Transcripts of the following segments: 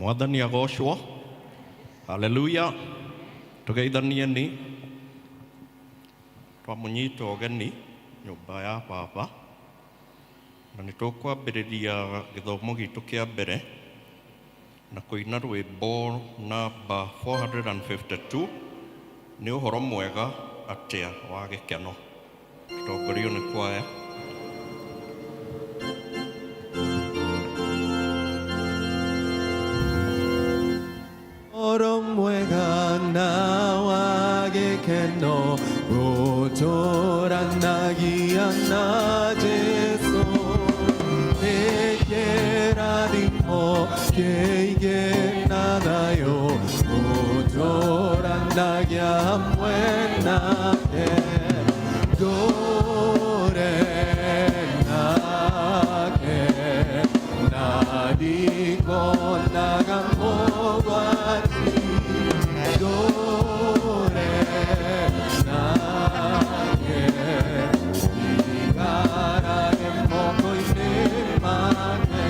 Mwathani agocwo. Haleluya. Tugeithanie ni twamunyita ũgeni nyũmba ya baba na nĩ tũkwambĩrĩria gĩthomo gitũ kĩa mbere na kũina rwĩmbo namba 452 nĩ ũhoro mwega atĩa wa gĩkeno. Tũtongorio nĩ kwaya. Ũhoro mwega na wa gĩkeno gũtũranagia na Jesũ nĩ kĩrathimo kĩingĩ na thayũ gũtũranagia hamwe nake ndũre nake na ndikonaga mũgwati ndũre nake ikarage moko-inĩ make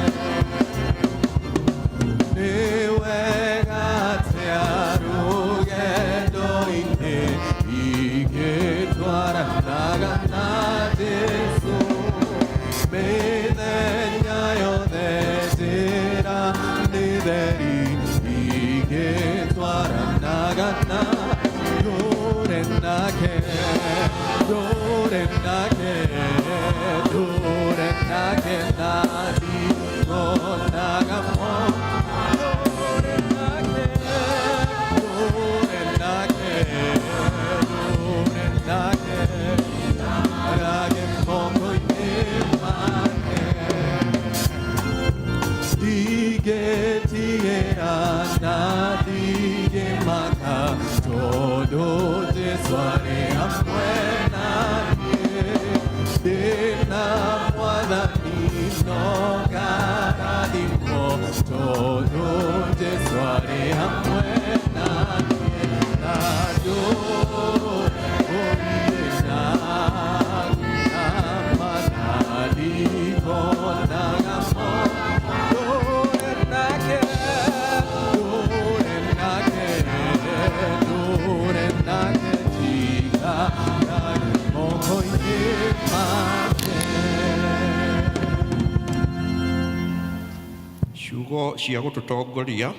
nĩ wega atĩa rũgendo-inĩ ingĩtwaranaga na Jesũ mĩthenya yothe njĩra nĩ theri ingĩtwaranaga na ndũre nake ndũre nake ndũre nake na ndikonaga mo ndũre nake ndũre nake ndũre nake rage moko-inĩ make ndigĩtigĩra na ndigĩmaka tondũ Jesũ arĩ hamwe na niĩ ndĩna mwathani no ngarathimwo tondũ Jesũ arĩ hamwe na niĩ na ndũũrie na na ndikonaga mo ndũre nake ndũre nake ndũre nake njikarage moko-inĩ make. Ciugo cia gũtũtongoria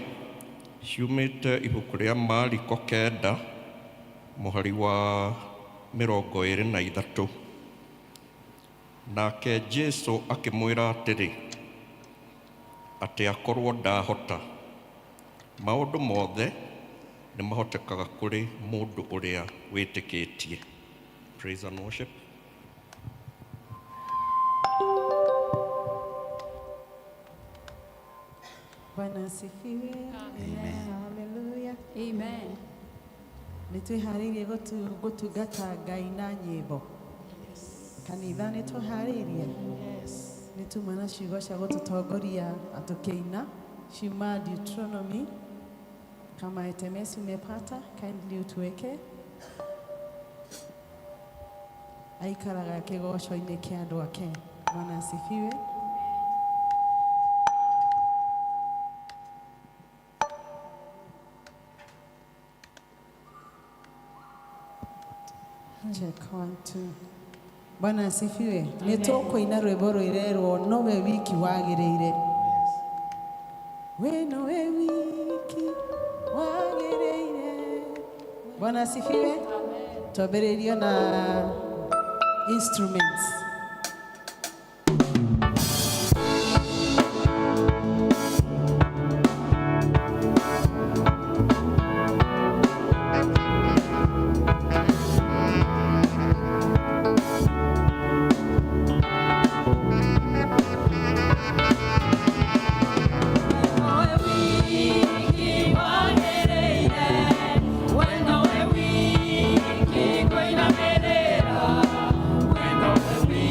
ciumĩte ibuku rĩa Mariko 9 mũhari wa 23. Nake Jesu akĩmwĩra atĩrĩ, atĩ akorwo ndahota, maũndũ mothe nĩ mahotekaga kũrĩ mũndũ ũrĩa wĩtĩkĩtie. Praise and worship. Bwana asifiwe. Amen. Haleluya. Amen. Nĩ twĩharĩirie gũtungata Ngai na nyĩmbo. Kanitha nĩ tũharĩirie. Nĩ tuma na ciugo cia gũtũtongoria tũkĩina ciuma Deuteronomy. Kama SMS umepata, kindly utuweke. Aikaraga kĩgoco-inĩ kĩa andũ ake. Bwana asifiwe. Check one, two. Bwana asifiwe. Nĩ tũkũina rwĩmbo rwĩrerwo nowe wiki wagĩrĩire. We nowe wiki wagĩrĩire. Bwana asifiwe. Twambĩrĩirio na instruments. We nowe wiki.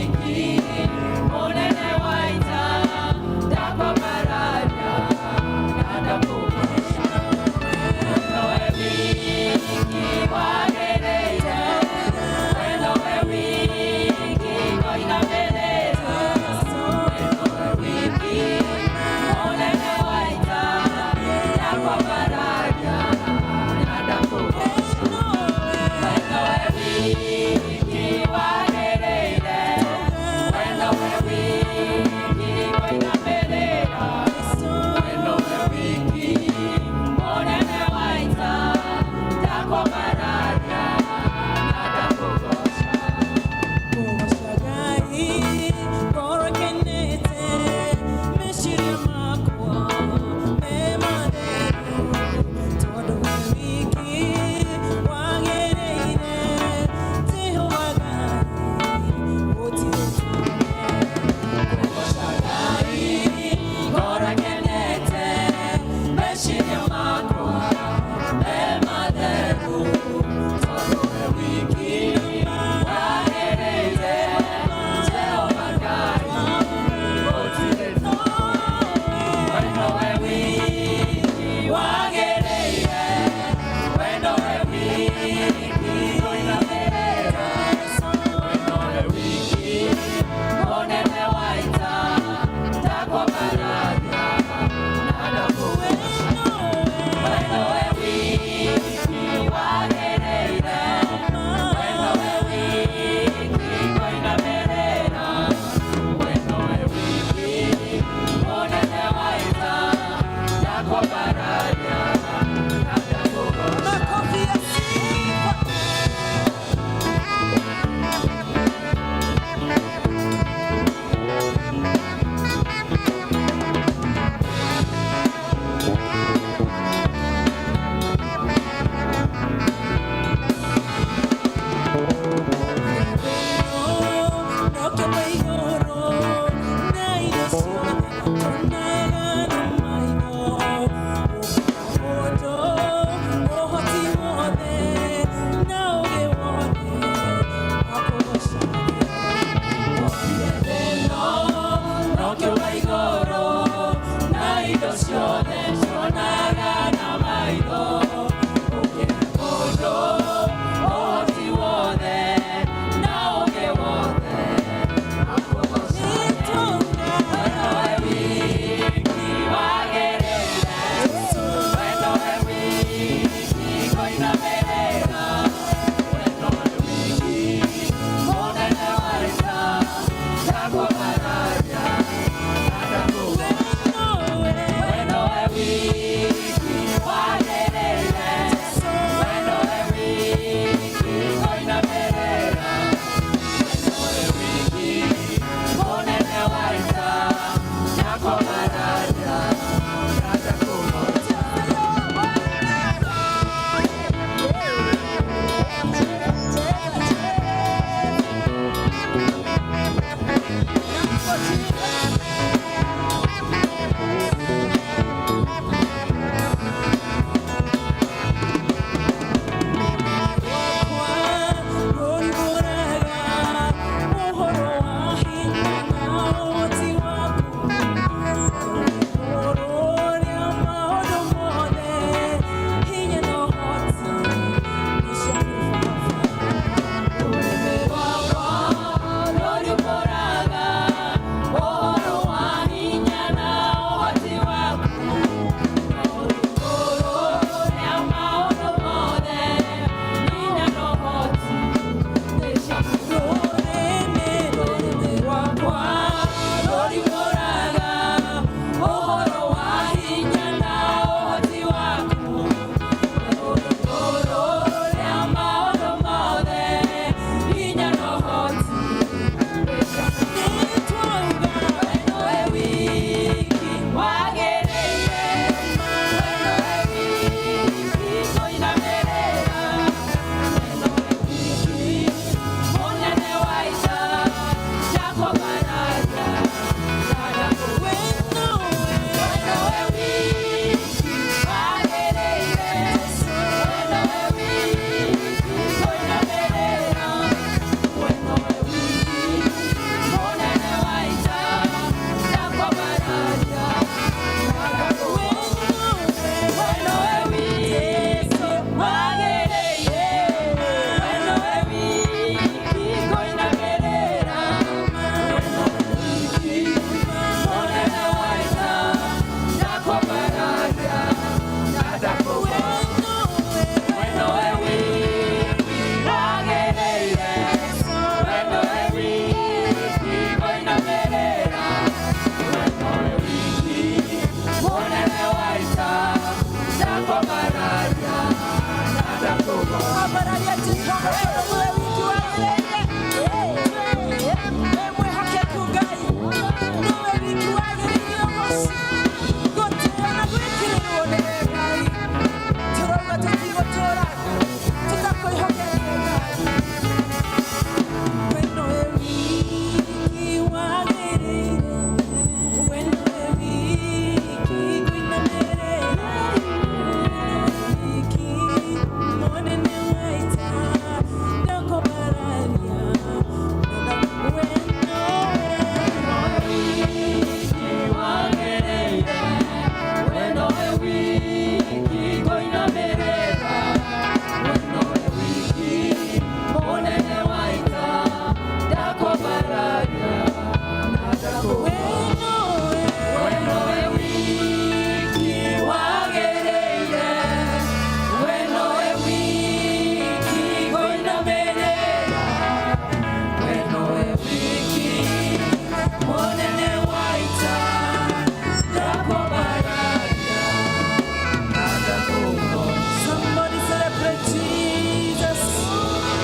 Somebody celebrate Jesus.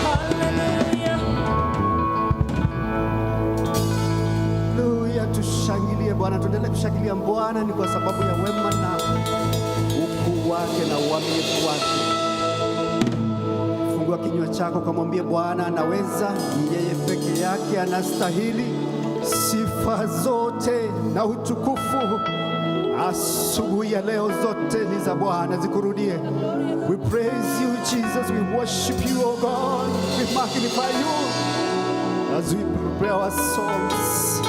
Hallelujah. Haleluya, tushangilie Bwana, tuendelee kushangilia Bwana ni kwa sababu ya wema na ukuu wake na uaminifu wake. Fungua kinywa chako kamwambie Bwana anaweza, ni yeye peke Peke yake anastahili sifa zote na utukufu. Asubuhi ya leo zote ni za Bwana, zikurudie. We praise you, Jesus, we worship you, O God, we magnify you as we prepare our souls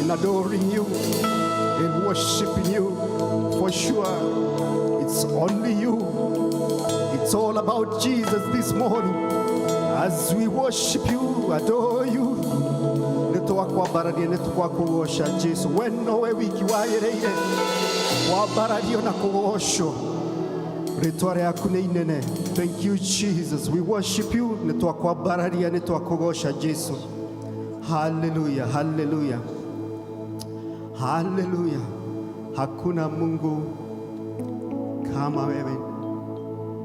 in adoring you, in worshiping you. For sure, it's only you. It's all about Jesus this morning. As we worship you, adore you, nĩtwakwambararia, nĩtwakũgoca Jesu. We nowe wiki wagĩrĩire kwambarario na kũgocwo. Rĩtwa rĩaku nĩ inene. Thank you, Jesus. We worship you. Nĩtwakwambararia, nĩtwakũgoca Jesu. Haleluya, haleluya, haleluya. Hakuna Mungu kama wewe.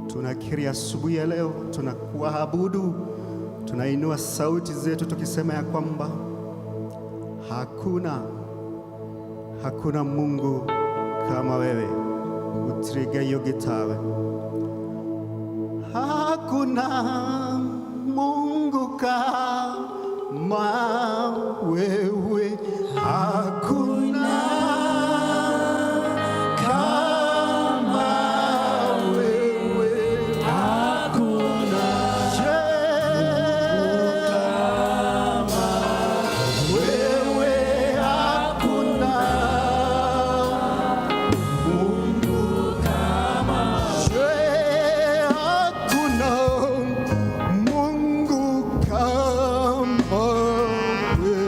Tunakiri asubuhi ya leo, tunakuabudu, tunainua sauti zetu tukisema ya kwamba hakuna, hakuna Mungu kama wewe. Gũtirĩ Ngai ũngĩ tawe. Hakuna Mungu kama wewe, hakuna kama wewe. Hakuna Je, wewe, hakuna Mungu kama. Je, hakuna Mungu kama wewe.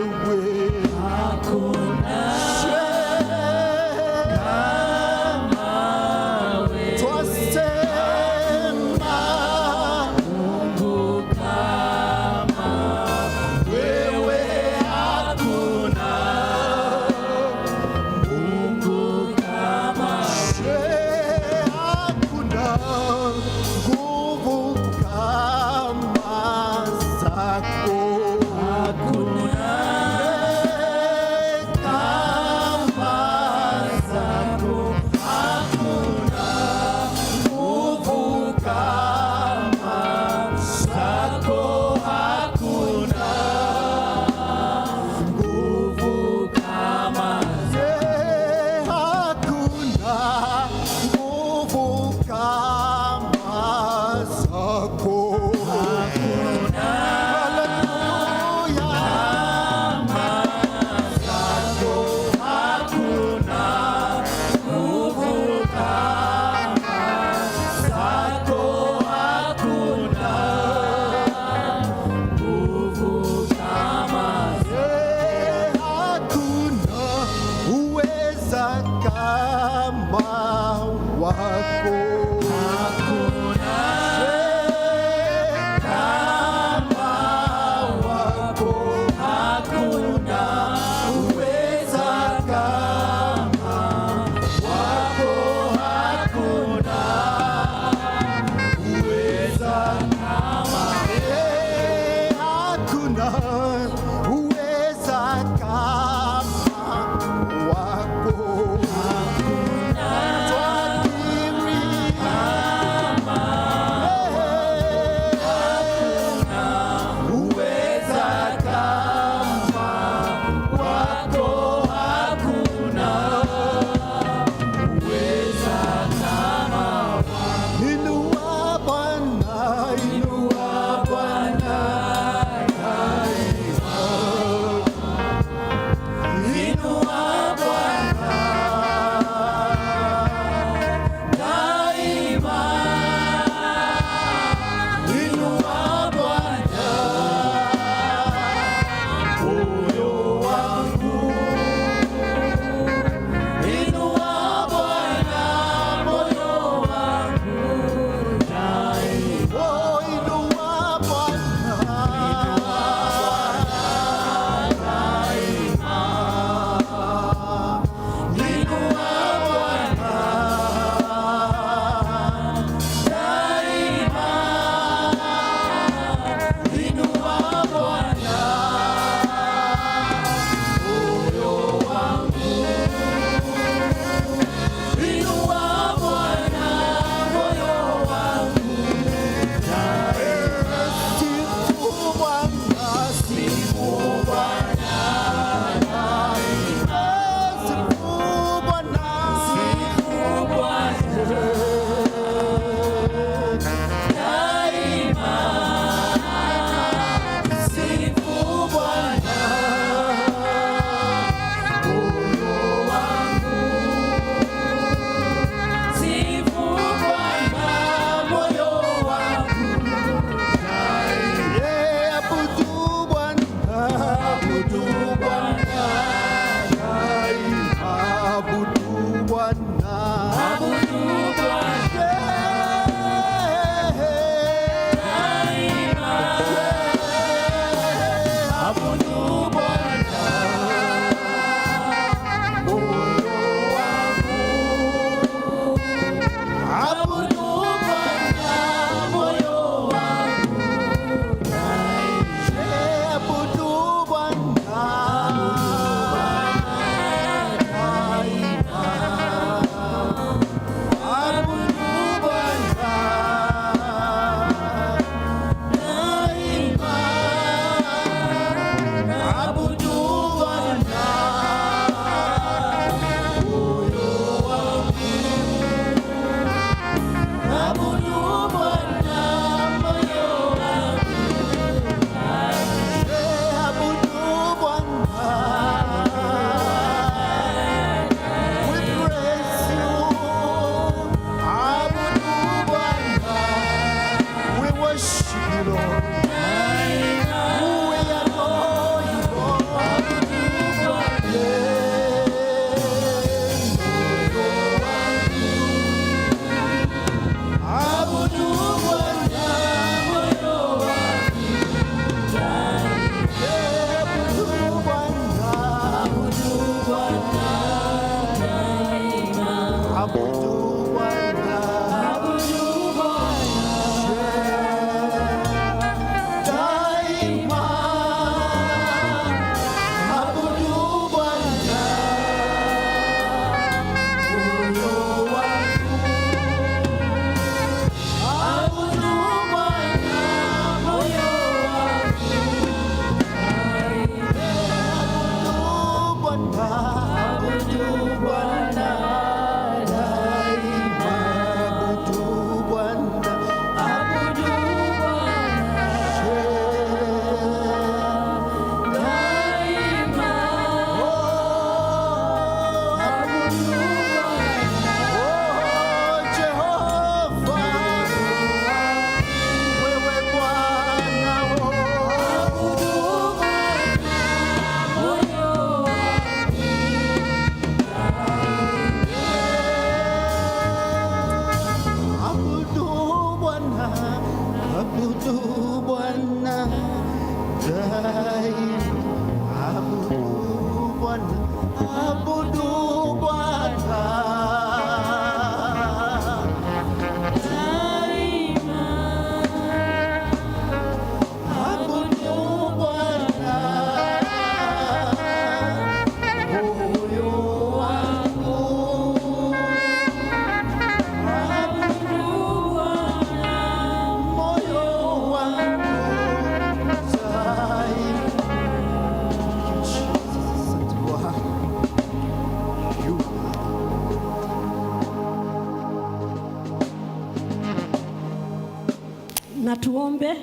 Tuombe.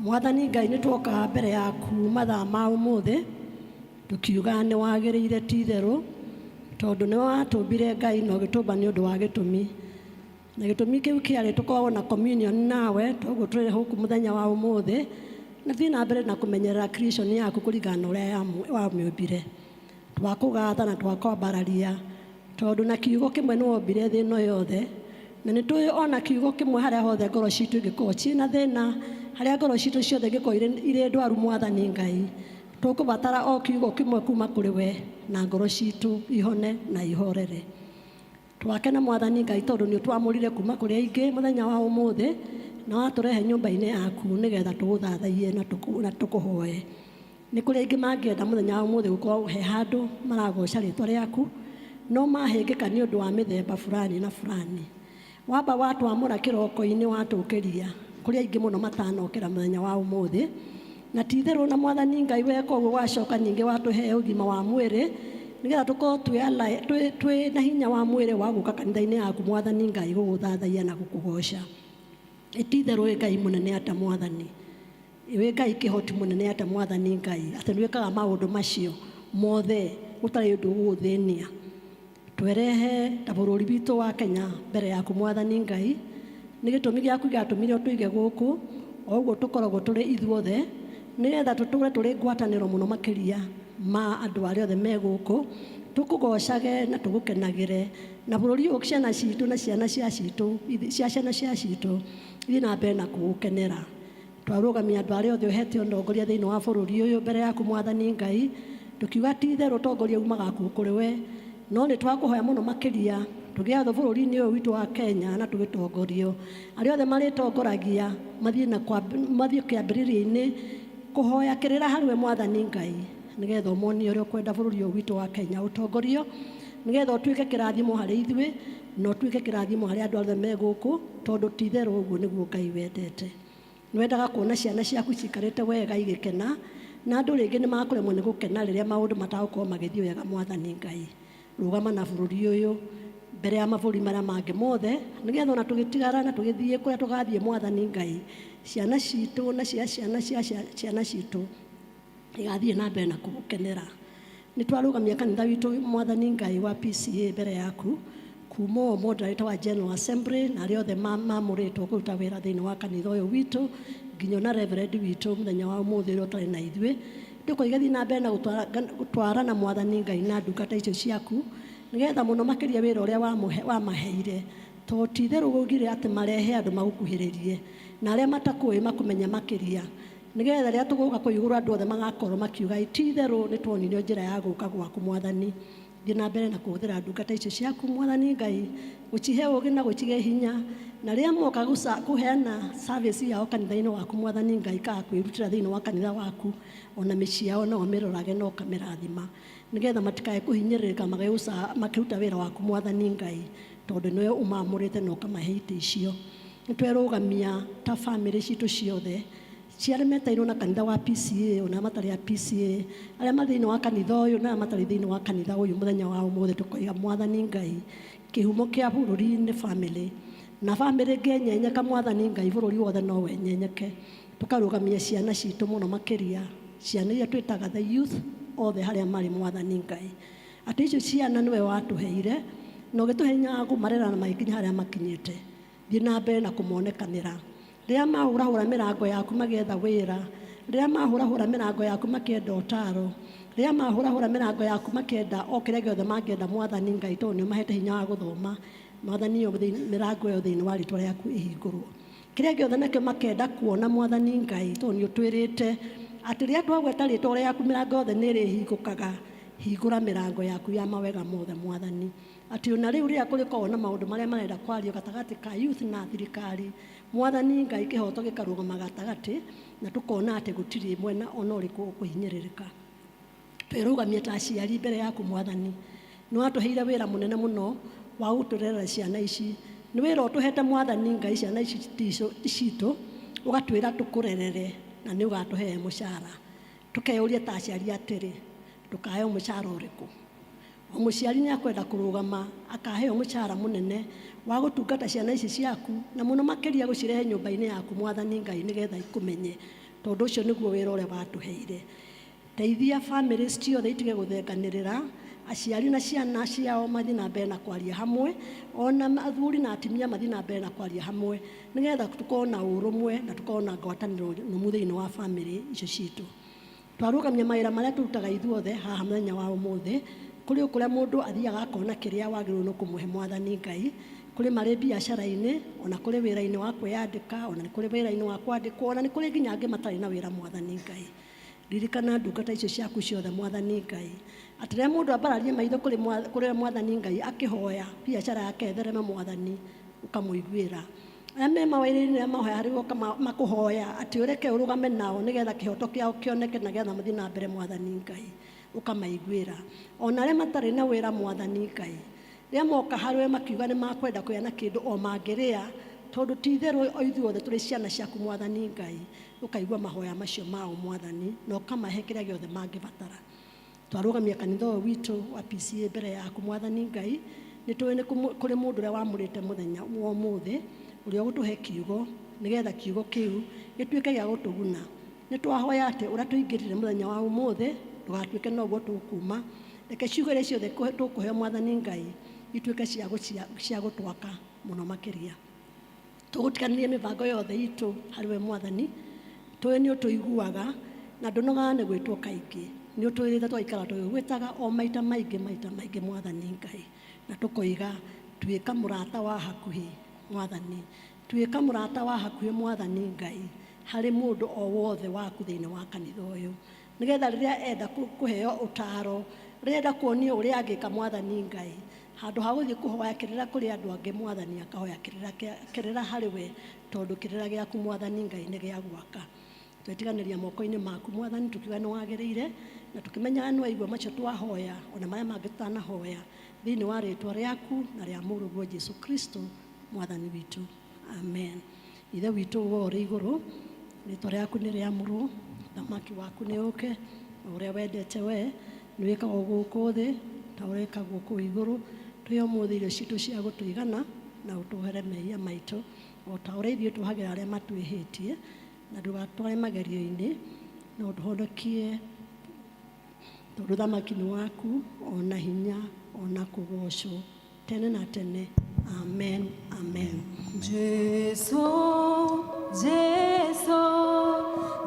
Mwathani Ngai, nĩ twoka mbere yaku mathaa ma ũmũthĩ tukiuga nĩ wagĩrĩire ti itherũ, tondũ nĩwe watũmbire Ngai na ũgĩtũmba nĩ ũndũ wa gĩtũmi, na gĩtũmi kĩu kĩarĩ tũkoragwo na communion nawe. Toguo tũrĩ gũkũ mũthenya wa ũmũthĩ na thiĩ na mbere na kũmenyerera creation yaku kũringana na ũrĩa wamĩũmbire. Twakũgatha na twakwambararia, tondũ na kiugo kĩmwe nĩ wombire thĩ ĩno yothe, na nĩ tũĩ ona kiugo kĩmwe harĩa hothe ngoro citũ ingĩkorwo ciĩna thĩna, harĩa ngoro citũ ciothe ingĩkorwo irĩ ndwaru, Mwathani Ngai, tũkũbatara o kiugo kĩmwe kuma kũrĩ we na ngoro citũ ihone na ihorere. Twakena, Mwathani Ngai, tondũ nĩ ũtwamũrire kuma kũrĩ aingĩ mũthenya wa ũmũthĩ na watũrehe nyũmba-inĩ yaku nĩgetha tũgũthathaiye na tũkũhoe. Nĩ kũrĩ aingĩ mangĩenda mũthenya wa ũmũthĩ gũkorwo he handũ maragoca rĩtwa rĩaku, no mahĩngĩka nĩ ũndũ wa mĩthemba fulani na fulani. Wamba watwamũra kĩroko-inĩ, watũkĩria kũrĩ aingĩ mũno matanokĩra mũthenya wa ũmũthĩ, na ti itherũ na Mwathani Ngai weka ũguo, wacoka ningĩ watũhe ũgima wa mwĩrĩ nĩgetha tũkorwo twĩ na hinya wa mwĩrĩ wa gũka kanitha-inĩ yaku, Mwathani Ngai, gũgũthathaiya na gũkũgoca. Ti itherũ wĩ Ngai mũnene ata, Mwathani, wĩ Ngai kĩhoti mũnene ata, Mwathani Ngai, atĩ nĩ wĩkaga maũndũ macio mothe gũtarĩ ũndũ ũgũgũthĩnia. Twerehe ta bũrũri witũ wa Kenya mbere yaku, Mwathani Ngai. Nĩ gĩtũmi gĩaku gĩatũmire ũtũige gũkũ o ũguo tũkoragwo tũrĩ ithuothe, nĩgetha tũtũre tũrĩ ngwatanĩro mũno makĩria ma andũ arĩa othe me gũkũ, tũkũgocage na tũgũkenagĩre, na bũrũri ũyũ ciana citũ na ciana cia citũ cia ciana cia citũ ithiĩ na mbere na kũũkenera. Twarũgamia andũ arĩa othe ũhete ũtongoria thĩinĩ wa bũrũri ũyũ mbere yaku, Mwathani Ngai, tũkiuga ti itherũ ũtongoria umaga kũrĩ we, no nĩ twakũhoya mũno makĩria tũgĩathwo bũrũri-inĩ ũyũ witũ wa Kenya na tũgĩtongorio, arĩa othe marĩtongoragia mathiĩ na mathiĩ kĩambĩrĩria-inĩ kũhoya kĩrĩra harĩ we, Mwathani Ngai, nĩgetha ũmonie ũrĩa ũkwenda bũrũri ũyũ witũ wa Kenya ũtongorio, nĩgetha ũtuĩke kĩrathimo harĩ ithuĩ na ũtuĩke kĩrathimo harĩ andũ othe me gũkũ, tondũ ti itherũ ũguo nĩguo Ngai wendete. Nĩ wendaga kuona ciana ciaku cikarĩte wega igĩkena, na andũ rĩngĩ nĩ makũremwo nĩ gũkena rĩrĩa maũndũ matagũkorwo magĩthiĩ wega. Mwathani Ngai, rũgama na bũrũri ũyũ mbere ya mabũrũri marĩa mangĩ mothe, nĩgetha ona tũgĩtigara na tũgĩthiĩ kũrĩa tũgathiĩ, Mwathani Ngai, ciana citũ na cia ciana cia ciana citũ igathiĩ na mbere na kũgũkenera. Nĩ twarũgamia kanitha witũ, Mwathani Ngai, wa PCA mbere yaku, kuma o moderator wa General Assembly na arĩa othe mamũrĩtwo kũruta wĩra thĩinĩ wa kanitha ũyũ witũ, nginya ona reverend witũ mũthenya wa ũmũthĩ ũrĩa ũtarĩ na ithuĩ. Tũkoiga thiĩ na mbere na gũtwarana, Mwathani Ngai, na ndungata icio ciaku, nĩgetha mũno makĩria wĩra ũrĩa wamaheire, tondũ ti itherũ waugire atĩ marehe andũ magũkuhĩrĩrie na arĩa matakũĩ makũmenya makĩria, nĩgetha rĩrĩa tũgũka kũu igũrũ andũ othe magakorwo makiuga ti itherũ nĩ tuonirio njĩra ya gũka gwaku. Mwathani, thiĩ na mbere na kũhũthĩra ndungata icio ciaku, Mwathani Ngai, gũcihe ũũgĩ na gũcihe hinya, na rĩrĩa moka kũheana service yao kanitha-inĩ waku, Mwathani Ngai, kaga kwĩrutĩra thĩinĩ wa kanitha waku, ona mĩciĩ yao no ũmĩrorage na ũkamĩrathima, nĩgetha matikae kũhinyĩrĩrĩka makĩruta wĩra waku, Mwathani Ngai, tondũ nĩwe ũmamũrĩte na ũkamahe itĩ icio. Nĩ twerũgamia ta bamĩrĩ citũ ciothe cia arĩa metairwo na kanitha wa PCA ona matarĩ a PCA, arĩa marĩ thĩinĩ wa kanitha ũyũ na arĩa matarĩ thĩinĩ wa kanitha ũyũ mũthenya wa ũmũthĩ, tũkoiga, Mwathani Ngai, kĩhumo kĩa bũrũri nĩ bamĩrĩ, na bamĩrĩ ĩngĩenyenyeka, Mwathani Ngai, bũrũri wothe no wenyenyeke. Tũkarũgamia ciana citũ mũno makĩria, ciana iria twĩtaga the youth othe harĩa marĩ, Mwathani Ngai, atĩ icio ciana nĩwe watũheire na ũgĩtũhe hinya wa kũmarera na magĩkinya harĩa makinyĩte. Thiĩ na mbere na kũmonekanĩra rĩrĩa mahũrahũra mĩrango yaku magĩetha wĩra, rĩrĩa mahũrahũra mĩrango yaku makĩenda ũtaro, rĩrĩa mahũrahũra mĩrango yaku makĩenda o kĩrĩa gĩothe mangĩenda, Mwathani Ngai, tondũ nĩ ũmahete hinya wa gũthoma. Mwathani, ĩyo mĩrango ĩyo thĩinĩ wa rĩtwa rĩaku ĩhingũrwo, kĩrĩa gĩothe nakĩo makenda kuona, Mwathani Ngai, tondũ nĩ ũtwĩrĩte atĩ rĩrĩa twagweta rĩtwa rĩaku mĩrango yothe nĩ ĩrĩhingũkaga. Hingũra mĩrango yaku ya mawega mothe, Mwathani, atĩ ona rĩu rĩrĩa kũrĩkorwo na maũndũ marĩa marenda kwario gatagatĩ ka youth na thirikari, Mwathani Ngai, kĩhoto gĩkarũgama gatagatĩ na tũkona atĩ gũtirĩ mwena ona ũrĩkũ ũkũhinyĩrĩrĩka. Twĩrũgamie ta aciari mbere yaku, Mwathani. Nĩ watũheire wĩra mũnene mũno wa gũtũrerera ciana ici. Nĩ wĩra ũtũhete, Mwathani Ngai. Ciana ici ti citũ, ũgatwĩra tũkũrerere na nĩ ũgatũhe mũcara. Tũkeyũria ta aciari atĩrĩ, tũkaheo mũcara ũrĩkũ? O mũciari nĩ akwenda kũrũgama akaheo mũcara mũnene wa gũtungata ciana ici ciaku na mũno makĩria gũcirehe nyũmba-inĩ yaku Mwathani Ngai nĩgetha ikũmenye, tondũ ũcio nĩguo wĩra ũrĩa watũheire. Teithia families ciothe itige gũthenganĩrĩra, aciari na ciana ciao mathiĩ na mbere na kwaria hamwe, ona athuri na atumia mathiĩ na mbere na kwaria hamwe, nĩgetha tũkorwo na ũrũmwe na tũkorwo na ngwatanĩro nũmu thĩinĩ wa family icio citũ. Twarũgamia mawĩra marĩa tũrutaga ithuothe haha mũthenya wa ũmũthĩ, kũrĩ o kũrĩa mũndũ athiaga akona kĩrĩa wagĩrĩirwo nĩ kũmũhe Mwathani Ngai, kũrĩ marĩ biacara-inĩ, ona kũrĩ wĩra-inĩ wa kwĩyandĩka, ona nĩ kũrĩ wĩra-inĩ wa kwandĩkwo, ona nĩ kũrĩ nginya angĩ matarĩ na wĩra Mwathani Ngai. Ririkana ndungata icio ciaku ciothe Mwathani Ngai, atĩ rĩrĩa mũndũ ambararia maitho kũrĩ Mwathani Ngai akĩhoya biacara yake ĩthereme Mwathani ũkamũiguĩra. Arĩa me mawĩra-inĩ arĩa mahoya harĩ we makũhoya atĩ ũreke ũrũgame nao nĩgetha kĩhoto kĩao kĩoneke na nĩgetha mathiĩ na mbere Mwathani Ngai ũkamaiguĩra. Ona arĩa matarĩ na wĩra Mwathani Ngai, rĩrĩa moka harĩ we makiuga nĩ makwenda kũgĩa na kĩndũ o mangĩrĩa, tondũ ti itherũ o ithuothe tũrĩ ciana ciaku Mwathani Ngai, ũkaigua mahoya macio mao Mwathani na ũkamahe kĩrĩa gĩothe mangĩbatara. Twarũgamia kanitha ũyũ witũ wa PCA mbere yaku Mwathani Ngai, nĩ tũĩ nĩ kũrĩ mũndũ ũrĩa wamũrĩte mũthenya wa ũmũthĩ ũrĩa ũgũtũhe kiugo nĩgetha kiugo kĩu gĩtuĩke gĩa gũtũguna. Nĩ twahoya atĩ ũrĩa tũingĩrire mũthenya wa ũmũthĩ ndũgatuĩke noguo tũkuma, reke ciugo iria ciothe tũkũheo Mwathani Ngai ituĩke cia gũtwaka mũno makĩria. Tũgũtiganĩria mĩbango yothe itũ harĩ we Mwathani, tũĩ nĩ ũtũiguaga na ndũnogaga nĩ gwĩtwo kaingĩ, nĩ ũtwĩrĩte tũgaikara tũgĩgwĩtaga o maita maingĩ maita maingĩ Mwathani Ngai, na tũkoiga tuĩka mũrata wa hakuhĩ Mwathani, tuĩka mũrata wa hakuhĩ Mwathani Ngai harĩ mũndũ o wothe waku thĩinĩ wa kanitha ũyũ, nĩgetha rĩrĩa enda kũheo ũtaro, rĩrĩa enda kuonio ũrĩa angĩka Mwathani Ngai, handũ ha gũthiĩ kũhoya kĩrĩra kũrĩ andũ angĩ Mwathani akahoya kĩrĩra harĩ we, tondũ kĩrĩra gĩaku Mwathani Ngai nĩ gĩa gwaka. Twetiganĩria moko-inĩ maku Mwathani, tukiuga nĩ wagĩrĩire na tũkĩmenyaga nĩ waigua macio twahoya ona marĩa mangĩ tũtanahoya, thĩinĩ wa rĩtwa rĩaku na rĩa mũrũguo Jesu Kristo Mwathani witũ, amen. Ithe witũ wa ũrĩ igũrũ, rĩtwa rĩaku nĩ rĩamũrwo, thamaki waku nĩ ũke, ũrĩa wendete we nĩ wĩkagwo gũkũ thĩ ta ũrĩa wĩkagwo kũu igũrũ. Tũhe ũmũthĩ irio citũ cia gũtũigana na ũtũhere mehia maitũ o ta ũrĩa ithuĩ tũhagĩra arĩa matwĩhĩtie, na ndũgatware magerio-inĩ, no ũtũhonokie tondũ thamaki nĩ waku ona hinya ona kũgocwo tene na tene. Amen, amen. Jesu, Jesu,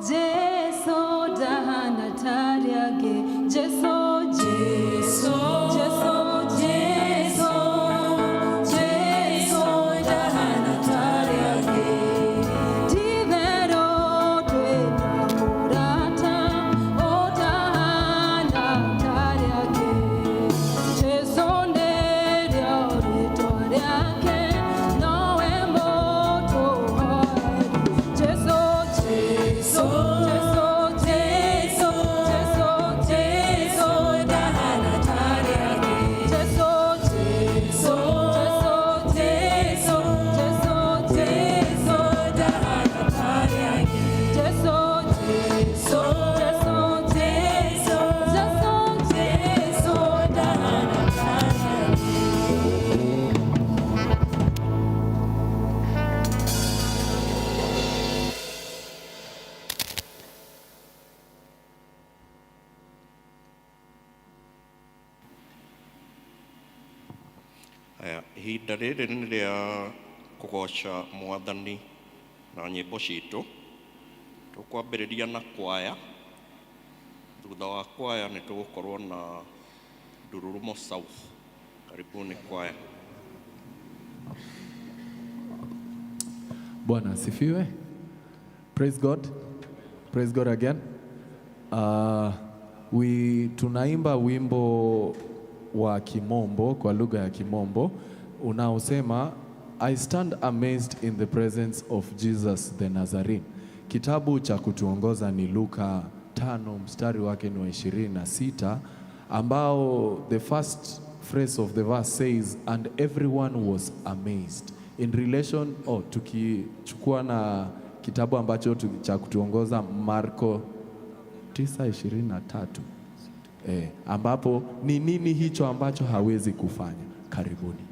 Jesu ndahana tarĩ angĩ. Jesu, Jesu, Jesu, Jesu, Jesu ndahana tarĩ angĩ. Ti-itherũ twĩna mũrata ũtahana tarĩ angĩ. Jesu nĩrĩo rĩtwa rĩake, nowe mũtũhoeri. Jesu, Jesu, Jesu, Jesu, Jesu, Jesu ndahana tarĩ angĩ. Jesu, Jesu, Jesu, Jesu, Jesu, Jesu ndahana tarĩ angĩ. Jesu, Jesu, Jesu, Jesu, Jesu, Jesu ndahana tarĩ angĩ. Aya, ihinda rĩrĩ nĩ rĩa kũgoca Mwathani na nyĩmbo citũ. Tũkwambĩrĩria na kwaya. Thutha wa kwaya nĩ tũgũkorwo na Ndururumo South. Karibuni kwaya. Bwana asifiwe. Praise God. Praise God again. We tunaimba wimbo wa Kimombo kwa lugha ya Kimombo unaosema I stand amazed in the presence of Jesus the Nazarene. Kitabu cha kutuongoza ni Luka 5 mstari wake ni wa 26, ambao the first phrase of the verse says and everyone was amazed. In relation, oh, tukichukua na kitabu ambacho cha kutuongoza Marko 9:23. Ambapo ni nini hicho ambacho hawezi kufanya? Karibuni.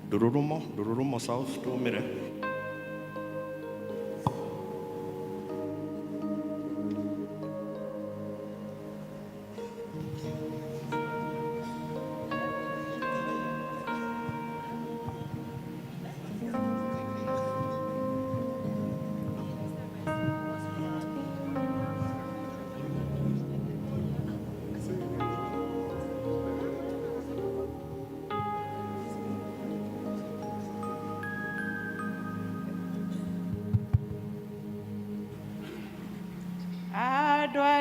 Ndururumo, Ndururumo South tumire.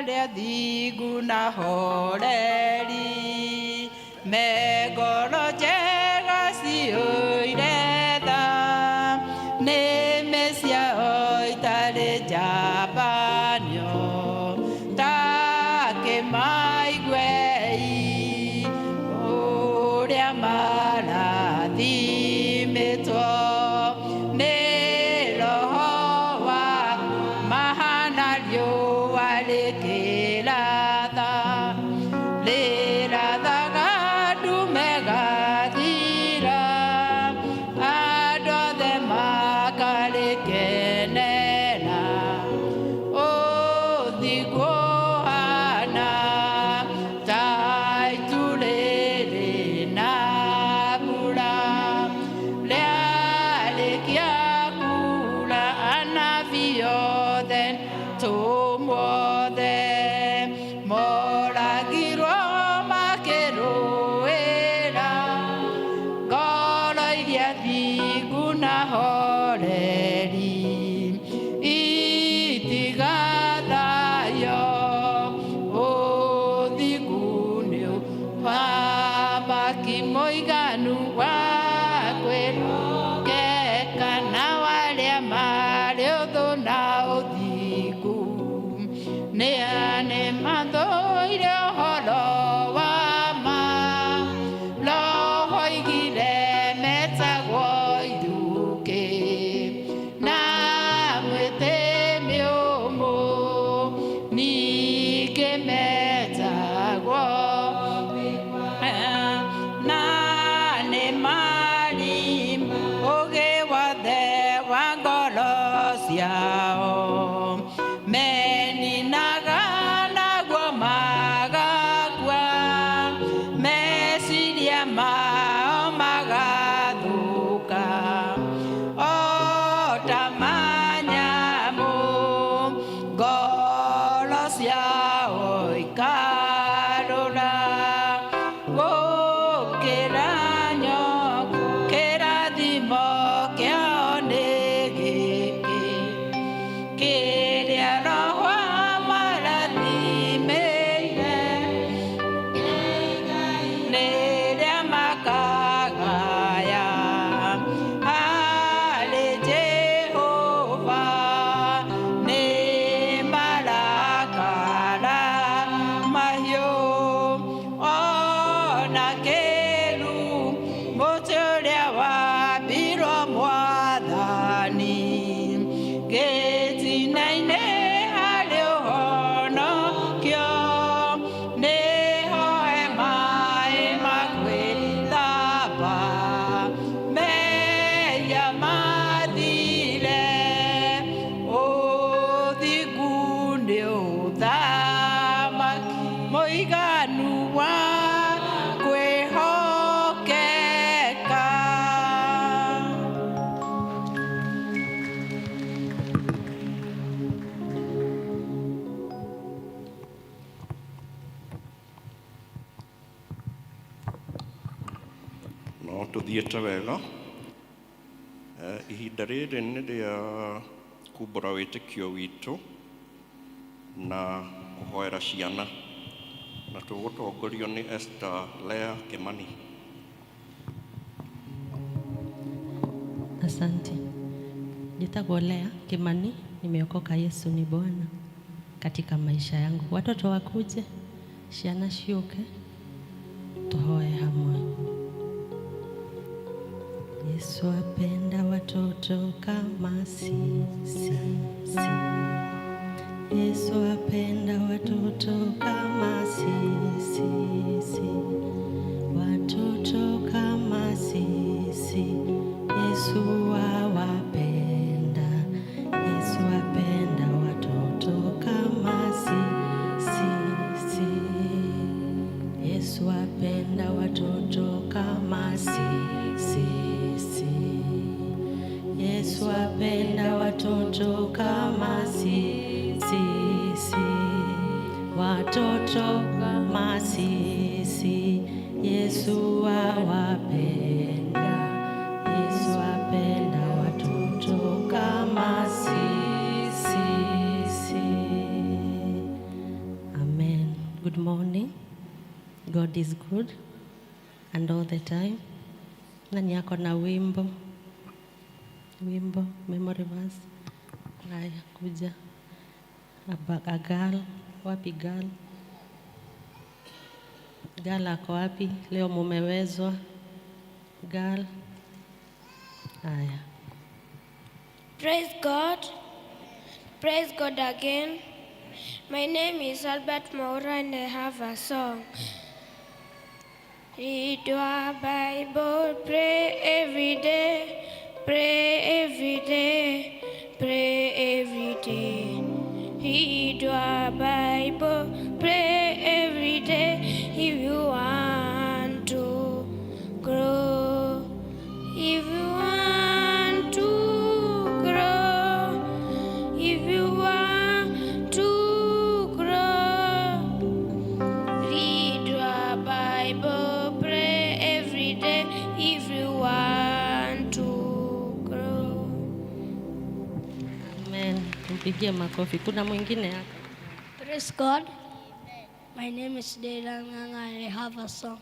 Arĩa thingu na horeri, me ngoro njega ciyũire tha, nĩmĩ ciao itarĩ njambanio, ta kĩmaiguei ũrĩa marathimĩtwo nĩ Roho wa mahana riũa rĩkĩratha, rĩrathaga ndume gathira, andũ othe makarĩkenera. Ũthingu ũhana ta itu rĩrĩ na mbura, rĩarĩkia kuura anabii othe atũmwo othe moragirwo makĩrũĩra ngoro iria thingu na horeri itigathayo. Ũthingu nĩ ũthamaki mũiganu wa kwĩrokeka, na arĩa marĩ ũthũ na ũthingu nĩ ane mathũire ũhoro wa ma. Roho oigire metagwo ithukĩ na mwĩtĩ mĩũmũ, ningĩ metagwo na nĩ marimũ ũgĩ wothe wa ngoro ciao meninaga naguo magakua, meciria mao magathũka o ta manyamũ, ngoro ciao ikarũra gũkĩra nyoka. Kĩrathimo kĩao nĩ gĩkĩ kĩrĩa Roho amarathimĩire, rĩrĩa makagaya harĩ Jehova nĩ marakara mahiũ ona kĩru mũtĩ ũrĩa wambirwo Mwathani gĩtina-inĩ harĩ ũhonokio, nĩho he maĩ ma gwĩthamba mehia mathire. Ũthingu nĩ ũthamaki mũiganu wa kwĩhokeka. No tũthiĩte wega. Ihinda rĩrĩ nĩ rĩa kumbũra wĩtĩkio witũ na kũhoera ciana, na tũgũtongorio nĩ Esther Lea Kimani. Asante. Njĩtagwo Lea Kimani, nimeokoka. Yesu ni Bwana katika maisha yangu. Watoto wakuje, ciana ciũke, tuhoe hamwe. Yesu apenda watoto kama sisi. Yesu apenda watoto kama sisi. Watoto kama sisi. Yesu awapenda. Yesu apenda watoto kama sisi. Yesu apenda watoto kama sisi. Yesu apenda watoto kama sisi. Watoto kama sisi. Yesu awapenda. Yesu apenda watoto kama sisi. Good morning. God is good and all the time. Nani ako na wimbo? Wimbo, memory verse. Haya, kuja. A girl, wapi girl? Girl ako wapi? Leo mumewezwa. Girl. Haya. Praise God. Praise God again. My name is Albert Maura and I have a song. Read your Bible, pray every day, pray every day, pray every day. Read your Bible, pray every day if you want to grow. If you want to grow, if you want to grow, read your Bible, pray every day if you want to grow. Amen. Tumpigie makofi. Kuna mwingine hapa? Praise God. My name is Dylan Nganga and I have a song.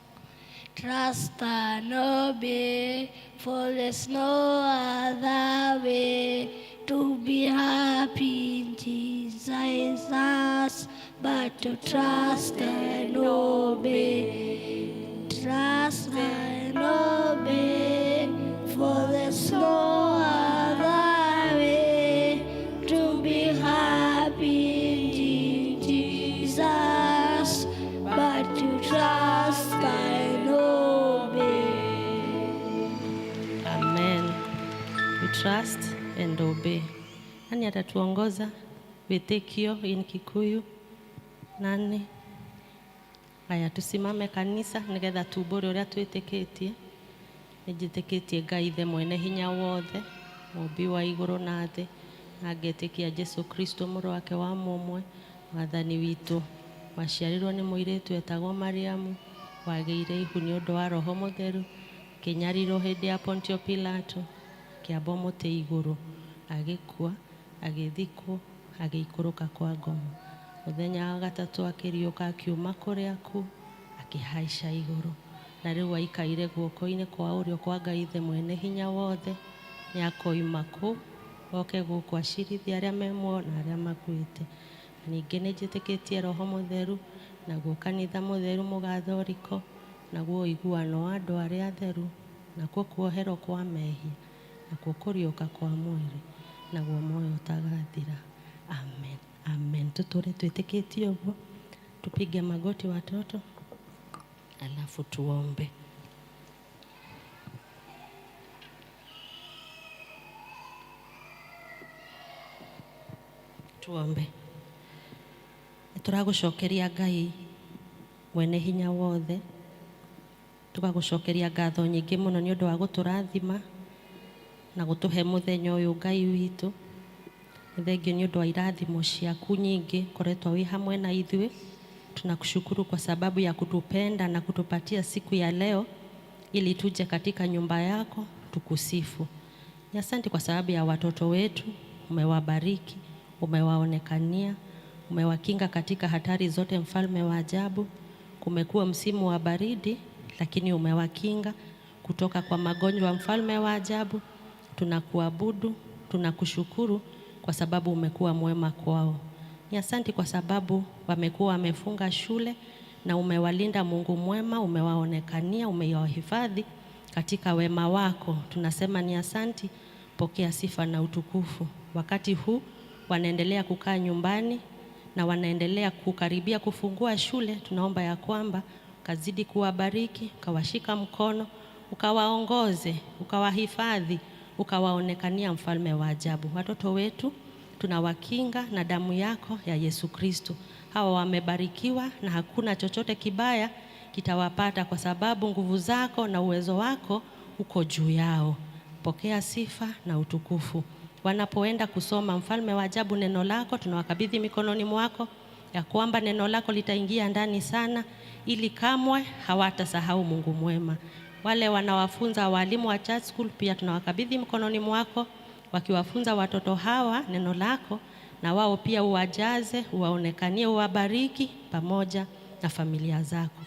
Trust and obey, for there's no other way to be happy in Jesus but to trust and obey. Trust and obey, for there's no other way to be happy in Jesus but to trust and obey. Amen. We trust and obey. Nani atatuongoza? Wĩtĩkio in Kikuyu. Nani? Haya, tusimame kanisa nigetha tumbũre ũrĩa twĩtĩkĩtie. Nĩnjĩtĩkĩtie Ngai Ithe mwene hinya wothe, mũmbi wa igũrũ na thĩ, na ngetĩkia Jesu Kristo mũrũ wake wa mũmwe, mwathani witũ, waciarirwo nĩ mũirĩtu etagwo Mariamu, wagĩire ihu nĩ ũndũ wa Roho Mũtheru, akĩnyarirwo hĩndĩ ya Pontio Pilato, akĩambwo mũtĩ igũrũ, agĩkua, agĩthikwo, agĩikũrũka kwa ngoma. Mũthenya wa gatatũ akĩriũka akiuma kũrĩa akuũ, akĩhaica igũrũ. Na rĩu aikaire guoko-inĩ kwa ũrĩo kwa Ngai Ithe mwene hinya wothe, nĩ akoima kũu oke gũkũ acirithie arĩa me muoyo na arĩa makuĩte. Ningĩ nĩ njĩtĩkĩtie Roho Mũtheru, naguo kanitha mũtheru mũgathoriko, naguo ũiguano wa andũ arĩa atheru, nakuo kuoherwo kwa mehia, nakuo kũriũka kwa mwĩrĩ, naguo muoyo ũtagathira. Amen. Amen. Tutũre twĩtĩkĩtie ũguo. Tupige magoti watoto, alafu tuombe. Tuombe. Nĩtũragũcokeria Ngai mwene hinya wothe, tũgagũcokeria ngatho nyingĩ mũno nĩ ũndũ wa gũtũrathima na gũtũhe mũthenya ũyũ Ngai witũ. Nĩ thengio nĩ ũndũ wa irathimo ciaku nyingĩ ũkoretwo wĩ hamwe na ithuĩ. Tunakushukuru kwa sababu ya kutupenda na kutupatia siku ya leo ili tuje katika nyumba yako tukusifu. Ni asante kwa sababu ya watoto wetu, umewabariki, umewaonekania, umewakinga katika hatari zote, mfalme wa ajabu. Kumekuwa msimu wa baridi, lakini umewakinga kutoka kwa magonjwa, mfalme wa ajabu. Tunakuabudu, tunakushukuru kwa sababu umekuwa mwema kwao. Ni asante kwa sababu wamekuwa wamefunga shule na umewalinda Mungu mwema, umewaonekania, umewahifadhi katika wema wako. Tunasema ni asanti, pokea sifa na utukufu. Wakati huu wanaendelea kukaa nyumbani na wanaendelea kukaribia kufungua shule, tunaomba ya kwamba ukazidi kuwabariki, ukawashika mkono, ukawaongoze, ukawahifadhi, ukawaonekania mfalme wa ajabu. Watoto wetu tunawakinga na damu yako ya Yesu Kristo. Hawa wamebarikiwa na hakuna chochote kibaya kitawapata kwa sababu nguvu zako na uwezo wako uko juu yao. Pokea sifa na utukufu. Wanapoenda kusoma, mfalme wa ajabu, neno lako tunawakabidhi mikononi mwako, ya kwamba neno lako litaingia ndani sana, ili kamwe hawatasahau Mungu mwema. Wale wanawafunza walimu wa church school pia tunawakabidhi mkononi mwako, wakiwafunza watoto hawa neno lako, na wao pia uwajaze, uwaonekanie, uwabariki pamoja na familia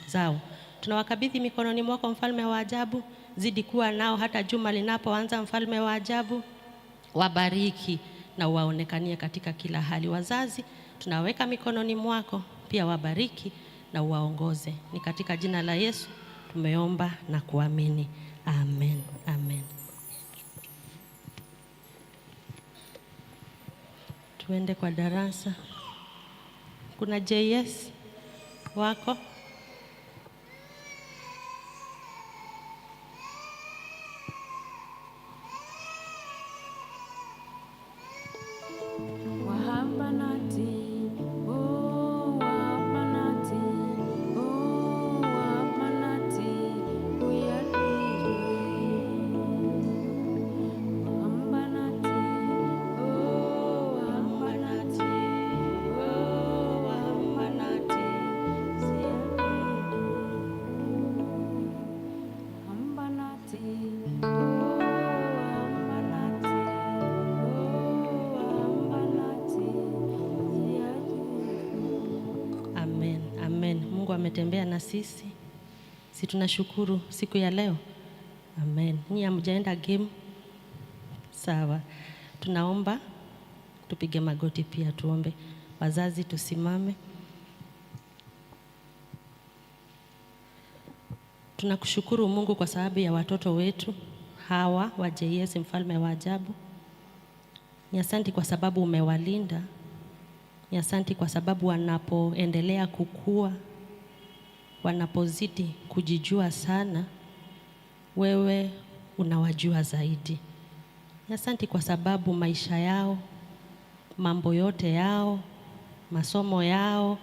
zao. Tunawakabidhi mikononi mwako, mfalme wa ajabu. Zidi kuwa nao hata juma linapoanza, mfalme wa ajabu. Wabariki na uwaonekanie katika kila hali. Wazazi tunaweka mikononi mwako pia, wabariki na uwaongoze. Ni katika jina la Yesu tumeomba na kuamini, amen, amen. Tuende kwa darasa. Kuna JS wako? Amen, amen. Mungu ametembea na sisi, si tunashukuru siku ya leo. Amen. Nyinyi hamjaenda game? Sawa. Tunaomba tupige magoti pia tuombe. Wazazi tusimame. Tunakushukuru Mungu kwa sababu ya watoto wetu hawa wa JS, mfalme wa ajabu. Ni asanti kwa sababu umewalinda. Ni asanti kwa sababu wanapoendelea kukua, wanapozidi kujijua sana, wewe unawajua zaidi. Ni asanti kwa sababu maisha yao, mambo yote yao, masomo yao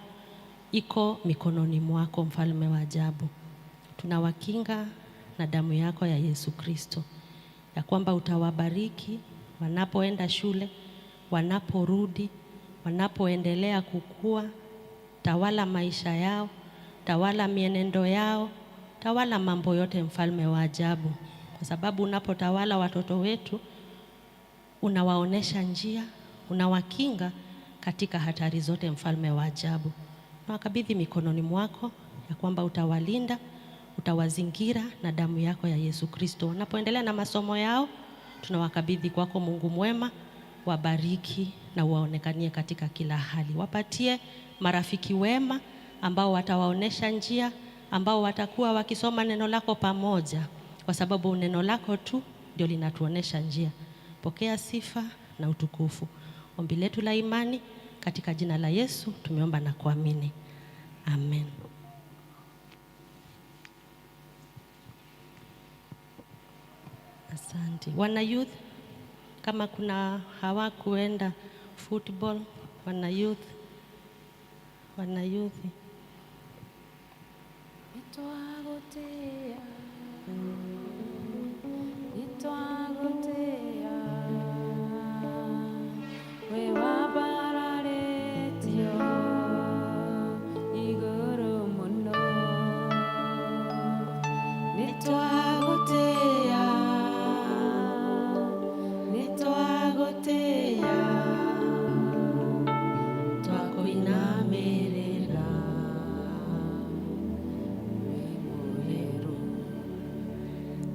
iko mikononi mwako, mfalme wa ajabu. Tunawakinga na damu yako ya Yesu Kristo, ya kwamba utawabariki wanapoenda shule, wanaporudi, wanapoendelea kukua. Tawala maisha yao, tawala mienendo yao, tawala mambo yote, mfalme wa ajabu. Kwa sababu unapotawala watoto wetu, unawaonesha njia, unawakinga katika hatari zote, mfalme wa ajabu. Nawakabidhi mikononi mwako ya kwamba utawalinda, utawazingira na damu yako ya Yesu Kristo. Wanapoendelea na masomo yao, tunawakabidhi kwako Mungu mwema. Wabariki na uwaonekanie katika kila hali. Wapatie marafiki wema ambao watawaonesha njia, ambao watakuwa wakisoma neno lako pamoja, kwa sababu neno lako tu ndio linatuonesha njia. Pokea sifa na utukufu. Ombi letu la imani katika jina la Yesu tumeomba na kuamini. Amen. Asante. Wana youth, kama kuna hawakuenda football, wana youth.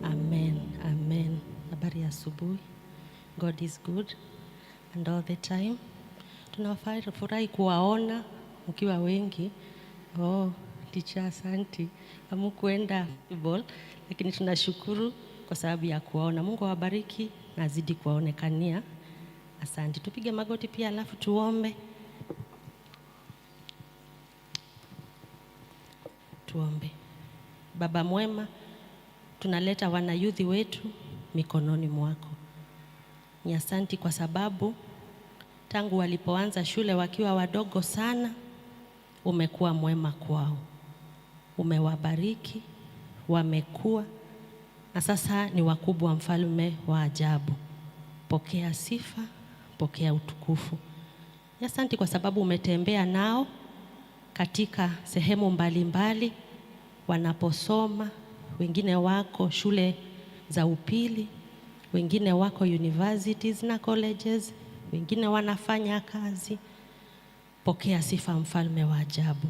Amen, amen. Habari ya asubuhi. God is good and all the time. Tunafurahi kuwaona mkiwa wengi. Oh, teacher asanti. Hamkuenda football, lakini tunashukuru kwa sababu ya kuwaona. Mungu awabariki na azidi kuwaonekania. Asante. Tupige magoti pia alafu tuombe. Tuombe. Baba mwema, tunaleta wanayuthi wetu mikononi mwako. Ni asanti kwa sababu tangu walipoanza shule wakiwa wadogo sana, umekuwa mwema kwao. Umewabariki, wamekuwa na sasa ni wakubwa, mfalme wa ajabu. Pokea sifa, pokea utukufu. Ni asanti kwa sababu umetembea nao katika sehemu mbalimbali wanaposoma, wengine wako shule za upili, wengine wako universities na colleges, wengine wanafanya kazi. Pokea sifa, mfalme wa ajabu.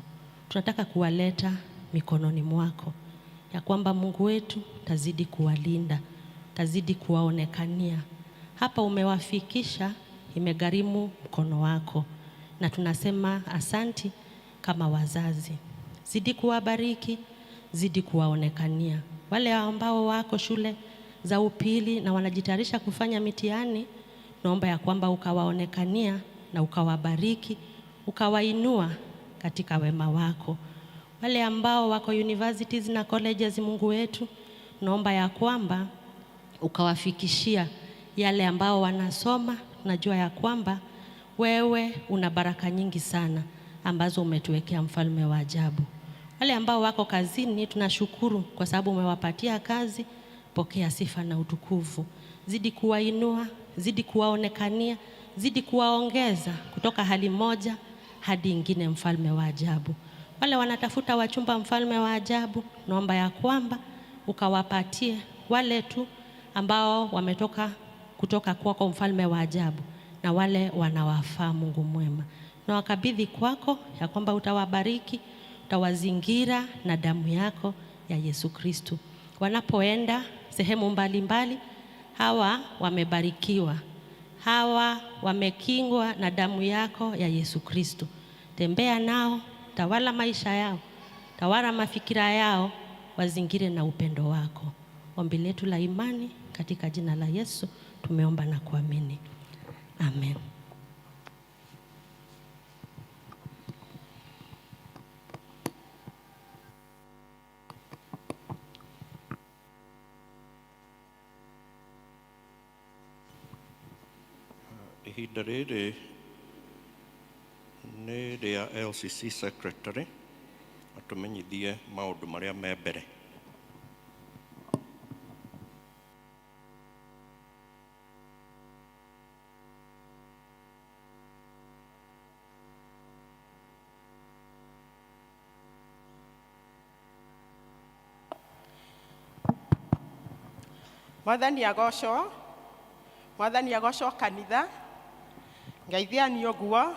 Tunataka kuwaleta mikononi mwako, ya kwamba Mungu wetu tazidi kuwalinda, tazidi kuwaonekania. Hapa umewafikisha, imegharimu mkono wako, na tunasema asanti kama wazazi. Zidi kuwabariki, zidi kuwaonekania. Wale ambao wako shule za upili na wanajitayarisha kufanya mitihani, naomba ya kwamba ukawaonekania na ukawabariki, ukawainua katika wema wako. Wale ambao wako universities na colleges, Mungu wetu, naomba ya kwamba ukawafikishia yale ambao wanasoma. Najua ya kwamba wewe una baraka nyingi sana ambazo umetuwekea, mfalme wa ajabu. Wale ambao wako kazini, tunashukuru kwa sababu umewapatia kazi. Pokea sifa na utukufu, zidi kuwainua, zidi kuwaonekania, zidi kuwaongeza kutoka hali moja hadi ingine, mfalme wa ajabu. Wale wanatafuta wachumba, mfalme wa ajabu, naomba ya kwamba ukawapatie wale tu ambao wametoka kutoka kwako, mfalme wa ajabu, na wale wanawafaa, Mungu mwema, na wakabidhi kwako ya kwamba utawabariki, utawazingira na damu yako ya Yesu Kristo. Wanapoenda sehemu mbalimbali, hawa wamebarikiwa, hawa wamekingwa na damu yako ya Yesu Kristo. Tembea nao, tawala maisha yao, tawala mafikira yao, wazingire na upendo wako. Ombi letu la imani katika jina la Yesu tumeomba na kuamini, amen. Ihinda rĩrĩ nĩ rĩa LCC secretary atũmenyithie maũndũ marĩa me mbere. Mwathani agocwo, Mwathani agocwo kanitha. Ngeithiani ũguo.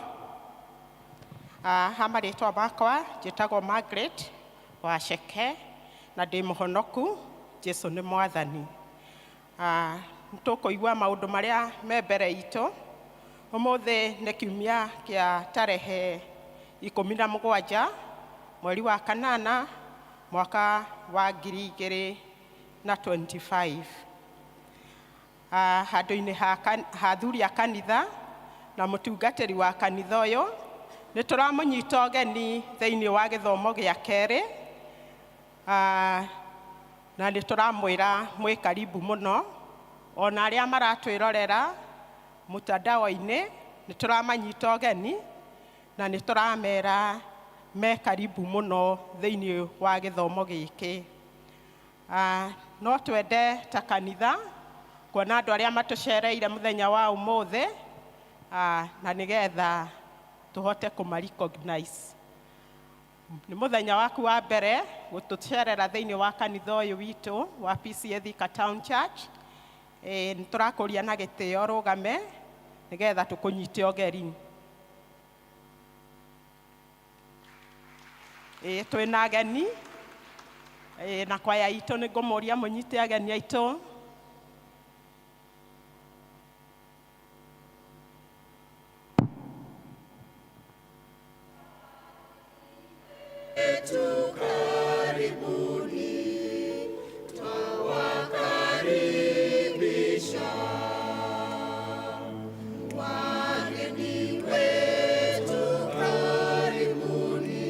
Ha marĩtwa makwa njĩtagwo Margaret Waceke na ndĩ mũhonoku. Jesu nĩ Mwathani. Nĩtũkũigua maũndũ marĩa me mbere itũ. Ũmũthĩ nĩ kiumia kĩa tarehe 17 mweri wa kanana mwaka wa 2025. Handũ-inĩ ha athuri a kanitha na mũtungatĩri wa kanitha ũyũ, nĩ tũramũnyita ũgeni thĩinĩ wa gĩthomo gĩa kerĩ. Na nĩ tũramwĩra mwĩ karibu mũno. Ona arĩa maratwĩrorera mtandao-inĩ, nĩ tũramanyita ũgeni na nĩ tũramera me karibu mũno thĩinĩ wa gĩthomo gĩkĩ. No twende ta kanitha kuona andũ arĩa matũcereire mũthenya wa ũmũthĩ, na nĩgetha tũhote kũma recognize. Nĩ mũthenya waku wa mbere gũtũcerera thĩinĩ wa kanitha ũyũ witũ wa PCEA Thika Town Church. Nĩ tũrakũria na gĩtĩo rũgame nĩgetha tũkũnyite ũgeni. Twĩna ageni, na kwaya itũ nĩ ngũmũria mũnyite ageni aitũ. Karibuni, twawakaribisha wageni wetu, karibuni,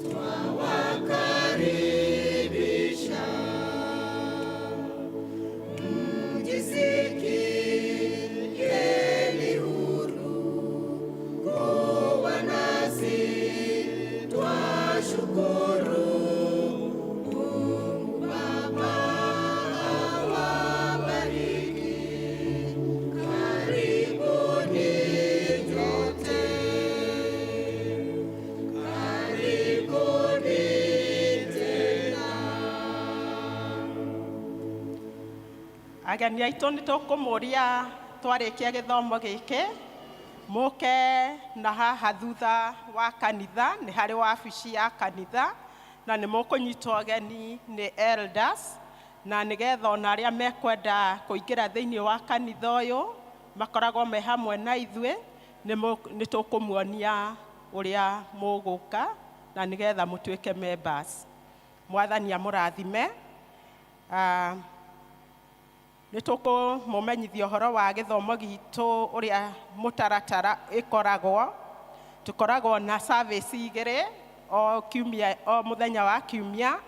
twawakaribisha, mjisikieni huru kuwa nasi, twashukuru. Mungu Baba awabariki, karibuni nyote, karibuni tena. Ageni aitũ nĩ tũkũmũria twarĩkia gĩthomo gĩkĩ Mũke na haha thutha wa kanitha nĩ harĩ wabici ya kanitha na nĩ mũkũnyitwo ũgeni nĩ elders na nĩgetha ona arĩa mekwenda kũingĩra thĩinĩ wa kanitha ũyũ makoragwo me hamwe na ithuĩ nĩ tũkũmuonia ũrĩa mũgũka na nĩgetha mũtuĩke members. Mwathani amũrathime. Nĩ tũkũmũmenyithia ũhoro wa gĩthomo gitũ ũrĩa mũtaratara ĩkoragwo. Tũkoragwo na service igĩrĩ o kiumia, o mũthenya wa kiumia.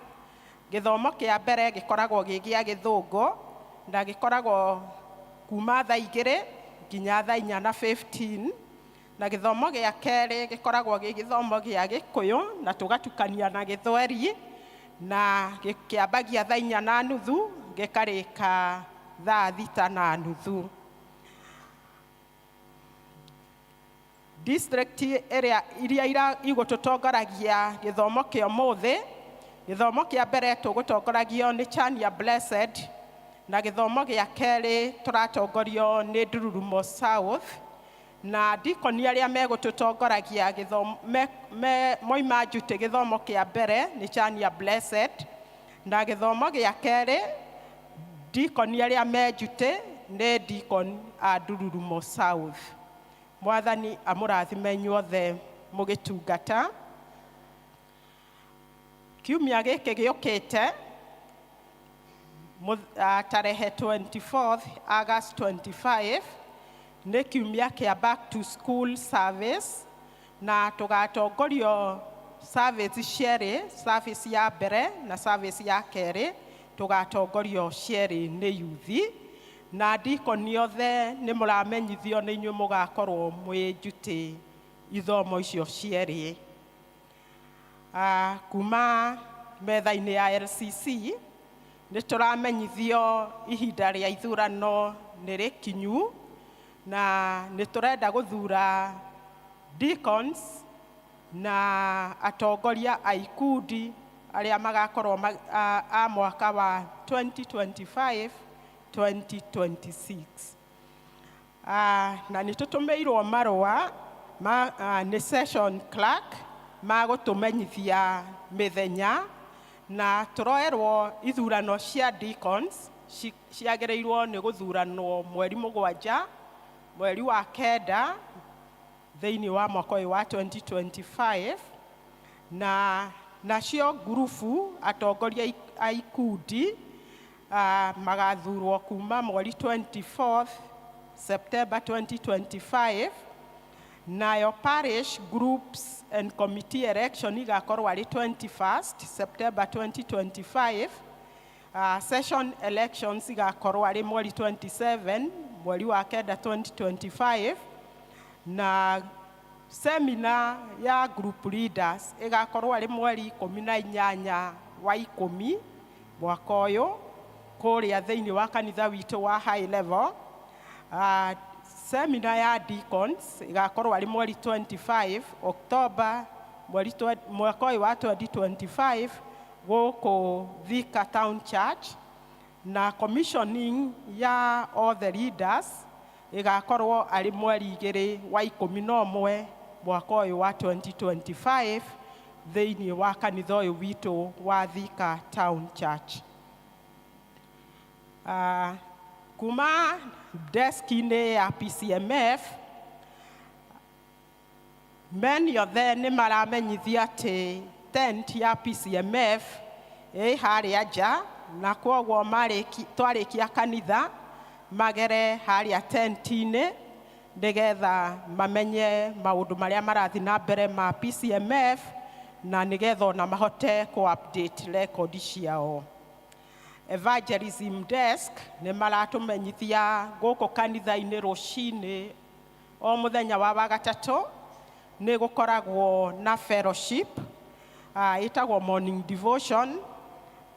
Gĩthomo kĩa mbere gĩkoragwo gĩ gĩa gĩthũngũ na gĩkoragwo kuma thaa 2 nginya thaa 4 na 15, na gĩthomo gĩa kerĩ gĩkoragwo gĩ gĩthomo gĩa gĩkũyũ na tũgatukania na gĩthweri, na gĩkĩambagia thaa 4:30 gĩkarĩka thaa 6:30. District ĩrĩa iria igũtũtongoragia gĩthomo kĩa ũmũthĩ, gĩthomo kĩa mbere tũgũtongoragio nĩ Chania Blessed, na gĩthomo gĩa kerĩ tũratongorio nĩ Ndururumo South, na dikoni arĩa megũtũtongoragia gĩthomo moima Njutĩ, gĩthomo kĩa mbere nĩ Chania Blessed, na gĩthomo gĩa kerĩ dikoni arĩa me Njutĩ nĩ dikoni a Ndururumo South. Mwathani amũrathime inyuothe mũgĩtungata. Kiumia gĩkĩ gĩũkĩte tarehe 24 August 25 nĩ kiumia kĩa back to school service, na tũgatongorio service cierĩ, service ya mbere na service ya kerĩ tũgatongorio cierĩ nĩ yuthi, na ndikoni othe nĩ mũramenyithio nĩ inyuĩ mũgakorwo mwĩ njutĩ ithomo icio cierĩ. Kuma metha-inĩ ya LCC nĩ tũramenyithio ihinda rĩa ithurano nĩ rĩkinyu, na nĩ tũrenda gũthura deacons na atongoria a ikundi arĩa magakorwo a mwaka wa 2025 2026. Na nĩ tũtũmĩirwo marũa ma, nĩ session clerk ma gũtũmenyithia mĩthenya, na tũroerwo ithurano cia deacons ciagĩrĩirwo nĩ gũthuranwo mweri 7 mweri wa 9 thĩinĩ wa mwaka ũyũ wa 2025, na nacio ngurubu atongoria a ikundi magathurwo kuma mweri 24 September 2025, nayo parish groups and committee election igakorwo arĩ 21st September 2025. Session elections igakorwo arĩ mweri 27 mweri wa 9 2025, na seminar ya group leaders ĩgakorwo arĩ mweri 18 wa 10 mwaka ũyũ kũrĩa thĩinĩ wa kanitha witũ wa high level. Seminar ya deacons ĩgakorwo arĩ mweri 25 October mwaka ũyũ wa 2025 gũkũ Thika Town Church, na commissioning ya all the leaders ĩgakorwo arĩ mweri 2 wa 11 mwaka ũyũ wa 2025 thĩinĩ wa kanitha ũyũ witũ wa Thika Town Church. Kuma deski-inĩ ya PCMF men othe nĩ maramenyithia atĩ tent ya PCMF ĩ harĩa nja, na kwoguo twarĩkia kanitha magere harĩa tent-inĩ nĩgetha mamenye maũndũ marĩa marathiĩ na mbere ma PCMF, na nĩgetha ona mahote kũ update record ciao. Evangelism desk nĩ maratũmenyithia gũkũ kanitha-inĩ rũcinĩ o mũthenya wa wagatatũ nĩ gũkoragwo na fellowship ĩtagwo morning devotion,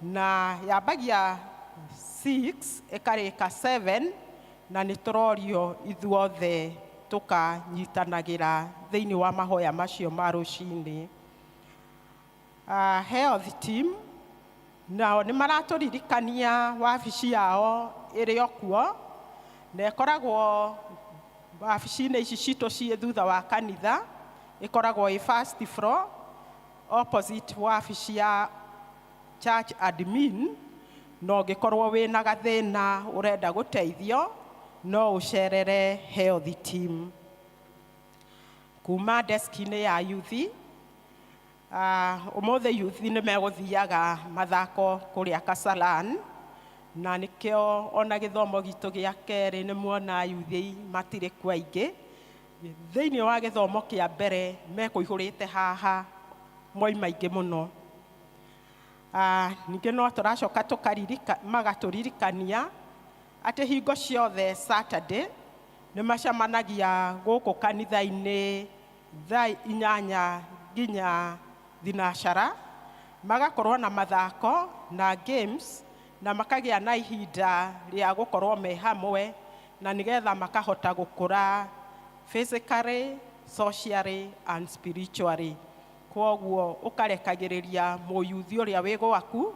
na yambagia 6 ĩkarĩka 7, na nĩ tũrorio ithuothe tũkanyitanagĩra thĩinĩ wa mahoya macio ma rũcinĩ. Health team nao nĩ maratũririkania wabici yao ĩrĩ o kuo, na ĩkoragwo Wabici-inĩ ici citũ ciĩ thutha wa kanitha, ĩkoragwo ĩ first floor opposite wabici ya church admin. Na ũngĩkorwo wĩna gathĩna ũrenda gũteithio, no ũcerere health team. Kuma deski-inĩ ya youth, ũmũthĩ youth nĩ megũthiaga mathako kũrĩa Kasarani, na nĩkĩo ona gĩthomo gitũ gĩa kerĩ nĩ muona youth matirĩ kuo aingĩ. Thĩinĩ wa gĩthomo kĩa mbere mekũihũrĩte haha moima aingĩ mũno. Ningĩ no tũracoka tũkaririka magatũririkania atĩ hingo ciothe Saturday nĩ macemanagia gũkũ kanitha-inĩ thaa 8 nginya thinacara, magakorwo na mathako na games, na makagĩa na ihinda rĩa gũkorwo me hamwe, na nĩgetha makahota gũkũra physically, socially and spiritually. Kwoguo ũkarekagĩrĩria mũyuthi ũrĩa wĩ gwaku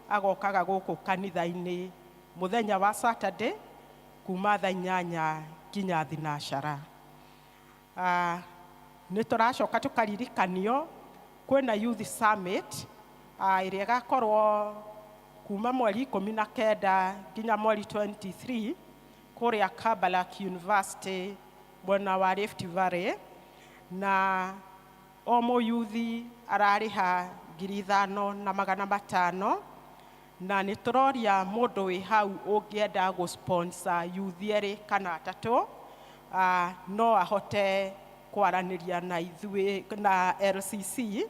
agokaga gũkũ kanitha-inĩ mũthenya wa Saturday kuma thaa 8 nginya thinacara. Nĩ tũracoka tũkaririkanio kwĩna youth summit ĩrĩa ĩgakorwo kuma mweri 19 nginya mweri 23 kũrĩa Kabarak University mwena wa Rift Valley, na o mũyuthi ararĩha 5,500. Na nĩ tũroria mũndũ wĩ hau ũngĩenda gũ sponsor youth erĩ kana atatũ, no ahote kwaranĩria na ithuĩ na LCC,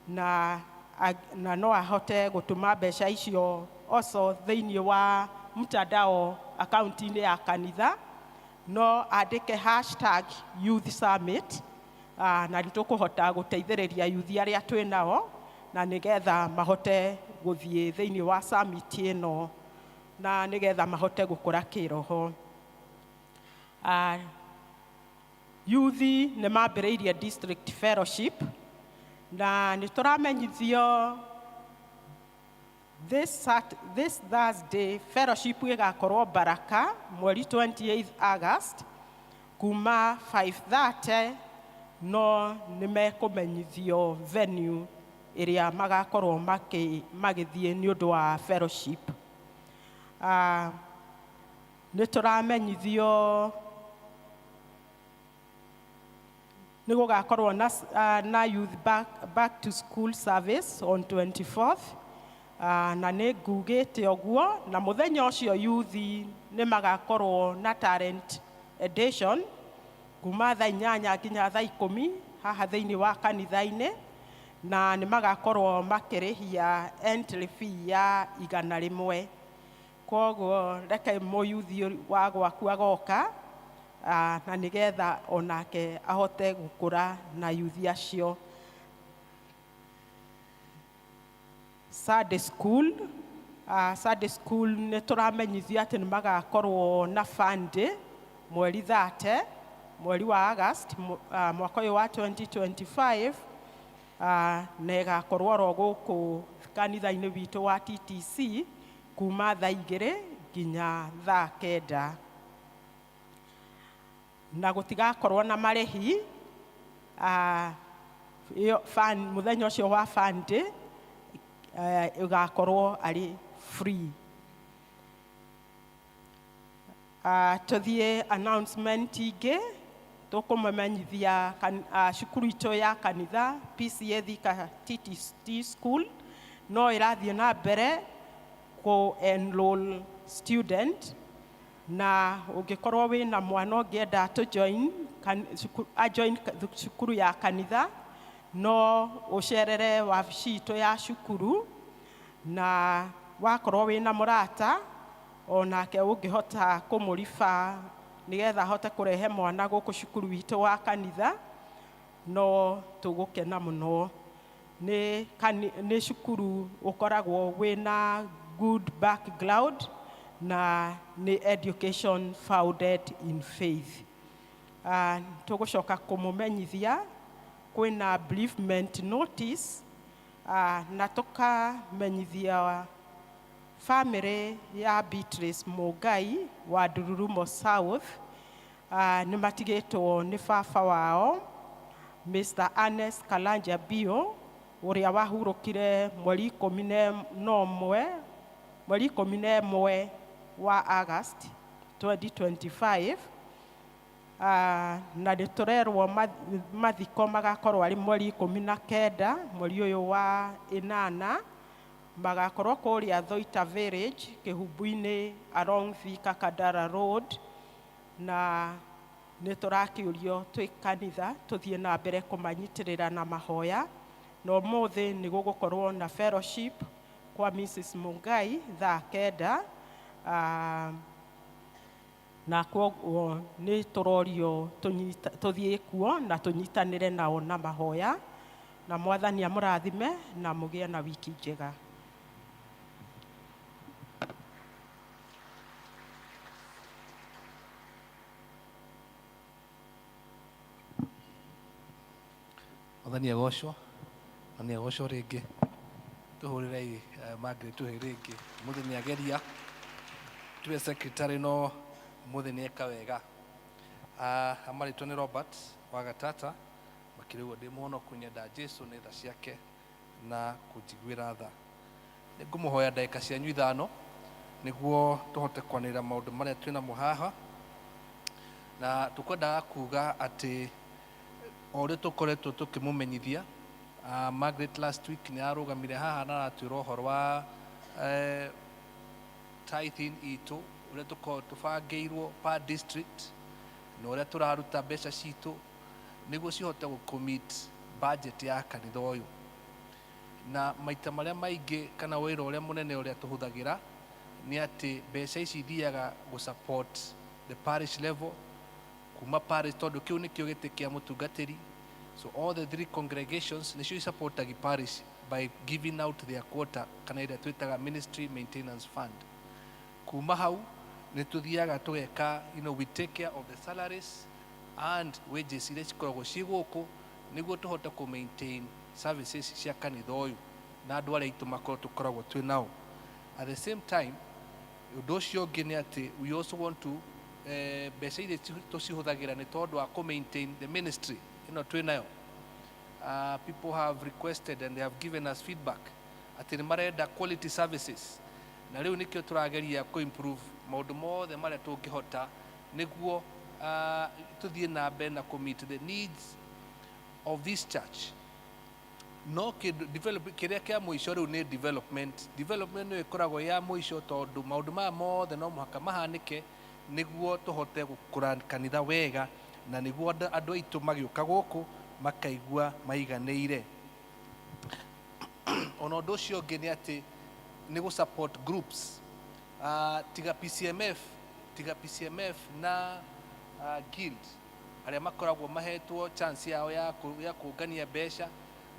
na no ahote gũtũma mbeca icio also thĩinĩ wa mtandao akaunti-inĩ ya kanitha. No andĩke #YouthSummit, na nĩ tũkũhota gũteithĩrĩria youth arĩa twĩ nao na nĩgetha mahote gũthiĩ thĩinĩ wa summit ĩno na nĩgetha mahote gũkũra kĩroho. Youth nĩ mambĩrĩirie district fellowship, na nĩ tũramenyithio this Thursday fellowship ĩgakorwo Baraka mweri 28 August kuma 5:30, no nĩ mekũmenyithio venue ĩrĩa magakorwo magĩthiĩ nĩ ũndũ wa fellowship. Nĩ tũramenyithio nĩ gũgakorwo na youth back to school service on 24th, na nĩ ngugĩte ũguo, na mũthenya ũcio youth nĩ magakorwo na talent edition kuma thaa 8 nginya thaa 10 haha thĩinĩ wa kanitha-inĩ, na nĩ magakorwo makĩrĩhia entry fee ya 100. Koguo reke mũyuthi wa gwaku agoka, na nĩgetha onake ahote gũkũra na yuthi acio. Sunday school, Sunday school nĩ tũramenyithio atĩ nĩ magakorwo na fun day mweri 30 mweri wa August mwaka ũyũ wa 2025, na ĩgakorwo oro gũkũ kanitha-inĩ witũ wa TTC kuma thaa 2 nginya thaa 9, na gũtigakorwo na marĩhi. Ĩyo mũthenya ũcio wa fun day ĩgakorwo arĩ free. Tũthiĩ announcement ingĩ. Tũkũmũmenyithia cukuru itũ ya kanitha PCA Thika TTC School no ĩrathiĩ na mbere kũ enroll student, na ũngĩkorwo wĩna mwana ũngĩenda to join a join cukuru ya kanitha, no ũcerere wabici itũ ya cukuru. Na wakorwo wĩna mũrata onake ũngĩhota kũmũriba nĩgetha ahote kũrehe mwana gũkũ cukuru witũ wa kanitha, no tũgũkena mũno. Nĩ cukuru ũkoragwo wĩna good background na nĩ education founded in faith. Tũgũcoka kũmũmenyithia kwĩna bereavement notice, na tũkamenyithia family ya Beatrice Mungai wa Ndururumo South. Nĩ matigĩtwo nĩ baba wao Mr. Ernest Kalanja Bio ũrĩa wahurũkire mweri 11 mweri 11 wa August 2025. Na nĩ tũrerwo mathiko magakorwo arĩ mweri 19 mweri ũyũ wa 8, magakorwo kũrĩa Thoita Village, Kĩhumbu-inĩ, along Thika Kandara Road. Na nĩ tũrakĩũrio twĩ kanitha tũthiĩ na mbere kũmanyitĩrĩra na mahoya, na ũmũthĩ nĩ gũgũkorwo na fellowship kwa Mrs. Mungai thaa 9. Na kwoguo nĩ tũrorio tũthiĩ kuo na tũnyitanĩre nao na mahoya, na Mwathani amũrathime na mũgĩe na wiki njega. Mwathani agocwo, Mwathani agocwo rĩngĩ. Tũhũrĩrei Margaret tũhĩ rĩngĩ. Mũthĩ nĩ ageria tuwe secretary, no mũthĩ nĩ eka wega. Amarĩtwo nĩ Robert wa Gatata, makĩrĩ ũguo ndĩ mũhonoku, nyenda Jesu nĩ tha ciake na kũnjiguĩra tha. Nĩ ngũmũhoya ndagĩka cianyu 5 nĩguo tũhote kwanĩrĩra maũndũ marĩa twĩnamo haha, na tũkwendaga kuga atĩ o ũrĩa tũkoretwo tũkĩmũmenyithia, Margaret last week nĩ arũgamire haha na aratwĩra ũhoro wa tithing itũ, ũrĩa tũkoragwo tũbangĩirwo per district na ũrĩa tũraruta mbeca citũ nĩguo cihote gũ-commit budget ya kanitha ũyũ. Na maita marĩa maingĩ kana wĩra ũrĩa mũnene ũrĩa tũhũthagĩra nĩ atĩ mbeca ici ithiaga gũ-support the parish level, kuma parish, tondũ kĩu nĩkĩo gĩtĩ kĩa mũtungatĩri. So all the three congregations nĩcio isupportagi parish by giving out their quota, kana ĩrĩa twĩtaga ministry maintenance fund. Kuma hau nĩ tũthiaga tũgeka, we take care of the salaries and wages iria cikoragwo ciĩ gũkũ nĩguo tũhote kũ maintain services cia kanitha ũyũ na andũ arĩa aitũ makorwo tũkoragwo twĩ nao. At the same time, ũndũ ũcio ũngĩ nĩ atĩ we also want to mbeca iria tũcihũthagĩra nĩ tondũ wa kũ maintain the ministry ĩno twĩ nayo. People have requested and they have given us feedback atĩ nĩ marenda quality services, na rĩu nĩkĩo tũrageria kũ improve maũndũ mothe marĩa tũngĩhota nĩguo tũthiĩ na mbere na kũ meet the needs of this church. No kĩndũ develop kĩrĩa kĩa mũico rĩu nĩ development. Development nĩyo ĩkoragwo ya mũico, tondũ maũndũ maya mothe no mũhaka mahanĩke nĩguo tũhote gũkũra kanitha wega na nĩguo andũ aitũ magĩũka gũkũ makaigua maiganĩire. Ona ũndũ ũcio ũngĩ nĩ atĩ nĩ gũ support groups, tiga PCMF na guild arĩa makoragwo mahetwo chance yao ya kũngania mbeca.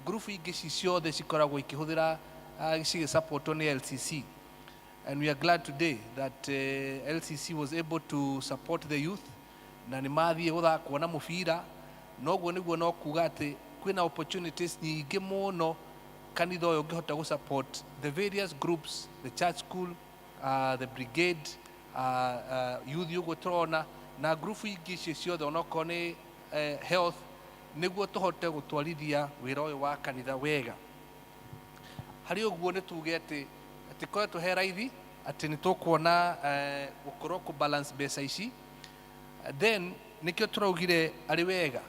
Group ingĩ ci ciothe cikoragwo ikĩhũthĩra cigĩsupportwo nĩ LCC, and we are glad today that LCC was able to support the youth na nĩ mathiĩ gũthaka kuona mũbira. Noguo nĩguo no kuga atĩ kwĩna opportunities nyingĩ mũno kanitha ũyũ ũngĩhota gũ support the various groups, the church school, the brigade, youth ũguo tũrona na group ingĩ icio ciothe, onokorwo nĩ health, nĩguo tũhote gũtwarithia wĩra ũyũ wa kanitha wega. Harĩ ũguo nĩ tuge atĩ hatikoretwo he raithi atĩ nĩ tũkuona gũkorwo kũ balance mbeca ici. Then nĩkĩo tũraugire arĩ wega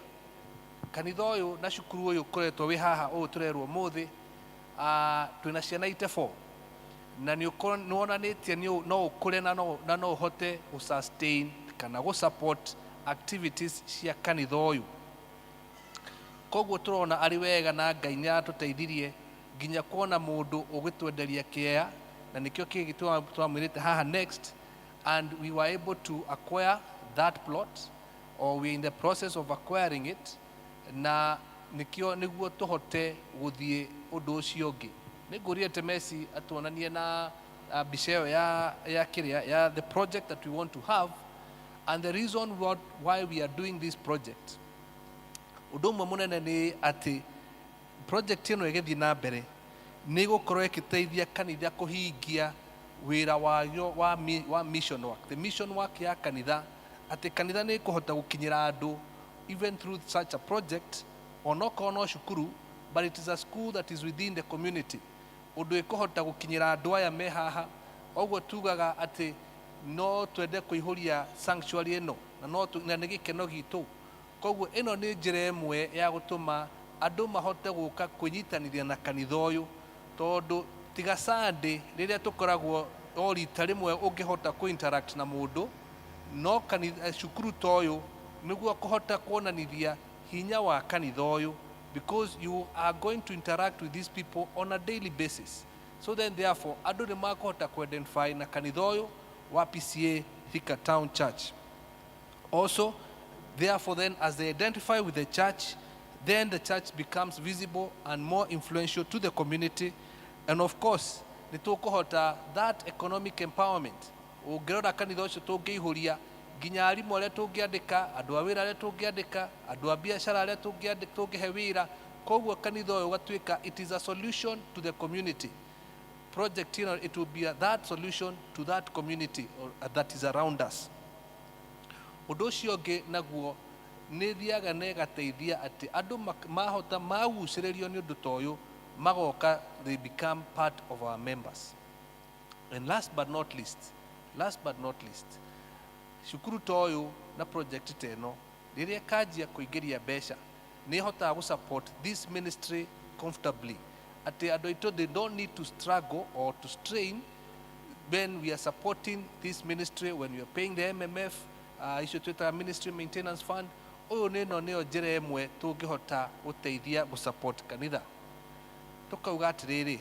kanitha ũyũ na cukuru ũyũ ũkoretwo wĩ haha ũũ tũrerwo ũmũthĩ, twĩna ciana 84 na nĩ wonanĩtie no ũkũre na no ũhote gũ sustain kana gũ support activities cia kanitha ũyũ. Koguo tũrona arĩ wega na Ngai nĩ aratũteithirie nginya kuona mũndũ ũgĩtwenderia kĩea, na nĩkĩo kĩngĩ twamwĩrĩte haha next, and we were able to acquire that plot, or we are in the process of acquiring it, na nĩkĩo nĩguo tũhote gũthiĩ ũndũ ũcio ũngĩ. Nĩ ngũrie Temesi atuonanie na mbica ĩyo ya kĩrĩa ya the project that we want to have and the reason why we are doing this project. Ũndũ ũmwe mũnene nĩ atĩ project ĩno ĩgĩthiĩ na mbere nĩ ĩgũkorwo ĩgĩteithia kanitha kũhingia wĩra wayo wa mission work, the mission work ya kanitha. Atĩ kanitha nĩ ĩkũhota gũkinyĩra andũ even through such a project, onokorwo no cukuru, but it is a school that is within the community, ũndũ ĩkũhota gũkinyĩra andũ aya me haha. Ũguo tugaga atĩ no twende kũihũria sanctuary ĩno na no na nĩ gĩkeno gitũ. Koguo ĩno nĩ njĩra ĩmwe ya gũtũma andũ mahote gũka kwĩnyitanĩria na kanitha ũyũ, tondũ tiga Sunday rĩrĩa tũkoragwo o rita rĩmwe ũngĩhota kũ interact na mũndũ, no kanitha, cukuru ta ũyũ nĩguo kũhota kuonanithia hinya wa kanitha ũyũ, because you are going to interact with these people on a daily basis. So then therefore andũ nĩ makũhota ku-identify na kanitha ũyũ wa PCA Thika Town Church. Also, therefore then, as they identify with the church, then the church becomes visible and more influential to the community. And of course, nĩ tũkũhota that economic empowerment. Ũngĩrora kanitha ũcio tũngĩihũria nginya arimũ arĩa tũngĩandĩka, andũ a wĩra arĩa tũngĩandĩka, andũ a biacara arĩa tũngĩhe wĩra. Koguo kanitha ũyũ ũgatuĩka it is a solution to the community. Project, it will be that solution to that community or that is around us. Ũndũ ũcio ũngĩ naguo nĩ thiaga na ĩgateithia atĩ andũ mahota magucĩrĩrio nĩ ũndũ ta ũyũ, magoka, they become part of our members. And last but not least, cukuru ta ũyũ na project ta ĩno rĩrĩa ĩkanjia kũingĩria mbeca, nĩ ĩhotaga gũ support this ministry comfortably, atĩ andũ aitũ they don't need to struggle or to strain when we are supporting this ministry, when we are paying the MMF, icio twĩtaga Ministry Maintenance Fund. Ũyũ nĩ ĩno nĩyo njĩra ĩmwe tũngĩhota gũteithia gũ support kanitha. Tũkauga atĩrĩrĩ,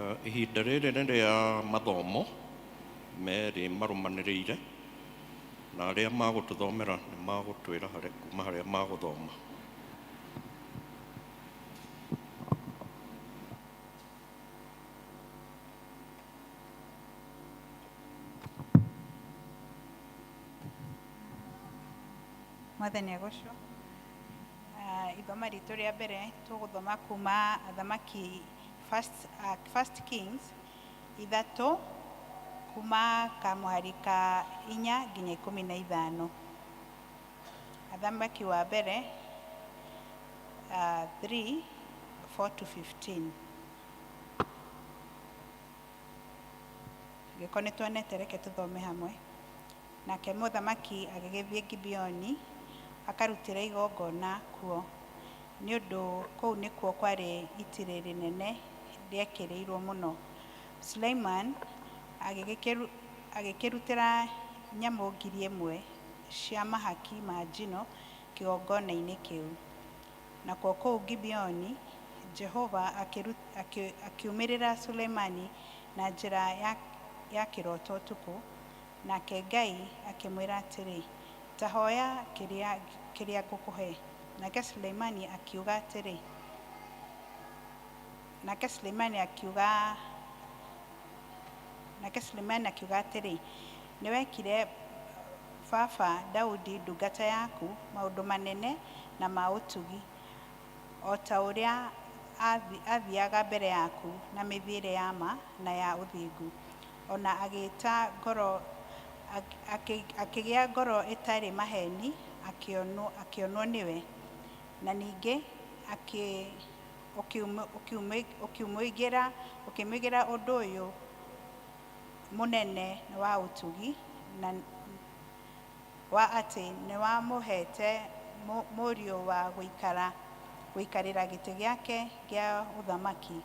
Ihinda rĩrĩ nĩ rĩa mathomo merĩ marũmanĩrĩire na arĩa magũtũthomera nĩ magũtwĩra kuma harĩa magũthoma. Mwathani agocwo. Ithoma ritũ rĩa mbere tũgũthoma kuma Athamaki First Kings 3 kuma kamũhari ka 4 nginya 15. Athamaki wa mbere 3 4 to 15. Gĩko nĩ tuonete, reke tũthome hamwe. Nake mũthamaki agĩgĩthiĩ Gibeoni akarutĩre igongona kuo, nĩ ũndũ kũu nĩkuo kwarĩ itĩrĩ rĩnene rĩekĩrĩirwo mũno. Suleiman agĩkĩrutĩra nyamũ 1,000 cia mahaki ma njino kĩgongona-inĩ kĩu. Nakuo kũu Gibeoni Jehova akiumĩrĩra Suleimani na njĩra ya kĩroto ũtukũ, nake Ngai akĩmwĩra atĩrĩ, ta hoya kĩrĩa ngũkũhe. Nake Suleimani akiuga atĩrĩ, nake Suleimani akiuga nake Suleimani akiuga atĩrĩ, nĩwekire baba Daudi ndungata yaku maũndũ manene na ma ũtugi, o ta ũrĩa athiaga mbere yaku na mĩthiĩre ya ma na ya ũthingu, ona agĩta ngoro akĩgĩa ngoro ĩtarĩ maheni akĩonwo nĩwe, na ningĩ ũkĩmũigĩra ũndũ ũyũ mũnene wa ũtugi na wa atĩ nĩwamũheete mũriũ wa gũikarĩra gĩtĩ gĩake gĩa ũthamaki,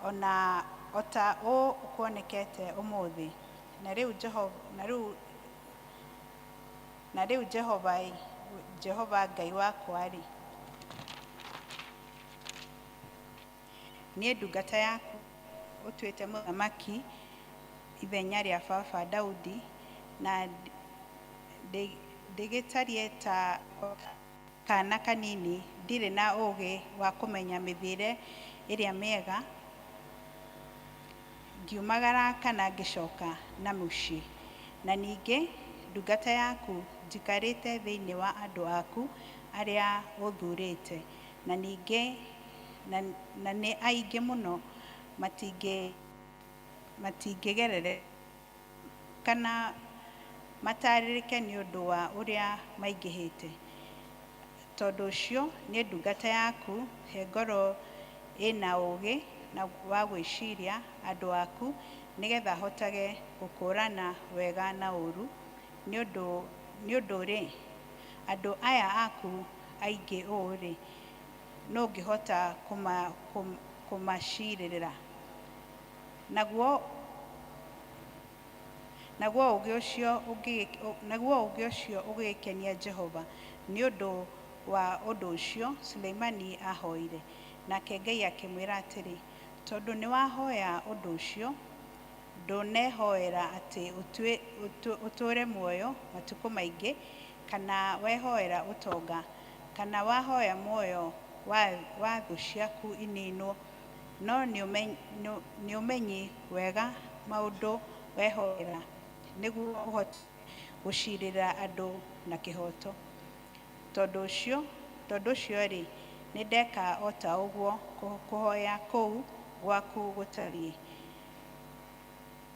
ona o ta ũũ kuonekete ũmũthĩ. Na rĩu Jehova Ngai wakwa-rĩ, niĩ ndungata yaku ũtuĩte mũthamaki ithenya rĩa baba Daudi, na ndĩgĩtariĩ ta kaana kanini, ndirĩ na ũũgĩ wa kũmenya mĩthiĩre ĩrĩa mĩega, ngiumagara kana ngĩcoka na mũciĩ. Na ningĩ ndungata yaku njikarĩte thĩinĩ wa andũ aku arĩa ũthuurĩte, na ningĩ na nĩ aingĩ mũno, matingĩgerere kana matarĩrĩke nĩ ũndũ wa ũrĩa maingĩhĩte. Tondũ ũcio niĩ ndungata yaku he ngoro ĩna ũũgĩ na wa gwĩciria andũ aku, nĩgetha hotage gũkũũrana wega na ũũru. Nĩ ũndũ-rĩ, andũ aya aku aingĩ ũũ-rĩ, nũ ũngĩhota kũmacirĩrĩra? Naguo ũũgĩ ũcio ũgĩkenia Jehova nĩ ũndũ wa ũndũ ũcio Suleimani aahoire. Nake Ngai akĩmwĩra atĩrĩ, tondũ nĩwahoya ũndũ ũcio, ndũnehoera atĩ ũtũũre muoyo matukũ maingĩ, kana wehoera ũtonga, kana wahoya muoyo wa thũ ciaku ininwo, no nĩũmenyi wega maũndũ wehoera, nĩguo ũhote gũciirĩra andũ na kĩhooto. Tondũ ũcio-rĩ, nĩndeka o ta ũguo kũhoya kũu gwaku gũtariĩ.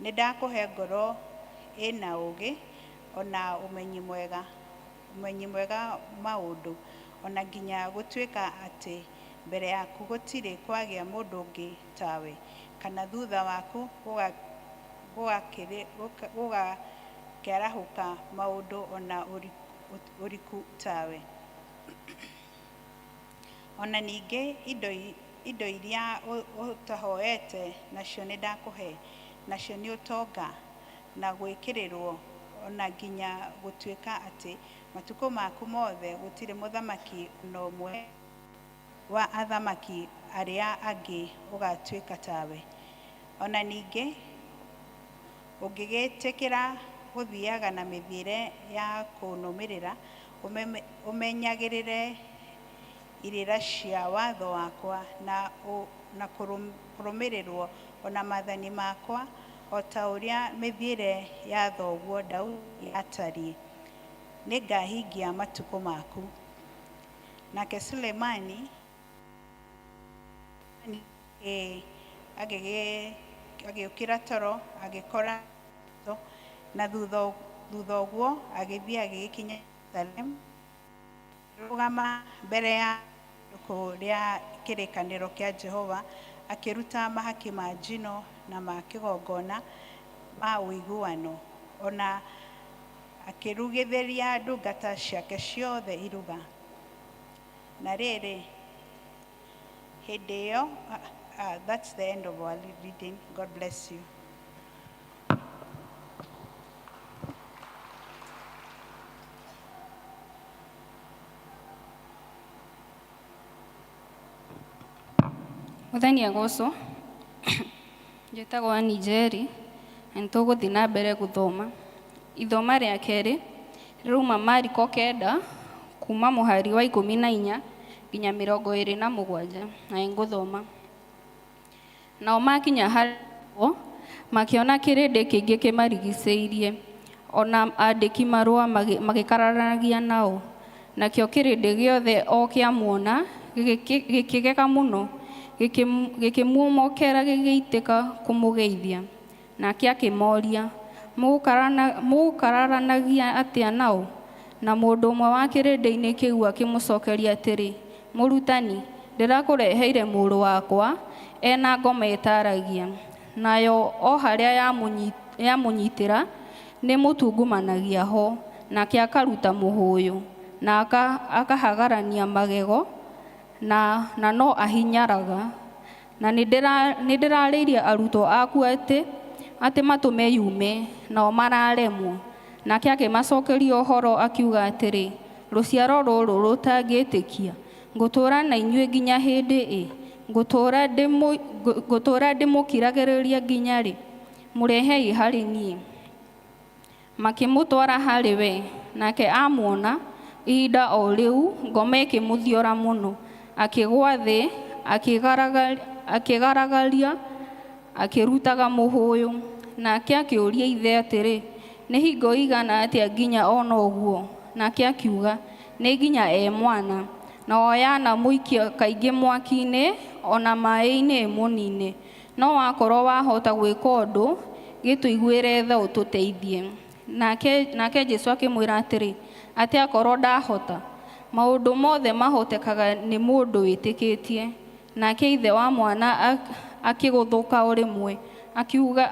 Nĩndakũhe ngoro ĩna ũũgĩ ona ũmenyi mwega maũndũ, ona nginya gũtuĩka atĩ mbere yaku gũtirĩ kwagĩa mũndũ ũngĩ tawe, kana thutha waku gũgakĩarahũka maũndũ ona ũriku tawe. Ona ningĩ indo iria ũtahoete nacio nĩndakũhe, nacio nĩ ũtonga na gwĩkĩrĩrwo, ona nginya gũtuĩka atĩ matukũ maku mothe gũtirĩ mũthamaki ona ũmwe wa athamaki arĩa angĩ ũgatuĩka tawe. O na ningĩ ũngĩgĩtĩkĩra gũthiaga na mĩthiĩre ya kũnũmĩrĩra, ũmenyagĩrĩre irĩra cia watho wakwa na kũrũmĩrĩrwo o na maathani makwa, o ta ũrĩa mĩthiĩre ya thoguo Daudi yatariĩ, nĩngahingia matukũ maku. Nake Suleimani agĩũkĩra toro, agĩkora, na thutha ũguo agĩthiĩ agĩgĩkinya Jerusalemu, akĩrũgama mbere ya ithandũkũ rĩa kĩrĩkanĩro kĩa Jehova, akĩruta mahaki ma njino na ma kĩgongona ma ũiguano, o na akĩrugithĩria ndungata ciake ciothe iruga. Na rĩrĩ, hĩndĩ ĩyo, that's the end of our reading. God bless you. Mũthenya agocwo. Njĩtagwo Ann Njeri na nĩ tũgũthiĩ na mbere gũthoma. Ithoma rĩa kerĩ rĩrauma Mariko 9 kuma mũhari wa 14 nginya 27, na nĩngũthoma. Nao makinya harĩ o makĩona kĩrĩndĩ kĩingĩ kĩmarigicĩirie, ona andĩki marũa magĩkararanagia nao. Nakĩo kĩrĩndĩ gĩothe o kĩamuona gĩkĩgega mũno, gĩkĩmuomokera gĩgĩitĩka kũmũgeithia. Nake akĩmoria, mũgũkararanagia atĩa nao? Na mũndũ ũmwe wa kĩrĩndĩ-inĩ kĩu akĩmũcokeria atĩrĩ, Mũrutani, ndĩrakũreheire mũrũ wakwa ena ngoma ĩtaragia, nayo o harĩa yamũnyitĩra nĩ mũtungumanagia ho, nake akaruta mũhũyũ, na akahagarania magego, na no ahinyaraga. Na nĩndĩrarĩirie arutwo aku atĩ matũme yume, nao mararemwo. Nake akĩmacokeria ũhoro akiuga atĩrĩ, rũciaro rũrũ rũtangĩtĩkia, ngũtũũra na inyuĩ nginya hĩndĩ ĩ? Ngũtũũra ndĩmũkiragĩrĩria nginya rĩ? Mũrehei harĩ niĩ. Makĩmũtwara harĩ we, nake amuona, ihinda o rĩu ngoma ĩkĩmũthiora mũno, akĩgũa thĩ, akĩgaragaria, akĩrutaga mũhũyũ. Nake akĩũria ithe atĩrĩ, nĩ hingo igana atĩa nginya ona ũguo? Nake akiuga, nĩ nginya e mwana, na o yanamũikia kaingĩ mwaki-inĩ ona maĩ-inĩ ĩmũnine. No wakorwo wahota gwĩka ũndũ, gĩtũiguĩre tha ũtũteithie. Nake Jesũ akĩmwĩra atĩrĩ, atĩ akorwo ndahota, maũndũ mothe mahotekaga nĩ mũndũ wĩtĩkĩtie. Nake ithe wa mwana akĩgũthũka o rĩmwe, akiuga,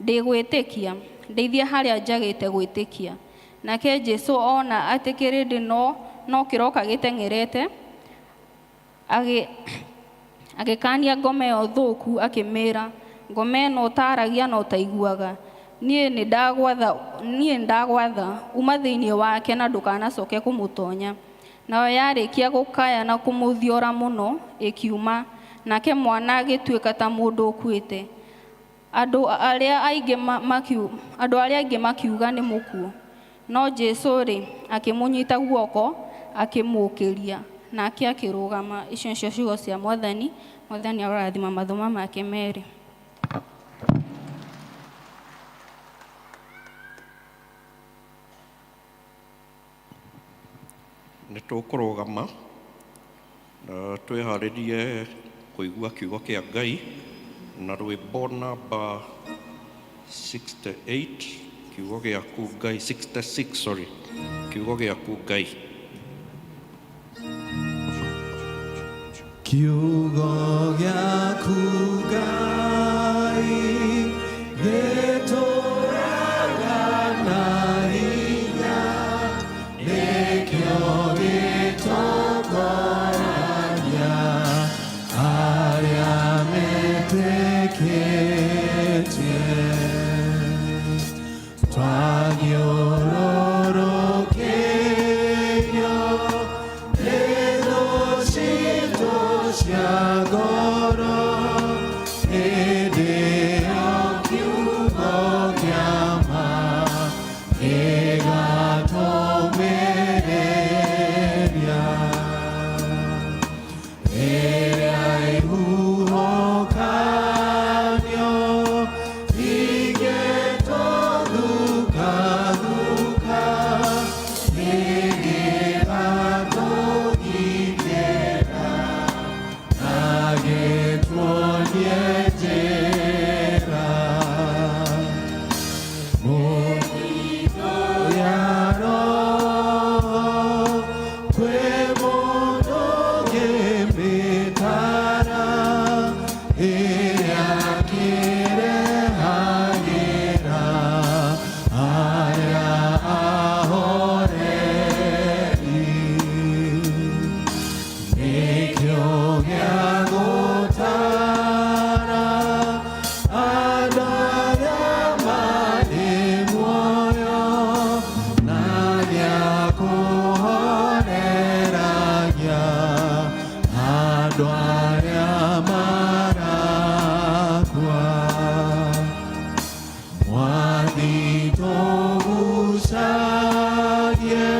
ndĩgwĩtĩkia, ndeithia harĩa njagĩte gwĩtĩkia. Nake Jesũ ona atĩ kĩrĩndĩ no kĩroka gĩteng'erete, agĩkania ngoma ĩyo thũku akĩmĩĩra, ngoma ĩno ũtaaragia na ũtaiguaga, niĩ nĩndagwatha, uma thĩinĩ wake na ndũkanacoke kũmũtonya. Nayo yarĩkia gũkaya na kũmũthiora mũno, ĩkiuma, nake mwana agĩtuĩka ta mũndũ ũkuĩte. Andũ arĩa aingĩ makiuga nĩ mũkuũ. No Jesũ-rĩ, akĩmũnyita guoko, akĩmũũkĩria, nake akĩrũgama. Icio nĩcio ciugo cia Mwathani. Mwathani arorathima mathomo make merĩ. Nĩ tũkũrũgama na twĩharĩrie kũigua kiugo kĩa Ngai na rwĩmbo namba 68, kiugo gĩaku Ngai, 66, sorry, kiugo gĩaku Ngai. Kiugo gĩaku Ngai gĩtũũraga na hinya, nĩkĩo gĩtũkoragia arĩa metĩkĩtie. Twathiũrũrũkĩirio nĩ thũ citũ cia ngoro, Nĩkĩo gĩa gũtara andũ arĩa marĩ muoyo na gĩa kũhoreragia andũ arĩa marakua. Mwathi tũgucagie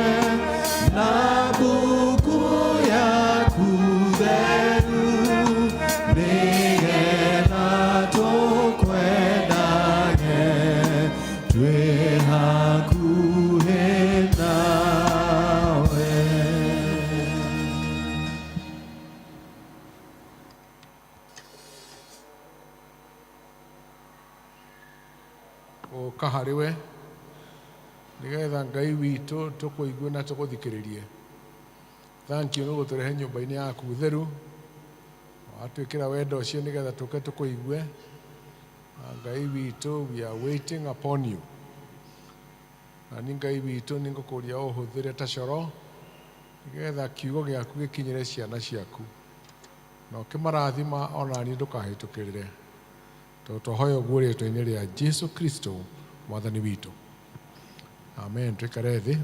na mbuku yaku theru nĩgetha tũkwendage twĩ hakuhĩ nawe. Ũka harĩ we nĩgetha Ngai witũ tũkũigue na tũgũthikĩrĩrie. Thank you nĩ gũtũrehe nyũmba-inĩ yaku theru, watwĩkĩra wendo ũcio nĩgetha tũke tũkũigue. Na Ngai witũ, we are waiting upon you. Na ni Ngai witũ nĩ ngũkũria ũhũthĩre ta coro nĩgetha kiugo gĩaku gĩkinyĩre ciana ciaku na ũkĩmarathima ona niĩ ndũkahĩtũkĩrĩre, tondũ twahoya ũguo rĩtwa-inĩ rĩa Jesu Kristo mwathani witũ, amen. Twĩkare thĩ.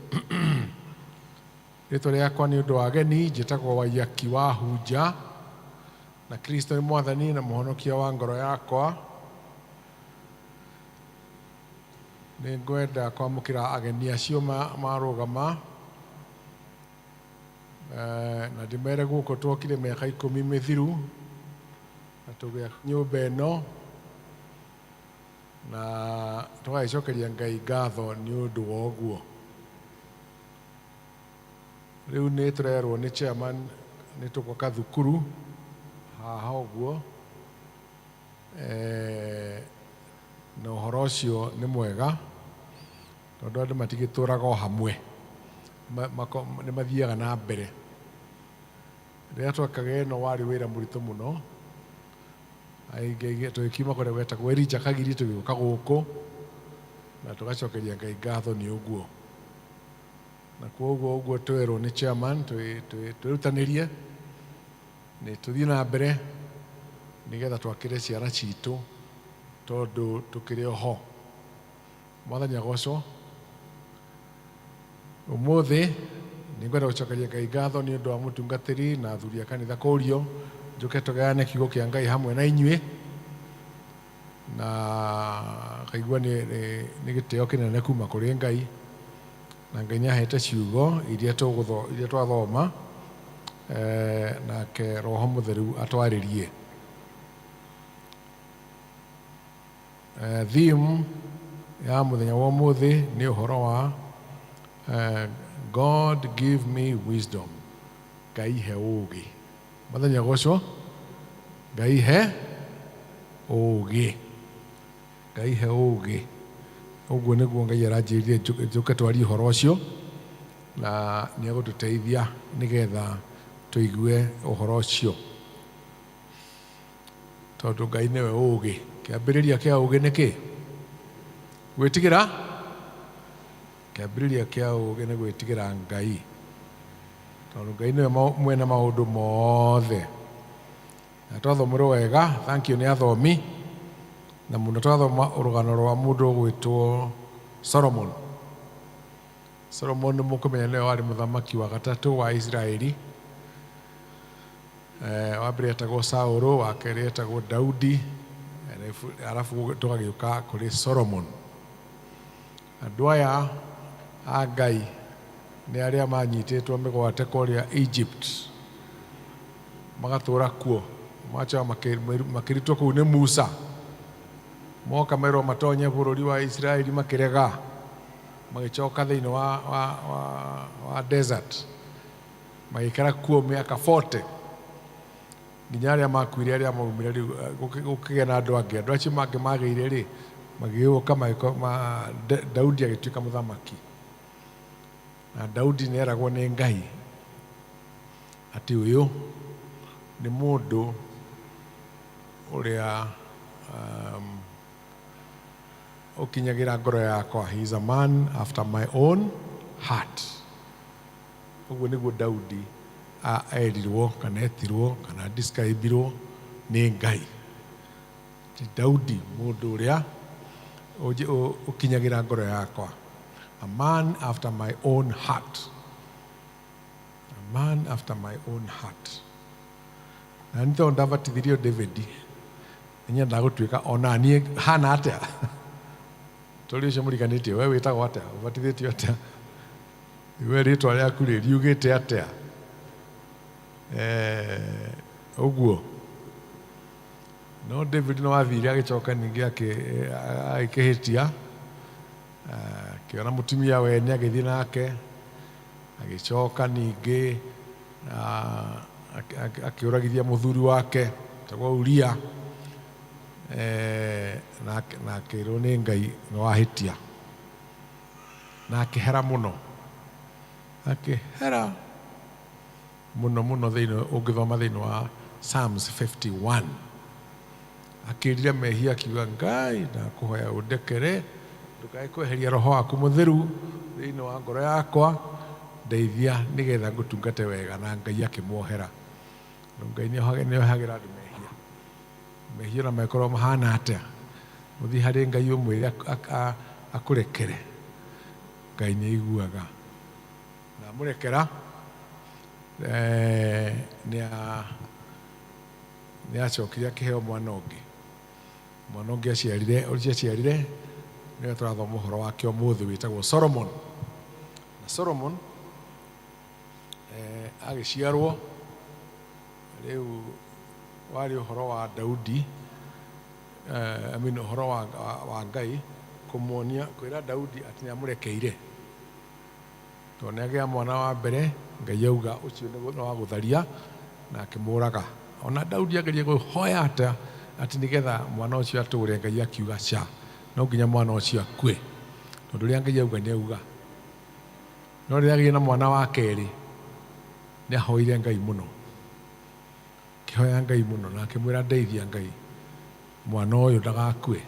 Rĩtwa rĩakwa nĩ ũndũ wa ageni njĩtagwo Waiyaki wa Hunja, na Kristo nĩ mwathani na mũhonokia wa ngoro yakwa. Nĩ ngwenda kwamũkĩra ageni acio marũgama na ndĩmere gũkũ twokire mĩaka 10 mĩthiru na tũgĩaka nyũmba ĩno na tũgagĩcokeria Ngai ngatho nĩ ũndũ wa ũguo. Rĩu nĩ tũrerwo nĩ chairman nĩ tũgwaka thukuru haha ũguo, na ũhoro ũcio nĩ mwega tondũ andũ matigĩtũraga o hamwe, nĩ mathiaga na mbere. Rĩrĩa twakaga ĩno warĩ wĩra mũritũ mũno, aingĩ tũgĩkiuma kũrĩa gwetagwo Elijah Kagiri tũgĩũka gũkũ na tũgacokeria Ngai ngatho nĩ ũguo. Na koguo ũguo twerwo nĩ chairman twĩrutanĩrie nĩ tũthiĩ na mbere nĩgetha twakĩre ciana citũ tondũ tũkĩrĩ o ho. Mwathani agocwo. Ũmũthĩ nĩ ngwenda gũcokeria Ngai ngatho nĩ ũndũ wa mũtungatĩri na athuri a kanitha kũrio njũke tũgayane kiugo kĩa Ngai hamwe na inyuĩ, na kaigua nĩ gĩtĩo kĩnene kuma kũrĩ Ngai, na Ngai nĩ ahete ciugo iria iria twathoma, nake Roho Mũtheru atwarĩrie. Theme ya mũthenya wa ũmũthĩ nĩ ũhoro wa God give me wisdom, Ngai he ũũgĩ. Mwathani agocwo. Ngai he ũũgĩ, Ngai he ũũgĩ. Ũguo nĩguo Ngai aranjĩrire njũke twarie ũhoro ũcio, na nĩ egũtũteithia nĩgetha tũigue ũhoro ũcio, tondũ Ngai nĩwe ũũgĩ. Kĩambĩrĩria kĩa ũũgĩ nĩ kĩ? Gwĩtigĩra. Kĩambĩrĩria kĩa ũũgĩ nĩ gwĩtigĩra Ngai, tondũ Ngai nĩwe mwene maũndũ mothe. Na twathomerwo wega, thank you nĩ athomi na mũno, twathoma rũgano rwa mũndũ ũgwĩtwo Solomon. Solomon nĩ mũkũmenya nĩwe warĩ mũthamaki wa gatatũ wa Isiraeli. Wa mbere etagwo Saũlũ, wa kerĩ etagwo Daudi, arabu tũgagĩũka kũrĩ Solomon. Andũ aya a Ngai nĩ arĩa manyitĩtwo mĩgwate kũrĩa Egypt, magatũra kuo, magacoka makĩrutwo kũu nĩ Musa, moka merwo matonye bũrũri wa Isiraeli, makĩrega, magĩcoka thĩinĩ wa desert, magĩikara kuo mĩaka 40 nginya arĩa makuire, arĩa maumire. Rĩu gũkĩgĩa na andũ angĩ. Andũ acio mangĩ magĩire rĩ, magĩũka Daudi agĩtuĩka mũthamaki. Na Daudi nĩ eragwo nĩ Ngai atĩ ũyũ nĩ mũndũ ũrĩa ũkinyagĩra ngoro yakwa, he is a man after my own heart. Ũguo nĩguo Daudi erirwo kana etirwo kana describirwo nĩ Ngai. Ti Daudi mũndũ ũrĩa ũkinyagĩra ngoro yakwa. A man after my own heart. A man after my own heart. Na nĩ tondũ ndabatithirio David, nĩ nyendaga gũtuĩka ona niĩ hana atĩa. Tũrĩ ũcio mũriganĩtie, we wĩtagwo atĩa? Ũbatithĩtio atĩa? We rĩtwa rĩaku rĩ riugĩte atĩa? Ũguo. No David no athire agĩcoka ningĩ agĩkĩhĩtia, akĩona mũtumia wene agĩthiĩ nake, agĩcoka ningĩ akĩũragithia mũthuri wake wĩtagwo Uria, na akĩrwo nĩ Ngai nĩ wahĩtia, na akĩhera mũno, akĩhera mũno mũno thĩinĩ, ũngĩthoma thĩinĩ wa Psalms 51, akĩrira mehia akiuga Ngai ndakũhoya ũndekere, ndũkae kweheria roho waku mũtheru thĩinĩ wa ngoro yakwa, ndeithia nĩgetha ngũtungate wega, na Ngai akĩmuohera. Ngai nĩohagĩra andũ mehia. Mehia ona mangĩkorwo mahana atĩa, ũthiĩ harĩ Ngai ũmwĩre akũrekere, Ngai nĩaiguaga. Na amũrekera, nĩacokire akĩheo mwana ũngĩ. Mwana ũngĩ aciarire, ũcio aciarire, nĩwe tũrathoma ũhoro wake ũmũthĩ, wĩtagwo Solomon. Na Solomon, agĩciarwo, rĩu warĩ ũhoro wa Daudi, I mean, ũhoro wa Ngai kũmuonia, kwĩra Daudi atĩ nĩamũrekeire. Tondũ nĩagĩa mwana wa mbere, Ngai auga ũcio nĩ wa gũtharia, na akĩmũraga. Ona Daudi ageria kũhoya atĩa atĩ nĩgetha mwana ũcio atũre, Ngai akiuga ca, no nginya mwana ũcio akue. Tondũ rĩrĩa Ngai auga nĩauga. No rĩrĩa agĩire na mwana wa kerĩ, nĩahoire Ngai mũno. Akĩhoya Ngai mũno na akĩmwĩra ndeithia Ngai, mwana ũyũ ndagakue.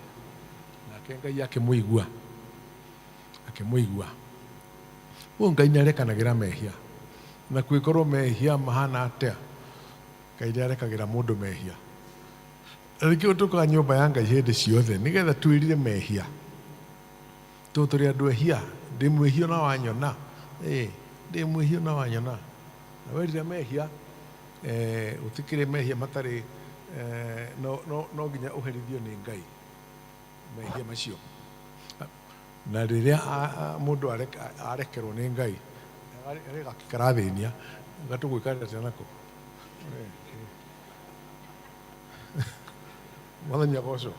Nake Ngai akĩmũigua. Akĩmũigua. Ũguo Ngai nĩarekanagĩra mehia. Na kwĩkorwo mehia mahana atĩa, Ngai nĩarekagĩra mũndũ mehia. Na nĩkĩo tũkaga nyũmba ya Ngai hĩndĩ ciothe, nĩgetha twĩrire mehia. Tondũ tũrĩ andũ ehia, ndĩ mwĩhia ona wanyona, ndĩ mwĩhia ona wanyona. Na werira mehia, gũtikĩrĩ mehia matarĩ, no nginya ũherithio nĩ Ngai mehia macio. Na rĩrĩa mũndũ arekerwo nĩ Ngai, karathĩnia, gatũgwĩka atĩa nako? Mwathani agocwo.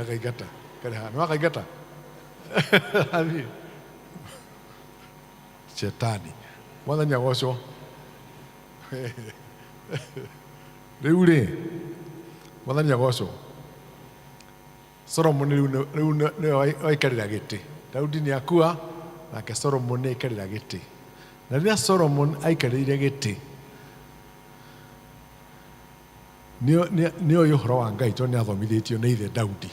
Akaingata. Karĩ haha. Nĩ wakaingata? Athiĩ. Shetani. Mwathani agocwo. Rĩu rĩ, Mwathani agocwo. Solomon rĩu nĩwe waikarĩra gĩtĩ. Daudi nĩ akua, nake Solomon nĩ aikarĩra gĩtĩ. Na rĩrĩa Solomon aikarĩire gĩtĩ, nĩoĩ ũhoro wa Ngai tondũ nĩathomithĩtio nĩ ithe Daudi.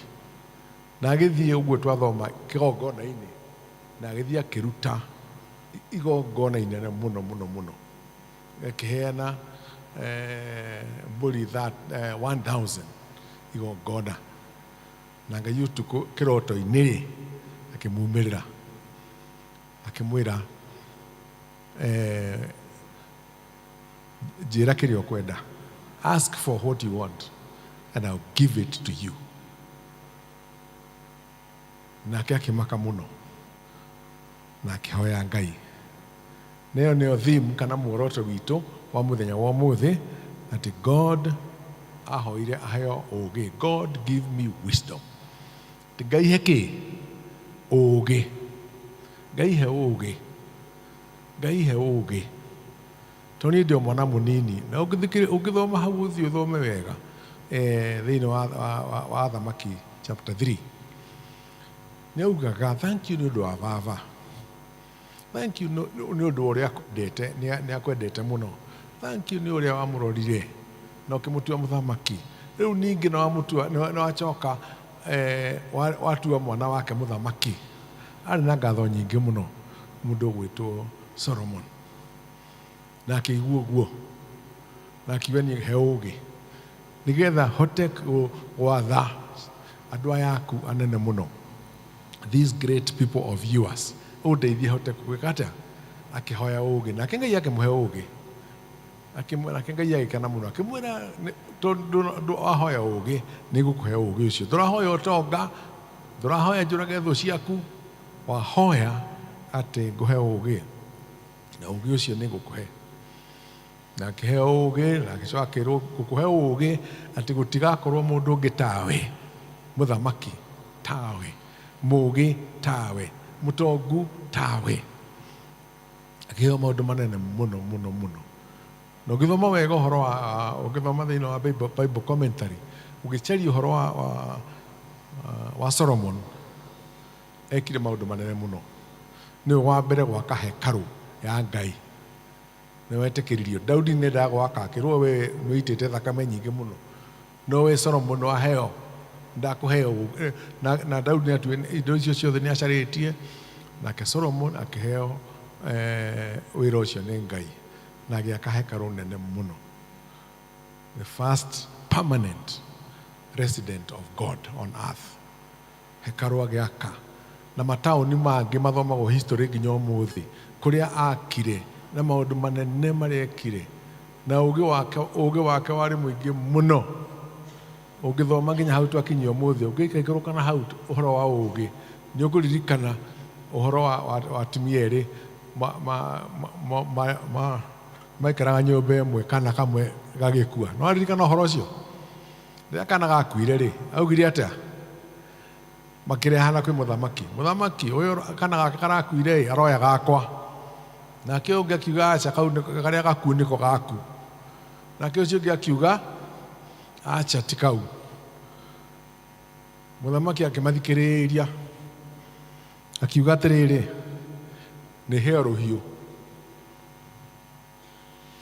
Na agĩthiĩ ũguo twathoma kĩgongona-inĩ, na agĩthiĩ akĩruta igongona inene mũno mũno mũno. Akĩheana mbũri 1000 igongona. Na Ngai ũtukũ kĩroto-inĩ rĩ, akĩmumĩrĩra. Akĩmwĩra, njĩra kĩrĩa ũkwenda. Ask for what you want and I'll give it to you. Nake akĩmaka mũno na akĩhoya Ngai. Na ĩyo nĩyo theme kana muoroto witũ wa mũthenya wa ũmũthĩ, atĩ God ahoire aheo ũũgĩ. God give me wisdom. Atĩ Ngai he kĩ? Ũũgĩ. Ngai he ũũgĩ. Ngai he ũũgĩ. Tondũ niĩ ndĩ o mwana mũnini, na ũngĩthoma hau ũthiĩ ũthome wega, thĩinĩ wa Athamaki chapter 3, nĩaugaga thank you nĩ ũndũ wa baba. Thank you nĩ ũndũ wa ũrĩa akwendete, nĩ akwendete mũno. Thank you nĩ ũrĩa wamũrorire na ũkĩmũtua mũthamaki. Rĩu ningĩ nĩ wacoka watua mwana wake mũthamaki. Arĩ na ngatho nyingĩ mũno mũndũ ũgwĩtwo Solomon. Na akĩigua ũguo na akiuga niĩ he ũũgĩ nĩgetha hote gwatha andũ aya aku anene mũno, these great people of yours, ũndeithie hote gwĩka atĩa. Akĩhoya ũũgĩ nake Ngai akĩmũhe ũũgĩ. Nake Ngai agĩkena mũno akĩmwĩra, tondũ wahoya ũũgĩ nĩngũkũhe ũũgĩ ũcio. Ndũrahoya ũtonga, ndũrahoya njũrage thũ ciaku, wahoya atĩ ngũhe ũũgĩ na ũũgĩ ũcio nĩngũkũhe. Na akĩheo ũũgĩ na agĩcoka akĩrwo ngũkũhe ũũgĩ atĩ gũtigakorwo mũndũ ũngĩ tawe, mũthamaki tawe, mũũgĩ tawe, mũtongu tawe. Akĩheo maũndũ manene mũno mũno mũno. Na ũngĩthoma wega ũhoro wa ũngĩthoma thĩinĩ wa Bible commentary, ũgĩcaria ũhoro wa Solomon, ekire maũndũ manene mũno. Nĩwe wa mbere gwaka hekarũ ya Ngai. Nĩwe wetĩkĩririo. Daudi nĩendaga gwaka, akĩrwo we nĩũitĩte thakame nyingĩ mũno. No we Solomon waheo, ndakũheo na Daudi nĩatuire indo icio ciothe nĩacarĩtie, nake Solomon akĩheo wĩra ũcio nĩ Ngai na agĩaka hekarũ nene mũno. The first permanent resident of God on earth. Hekarũ agĩaka. Na mataũni mangĩ mathomagwo history nginya ũmũthĩ, kũrĩa akire na maũndũ manene marĩa ekire, na ũũgĩ wake warĩ mũingĩ mũno. Ũngĩthoma nginya hau twakinyia ũmũthĩ, ũngĩikaikũrũka na hau ũhoro wa ũũgĩ, nĩũkũririkana ũhoro wa atumia erĩ maikaraga nyũmba ĩmwe, kana kamwe gagĩkua. Nĩ waririkana ũhoro ũcio? Rĩrĩa kana gakuire rĩ, augire atĩa? Makĩrehana kwĩ mũthamaki. Mũthamaki, ũyũ kana gake karakuire ĩ, aroya gakwa. Nake ũngĩ akiuga aca, kau karĩa gakuũ nĩko gaku. Nake ũcio ũngĩ akiuga aca, ti kau. Mũthamaki akĩmathikĩrĩria akiuga atĩrĩrĩ, nĩ heo rũhiũ.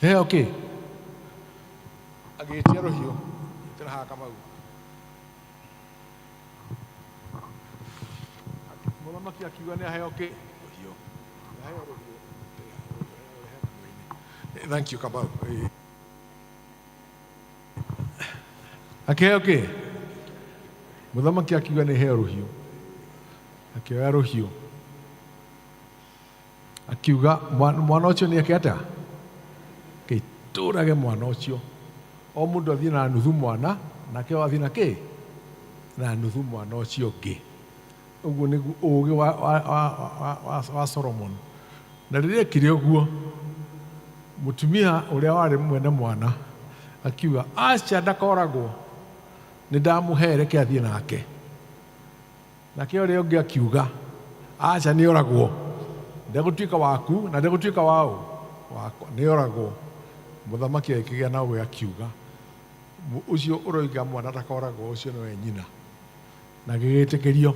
Heo kĩ? Agĩtia rũhiũ. Ĩtĩra haha Kamau. Mũthamaki akiuga nĩ aheo kĩ? Rũhiũ. Aheo rũhiũ. Thank you Kamau. Akĩheo kĩ? Mũthamaki akiuga nĩ heo rũhiũ. Akĩoya rũhiũ. Akiuga mwana ũcio nĩ eke atĩa? Kĩtũrage mwana ũcio. O mũndũ athiĩ na nuthu mwana, nake o athiĩ na kĩ? Na nuthu mwana ũcio ũngĩ. Ũguo nĩguo ũũgĩ wa Solomon. Na rĩrĩa ekire ũguo, mũtumia ũrĩa warĩ mwene mwana akiuga aca ndakoragwo, nĩ ndamũhe reke athiĩ nake. Nake ũrĩa ũngĩ akiuga aca nĩ oragwo, ndegũtuĩka waku na ndegũtuĩka waũ wakwa, nĩ oragwo. Mũthamaki agĩkĩgĩa na ũũgĩ akiuga ũcio ũroiga mwana ndakoragwo, ũcio nĩwe nyina. Na agĩgĩtĩkĩrio.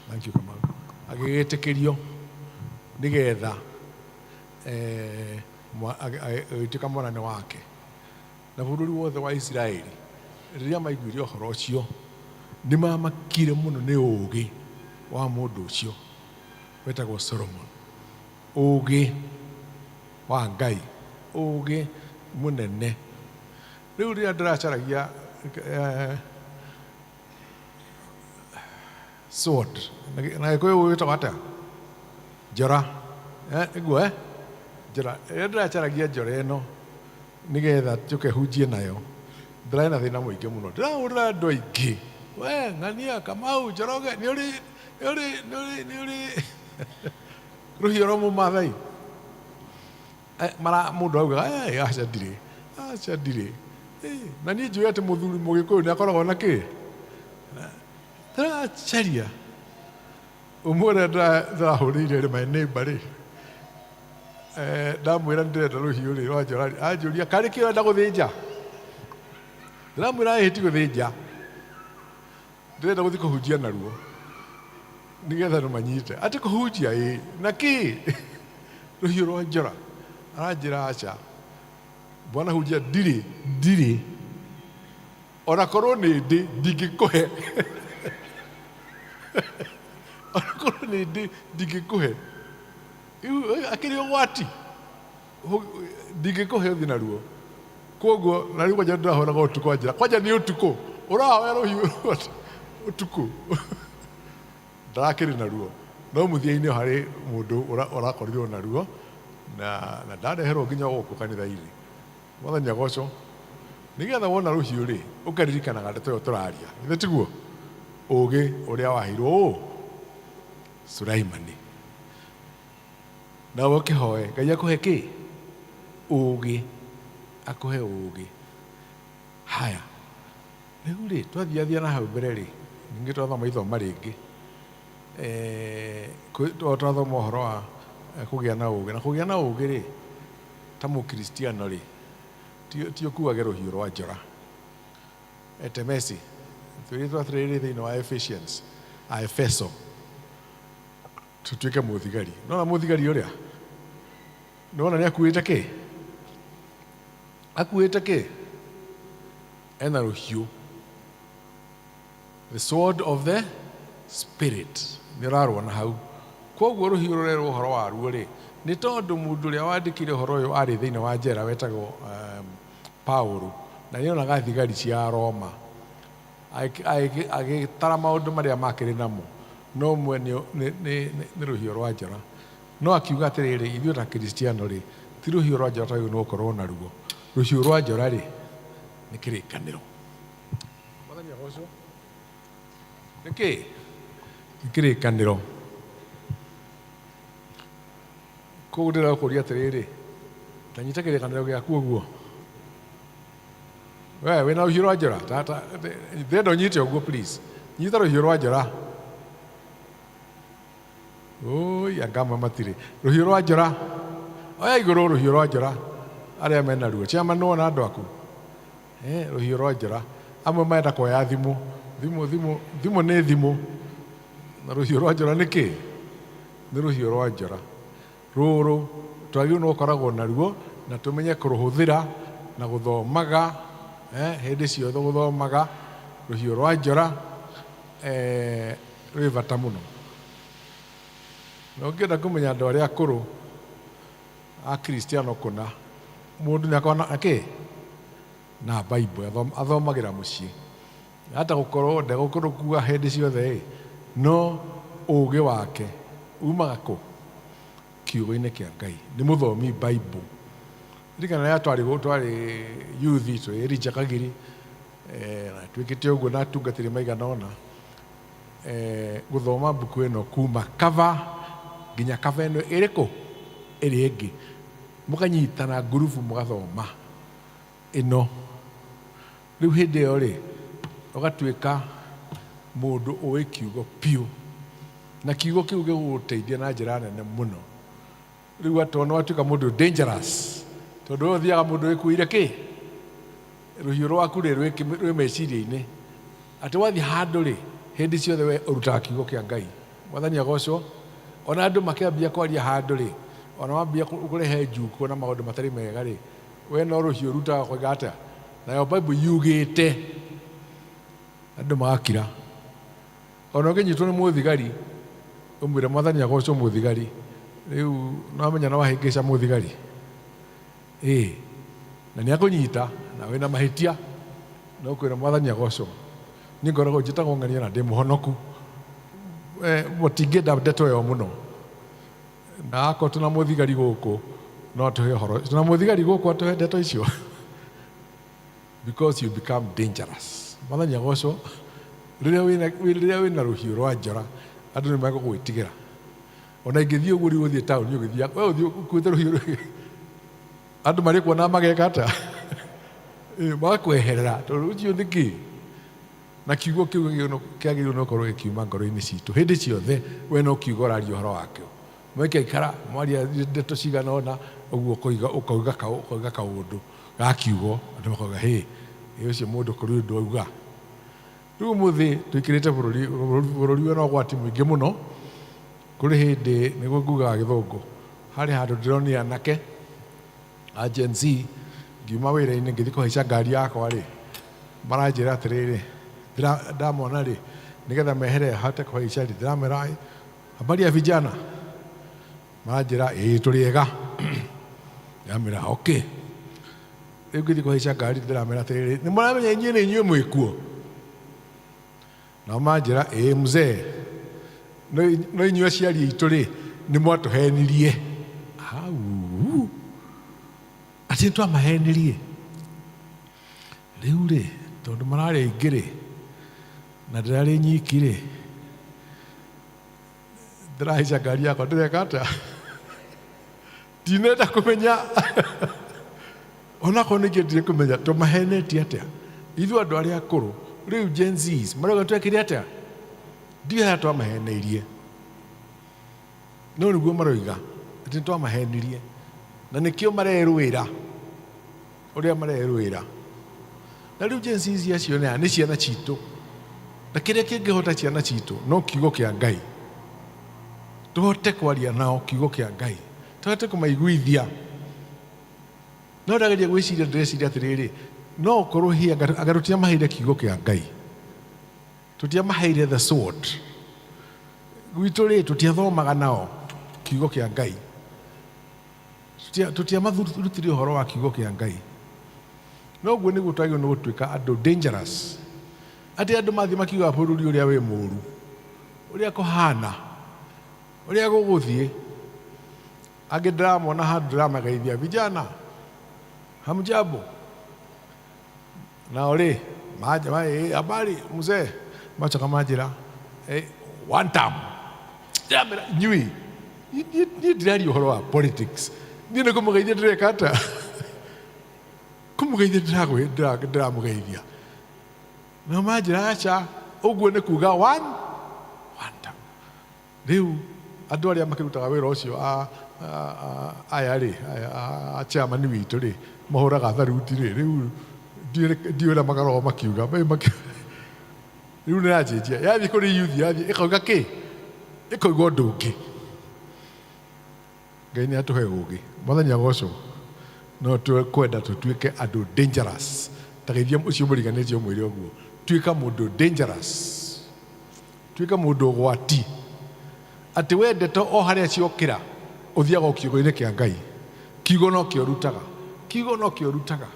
Thank you Kamau. Agĩgĩtĩkĩrio nĩgetha agĩtuĩka mwana nĩ wake. Na bũrũri wothe wa Isiraeli rĩrĩa maiguire ũhoro ũcio nĩ mamakire mũno nĩ ũũgĩ wa mũndũ ũcio wetagwo Solomon. Ũũgĩ wa Ngai, ũũgĩ mũnene. Rĩu rĩrĩa ndĩracaragia sword, na Gĩkũyũ wĩtagwo atĩa? Njora. Nĩguo Njora. Rĩrĩa ndĩracaragia njora ĩno nĩgetha njũke hunjie nayo, ndĩrarĩ na thĩna mũingĩ mũno. Ndĩrahũrĩra andũ aingĩ, we ng'ania Kamau Njoroge, nĩ ũrĩ rũhiũ rwa Mũmathai? Mara mũndũ augaga, aca ndirĩ, aca ndirĩ. Na niĩ njũĩ atĩ mũthuri Mũgĩkũyũ nĩ akoragwo na kĩ? Ndĩracaria. Ũmwe ũrĩa ndĩrahũrĩire rĩ, my neighbor rĩ, ndamwĩra nĩ ndĩrenda rũhiũ rĩ rwa njora rĩ, anjũria karĩ kĩ ũrenda gũthĩnja? Ndĩramwĩra ĩĩ ti gũthĩnja, ndĩrenda gũthiĩ kũhunjia naruo nĩgetha rũmanyite. Atĩ kũhunjia ĩĩ na kĩ? Rũhiũ rwa njora. Aranjĩra aca, bwana hunjia ndirĩ, ndirĩ. Ona korwo nĩ ndĩ ndingĩkũhe. Ona korwo nĩ ndĩ ndingĩkũhe. Rĩu akĩrĩ ũgwati. Ndingĩkũhe ũthiĩ naruo. Koguo na rĩu kwanja ndĩrahoraga ũtukũ anjĩra kwanja nĩ ũtukũ ũrahoya rũhiũ ũtukũ ndarakĩrĩ naruo no mũthia-inĩ harĩ mũndũ ũrakorirwo naruo na na ndareherwo nginya gũkũ kanitha-inĩ. Mwathani agocwo. Nĩgetha wona rũhiũ rĩ ũkaririkanaga ndeto ĩyo tũraria, githĩ tiguo? Ũgĩ ũrĩa waheirwo ũ? Sulaimani. Nawe ũkĩhoe Ngai akũhe kĩ? Ũgĩ, akũhe ũgĩ. Haya, rĩu rĩ twathiathia na hau mbere rĩ, ningĩ twathoma ithoma rĩngĩ twathoma ũhoro wa kũgĩa na ũgĩ, na kũgĩa na ũgĩ rĩ ta mũkristiano rĩ ti ũkuage rũhiũ rwa njora. Etemesi twĩrĩtwo atĩrĩrĩ thĩinĩ wa Ephesians, a Efeso, tũtuĩke mũthigari. Nona mũthigari ũrĩa nĩwona nĩ akuĩte kĩ? Akuĩte kĩ? Ena rũhiũ, the sword of the spirit, nĩ ũrarwona hau. Koguo rũhiũ rũrerwo ũhoro waruo rĩ, nĩ tondũ mũndũ ũrĩa wandĩkire ũhoro ũyũ arĩ thĩinĩ wa njera wetagwo Paulo, na nĩonaga thigari cia Roma agĩtara maũndũ marĩa makĩrĩ namo, no ũmwe nĩ rũhiũ rwa njora. No akiuga atĩrĩrĩ, ithuĩ ta Kristiano rĩ, ti rũhiũ rwa njora twagĩrĩirwo nĩ gũkorwo naruo. Rũhiũ rwa njora rĩ, nĩ kĩrĩkanĩro. Mwathani agocwo. Nĩ kĩ? Nĩ kĩrĩkanĩro. Koguo ndĩrakũria atĩrĩrĩ, ta nyita kĩrĩkanĩro gĩaku ũguo. We wĩna rũhiũ rwa njora? Ndĩrenda ũnyite ũguo please. Nyita rũhiũ rwa njora. Oi, anga amwe matirĩ. Rũhiũ rwa njora. Oya igũrũ rũhiũ rwa njora. Arĩa mena ruo. Chairman nĩwona andũ aku? Rũhiũ rwa njora. Amwe marenda kuoya thimũ. Thimũ, thimũ, thimũ nĩ thimũ. Na rũhiũ rwa njora nĩ kĩ? Nĩ rũhiũ rwa njora. Rũrũ twagĩrĩirwo nĩ gũkoragwo naruo na tũmenye kũrũhũthĩra na gũthomaga, hĩndĩ ciothe gũthomaga rũhiũ rwa njora, rwĩ bata mũno. Na ũngĩenda kũmenya andũ arĩa akũrũ a Kristiano kũna, mũndũ nĩ akoragwo na kĩ? Na Bible athomagĩra mũciĩ. Hata gũkorwo ndegũkũrũkua hĩndĩ ciothe ĩ, no ũgĩ wake umaga kũ? Kiugo-inĩ kĩa Ngai. Nĩ mũthomi Bible. Ririkana rĩrĩa twarĩ youth twĩ Elijah Kagiri, na twĩkĩte ũguo na atungatĩri maigana ũna, gũthoma mbuku ĩno kuma cover nginya cover ĩno ĩrĩkũ? Ĩrĩa ĩngĩ. Mũkanyitana ngurubu mũgathoma ĩno. Rĩu hĩndĩ ĩyo rĩ, ũgatuĩka mũndũ ũĩ kiugo piũ. Na kiugo kĩu gĩgũgũteithia na njĩra nene mũno. Rĩu atĩ nĩ watuĩka mũndũ dangerous. Tondũ we ũthiaga mũndũ wĩkuĩire kĩ? Rũhiũ rwaku rĩ, rwĩ meciria-inĩ. Atĩ wathiĩ handũ rĩ, hĩndĩ ciothe we ũrutaga kiugo kĩa Ngai. Mwathani agocwo. Ona andũ makĩambia kwaria handũ rĩ, ona mambia kũrehe njuko na maũndũ matarĩ mega rĩ, we no rũhiũ ũrutaga koiga atĩa? Nayo Bible yugĩte. Andũ magakira. Ona ũngĩnyitwo nĩ mũthigari, ũmwĩre Mwathani agocwo mũthigari. Rĩu nĩwamenya nĩwahĩngĩca mũthigari. Ĩĩ. Na nĩakũnyita na wĩna mahĩtia. No kwĩra Mwathani agocwo. Niĩ ngoragwo njĩtagwo ng'ania na ndĩ mũhonoku. Mũtingĩenda ndeto ĩyo mũno. Na akorwo twĩna mũthigari gũkũ, no atũhe ũhoro. Twĩna mũthigari gũkũ atũhe ndeto icio. Because you become dangerous. Mwathani agocwo. Rĩrĩa wĩna rũhiũ rwa njora, andũ nĩ megũgwĩtigĩra. Ona ingĩthiĩ ũguo rĩu ũthiĩ taũni ũgĩthiaga, we ũthiĩ ũkuĩte rũhiũ rũu. Andũ marĩ kuona mageka atĩa? Magakweherera, tondũ ũcio nĩ kĩ? Na kiugo kĩu kĩagĩrĩirwo nĩ gũkorwo gĩkiuma ngoro-inĩ citũ. Hĩndĩ ciothe we no kiugo ũraria ũhoro wakĩo. Mwĩkaikara, mwaria ndeto cigana ũna, ũguo ũkoiga ũkoiga kaũndũ ga kiugo, andũ makoiga, hĩ, ĩ ũcio mũndũ kũrĩ ũndũ auga. Rĩu ũmũthĩ tũikĩrĩte bũrũri, bũrũri wĩna ũgwati mũingĩ mũno. Kũrĩ hĩndĩ, nĩguo ngugaga gĩthũngũ, harĩ handũ ndĩronire anake a Gen Z, ngiuma wĩra-inĩ ngĩthiĩ kũhaica ngari yakwa rĩ, maranjĩra atĩrĩrĩ, ndamona rĩ, nĩgetha mehere hote kũhaica rĩ, ndĩramera, habari ya vijana? Maranjĩra, ĩĩ tũrĩ ega. Ndĩramwĩra okay. Rĩu ngĩthiĩ kũhaica ngari ndĩramera atĩrĩrĩ, nĩ mũramenya inyuĩ nĩ inyuĩ mwĩkuo? Nao manjĩra ĩĩ mzee, no no inyuĩ aciari aitũ rĩ nĩ mwatũhenirie. Au, atĩ nĩ twamahenirie? Rĩu rĩ, tondũ mararĩ aingĩ rĩ, na ndĩrarĩ nyiki rĩ, ndĩrahaica ngari yakwa ndĩreka atĩa? Ndinenda kũmenya onakorwo nĩ ingĩendire kũmenya tũmahenetie atĩa ithuĩ andũ arĩa akũrũ. Rĩu Gen Zs marauga twekire atĩa? Ndiũĩ harĩa twamaheneirie, no nĩguo maroiga atĩ nĩ twamahenirie, na nĩkĩo marerũĩra ũrĩa marerũĩra. Na rĩu Gen Zs acio nĩ aya, nĩ ciana citũ, na kĩrĩa kĩngĩhota ciana citũ no kiugo kĩa Ngai. Tũhote kwaria nao kiugo kĩa Ngai, tũhote kũmaiguithia. No ndageria gwĩciria, ndĩreciria atĩrĩrĩ, no ũkorwo hihi anga tũtiamaheire kiugo kĩa Ngai, tũtiamaheire the sword. Gwitũ rĩ, tũtiathomaga nao kiugo kĩa Ngai, tũtiamarutire ũhoro wa kiugo kĩa Ngai. No ũguo nĩguo twagĩrĩirwo nĩ gũtuĩka andũ dangerous, atĩ andũ mathiĩ makiugaga bũrũri ũrĩa wĩ mũru, ũrĩa kũhana, ũrĩa gũgũthiĩ. Angĩ ndĩramona handũ ndĩramageithia, vijana hamjambo? Nao rĩ manja habari mzee, macoka manjĩra one term. Ndĩramera inyuĩ, niĩ ndiraria ũhoro wa politics, niĩ nĩ kũmũgeithia ndĩreka atĩa? Kũmũgeithia ndĩramũgeithia. Nao manjĩra aca, ũguo nĩ kuga one term. Rĩu andũ arĩa makĩrutaga wĩra ũcio aya rĩ, aya a chairman witũ rĩ, mahũraga tharuti rĩ, rĩu ndiũĩ ũrĩa makoragwo makiuga. Rĩu nĩ yanjĩnjia, yathiĩ kũrĩ youth, yathiĩ ĩkauga kĩ? Ĩkauga ũndũ ũngĩ. Ngai nĩ atũhe ũgĩ. Mwathani agocwo. No twenda tũtuĩke andũ dangerous. Ta geithia ũcio mũriganĩtie ũmwĩre ũguo. Tuĩka mũndũ dangerous. Tuĩka mũndũ ũgwati. Atĩ we ndeto o harĩa ciokĩra, ũthiaga o kiugo-inĩ kĩa Ngai. Kiugo no kĩo ũrutaga. Kiugo no kĩo ũrutaga.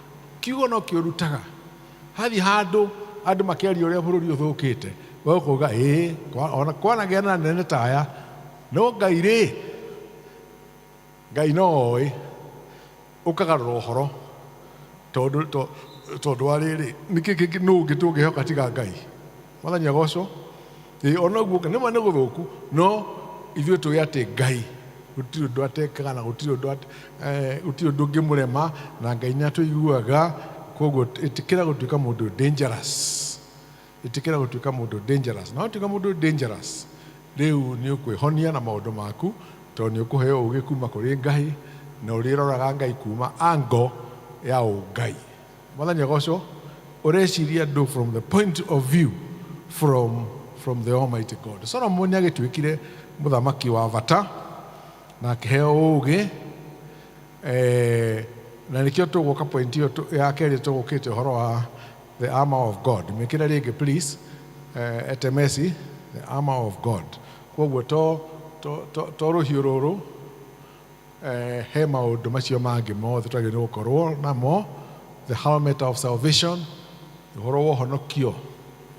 Kiugo no kĩo ũrutaga. Hathiĩ handũ andũ makĩaria ũrĩa bũrũri ũthũkĩte, we ũkauga ĩĩ, ona kwanagĩa na anene ta aya, no Ngai rĩ, Ngai no oĩ. Ũkagarũra ũhoro tondũ tondũ wa rĩrĩ, nĩkĩ kĩngĩ, nũ ũngĩ tũngĩhoka tiga Ngai? Mwathani agocwo. Ĩĩ ona ũguo nĩma nĩ gũthũku, no ithuĩ tũĩ atĩ Ngai gũtirĩ ũndũ atekaga na gũtirĩ ũndũ gũtirĩ ũndũ ũngĩmũrema, na Ngai nĩ atũiguaga. Koguo ĩtĩkĩra gũtuĩka mũndũ dangerous. Ĩtĩkĩra gũtuĩka mũndũ dangerous. Na watuĩka mũndũ dangerous, rĩu nĩ ũkwĩhonia na maũndũ maku, tondũ nĩ ũkũheo ũgĩ kuma kũrĩ Ngai, na ũrĩroraga Ngai kuma angle ya ũngai. Mwathani agocwo. Ũreciria andũ from the point of view from the Almighty God. Solomon nĩ agĩtuĩkire mũthamaki wa bata na akĩheo ũgĩ, na nĩkĩo tũgũka point ĩyo ya kerĩ tũgũkĩte ũhoro wa the armor of God. Mĩkĩre rĩngĩ please, etemesi, the armor of God. Koguo to rũhiũ rũrũ, he maũndũ macio mangĩ mothe twagĩrĩirwo nĩ gũkorwo namo, the helmet of salvation, ũhoro wa ũhonokio.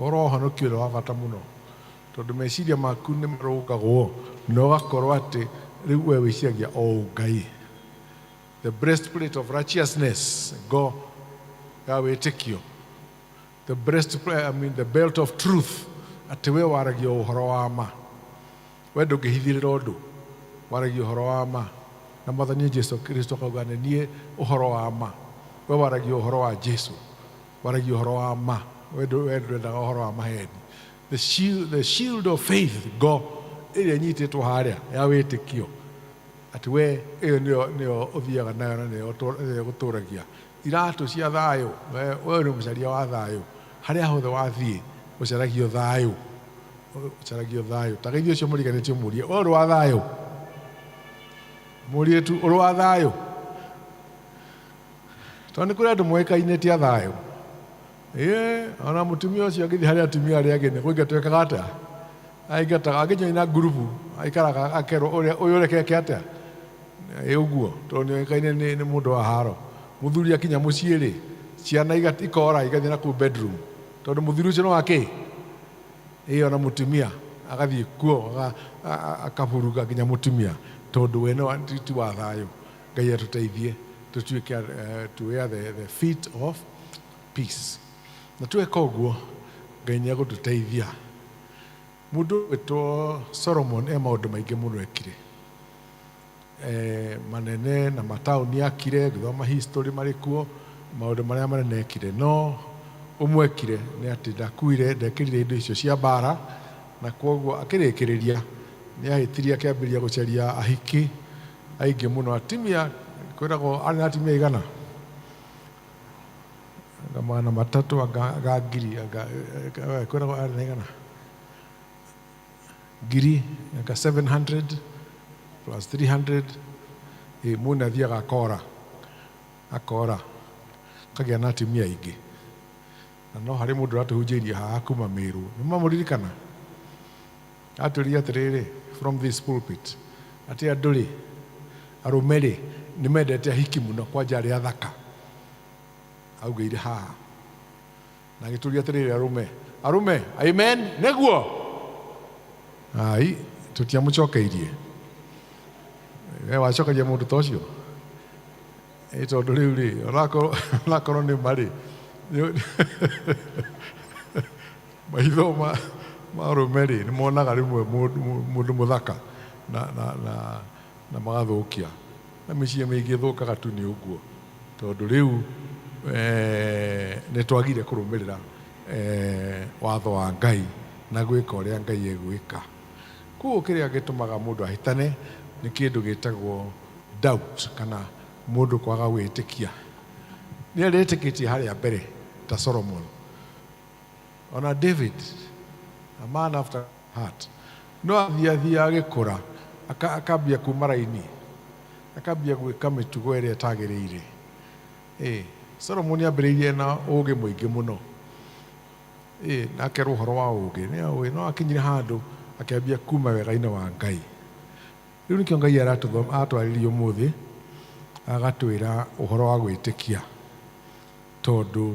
Ũhoro wa ũhonokio nĩ wa bata mũno, tondũ meciria maku nĩ marũngagwo na ũgakorwo atĩ rĩu we wĩciragia o ũngai. The breastplate of righteousness, ngo ya wĩtĩkio. The breastplate, I mean the belt of truth, atĩ we waragia ũhoro wa ma. We ndũngĩhithĩrĩra ũndũ, waragia ũhoro wa ma. Na Mwathani Jesu Kristo akauga nĩ niĩ ũhoro wa ma. We waragia ũhoro wa Jesu, waragia ũhoro wa ma. We ndwendaga ũhoro wa maheni. The shield of faith, ngo ĩrĩa ĩnyitĩtwo harĩa ya wĩtĩkio, atĩ we ĩyo nĩyo ũthiaga nayo na nĩyo ĩgũtũragia. Iratũ cia thayũ, we ũrĩ mũcaria wa thayũ. Harĩa hothe wathiĩ ũcaragio thayũ, ũcaragio thayũ. Ta geithia ũcio mũriganĩtie ũmũrie, we ũrĩ wa thayũ? Mũrie tu, ũrĩ wa thayũ? Tondũ nĩ kũrĩ andũ moĩkaine ti a thayũ. Ĩĩ, ona mũtumia ũcio angĩthiĩ harĩ atumia arĩa angĩ nĩ kũingatwo ekaga atĩa? Aingataga, angĩjoina ngurubu, aikaraga akerwo ũrĩa ũyũ ũreke eke atĩa? Ĩ ũguo tondũ nĩoĩkaine nĩ nĩ mũndũ wa haro. Mũthuri akinya mũciĩ rĩ, ciana ikora igathiĩ na kũu bedroom tondũ mũthuri ũcio nĩ wa kĩ? Ĩ ona mũtumia agathiĩ kuo akaburuga nginya mũtumia tondũ we ti wa thayũ. Ngai atũteithie tũtuĩke to wear the feet of peace. Na tweka ũguo Ngai nĩ egũtũteithia. Mũndũ ũgwĩtwo Solomon e maũndũ maingĩ mũno ekire. Manene na mataũni akire, ngĩthoma history marĩ kuo, maũndũ marĩa manene ekire. No ũmwe ekire nĩ atĩ ndakuire, ndekĩrire indo icio cia mbara, na kwoguo akĩrĩkĩrĩria nĩ ahĩtirie akĩambĩrĩria gũcaria ahiki aingĩ mũno. Atumia, kwĩragwo arĩ na atumia aigana? Anga 300, anga ngiri, anga, kwĩragwo arĩ na aigana? Ngiri, anga 700 plus 300. Ĩ, mũndũ nĩ athiaga akora, akora, akagĩa na atumia aingĩ. Na no harĩ mũndũ ũratũhunjĩirie haha kuma Meru. Nĩ mwamũririkana? Atwĩrire atĩrĩrĩ, from this pulpit, atĩ andũ rĩ, arũme rĩ, nĩ mendete ahiki mũno kwanja arĩa athaka. Augĩire haha. Na agĩtũria atĩrĩrĩ, arũme, arũme, amen, nĩguo? Ai, tũtiamũcokeirie. We wacokeria mũndũ ta ũcio? Ĩ tondũ rĩu rĩ, onakorwo nĩ ma rĩ, maitho ma arũme rĩ, nĩ monaga rĩmwe mũndũ mũthaka na magathũkia. Na mĩciĩ mĩingĩ ĩthũkaga tu nĩ ũguo. Tondũ rĩu nĩ twagire kũrũmĩrĩra watho wa Ngai na gwĩka ũrĩa Ngai egwĩka. Koguo kĩrĩa gĩtũmaga mũndũ ahĩtane nĩ kĩndũ gĩtagwo doubt kana mũndũ kwaga gwĩtĩkia. Nĩ aretĩkĩtie harĩa mbere ta Solomon. Ona David, a man after heart. No athiĩ athiĩ agĩkũra, akambia kuma raini, akambia gwĩka mĩtugo ĩrĩa ĩtagĩrĩire. Ĩ, Solomon ambĩrĩirie na ũgĩ mũingĩ mũno. Ĩ, na akerwo ũhoro wa ũgĩ, nĩ aũĩ, no akinyire handũ akĩambia kuma wega-inĩ wa Ngai. Rĩu nĩkĩo Ngai aratwarĩria ũmũthĩ, agatwĩra ũhoro wa gwĩtĩkia. Tondũ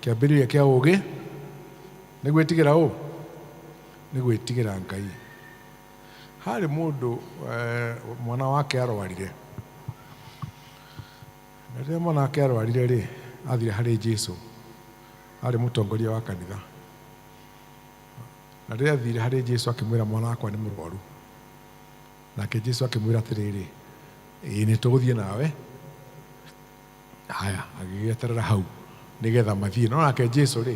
kĩambĩrĩria kĩa ũgĩ nĩ gwĩtigĩra ũ? Nĩ gwĩtigĩra Ngai. Harĩ mũndũ mwana wake arwarire. Na rĩrĩa mwana wake arwarire rĩ, athire harĩ Jesu. Arĩ mũtongoria wa kanitha. Na rĩrĩa athire harĩ Jesu akĩmwĩra mwana wakwa nĩ mũrwaru. Nake Jesu akĩmwĩra atĩrĩrĩ, ĩĩ nĩ tũgũthiĩ nawe. Haya, agĩgĩeterera hau nĩgetha mathiĩ. No nake Jesu rĩ,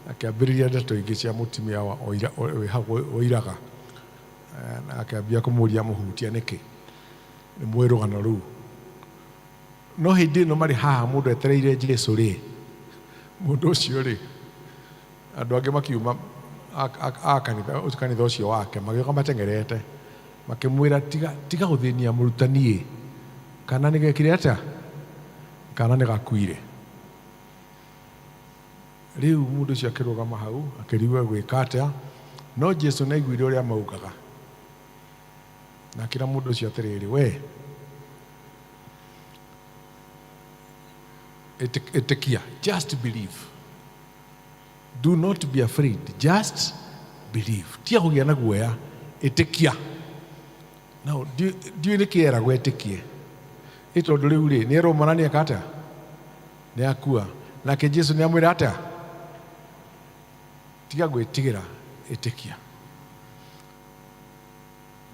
akĩambĩrĩria ndeto ingĩ cia mũtumia wĩ hau ũiraga. Na akĩambia kũmũria amũhutia nĩkĩ. Nĩ mũĩ rũgano rũu. No hĩndĩ ĩno marĩ haha mũndũ etereire Jesu rĩ, mũndũ ũcio rĩ, andũ angĩ makiuma a kanitha ũcio wake, magĩũka mateng'erete, makĩmwĩra tiga gũthĩnia mũrutani ĩ, kana nĩ gekire atĩa? Kana nĩ gakuire. Rĩu mũndũ ũcio akĩrũgama hau, akĩrigwo egwĩka atĩa, no Jesu nĩ aiguire ũrĩa maugaga. Na akĩra mũndũ ũcio atĩrĩrĩ, we, ĩtĩkia, just believe. Do not be afraid, just believe. Tiga kũgĩa na guoya, ĩtĩkia. Now, ndiũĩ nĩkĩ eragwo etĩkie. Ĩ tondũ rĩu rĩ, nĩ erwo mwana nĩ eka atĩa? Nĩ akua. Nake Jesu nĩ amwĩra atĩa? Tiga gwĩtigĩra, ĩtĩkia.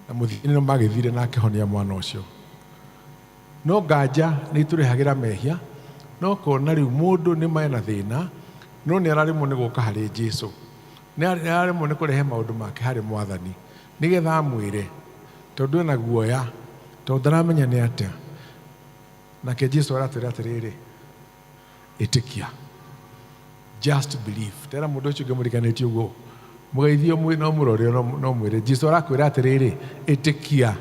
Na mũthia-inĩ no magĩthire na akĩhonia mwana ũcio. No nganja nĩ itũrehagĩra mehia, no kona rĩu mũndũ nĩ mena thĩna, no nĩ araremwo nĩ gũka harĩ Jesu. Nĩ araremwo nĩ kũrehe maũndũ make harĩ Mwathani, nĩgetha amwĩre, tondũ ena guoya, tondũ ndaramenya nĩ atĩa. Nake Jesu aratwĩra atĩrĩrĩ, ĩtĩkia. Just believe. Tera mũndũ ũcio ũngĩ mũriganĩtie ũguo, mũgeithio no mũrore no mwĩre, Jesu arakwĩra atĩrĩrĩ, ĩtĩkia.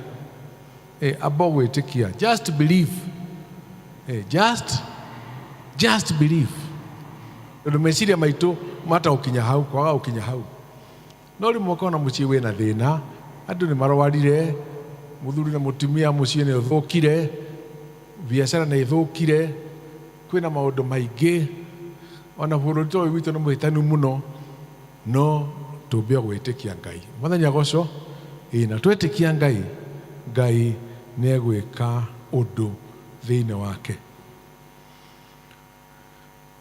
Amba gwĩtĩkia. Just believe. Just believe. Tondũ meciria maitũ mata gũkinya hau, kwaga gũkinya hau. No rĩmwe ũkona mũciĩ wĩna thĩna, andũ nĩ marwarire, Mũthuri na mũtumia mũciĩ nĩ ũthũkire, biacara nĩ ĩthũkire, kwĩna maũndũ maingĩ, ona bũrũri ta ũyũ witũ nĩ mũhĩtanu mũno, no tũmbe o gwĩtĩkia Ngai. Mwathani agocwo. Ĩĩ, na twetĩkia Ngai, Ngai nĩ egwĩka ũndũ thĩinĩ wake.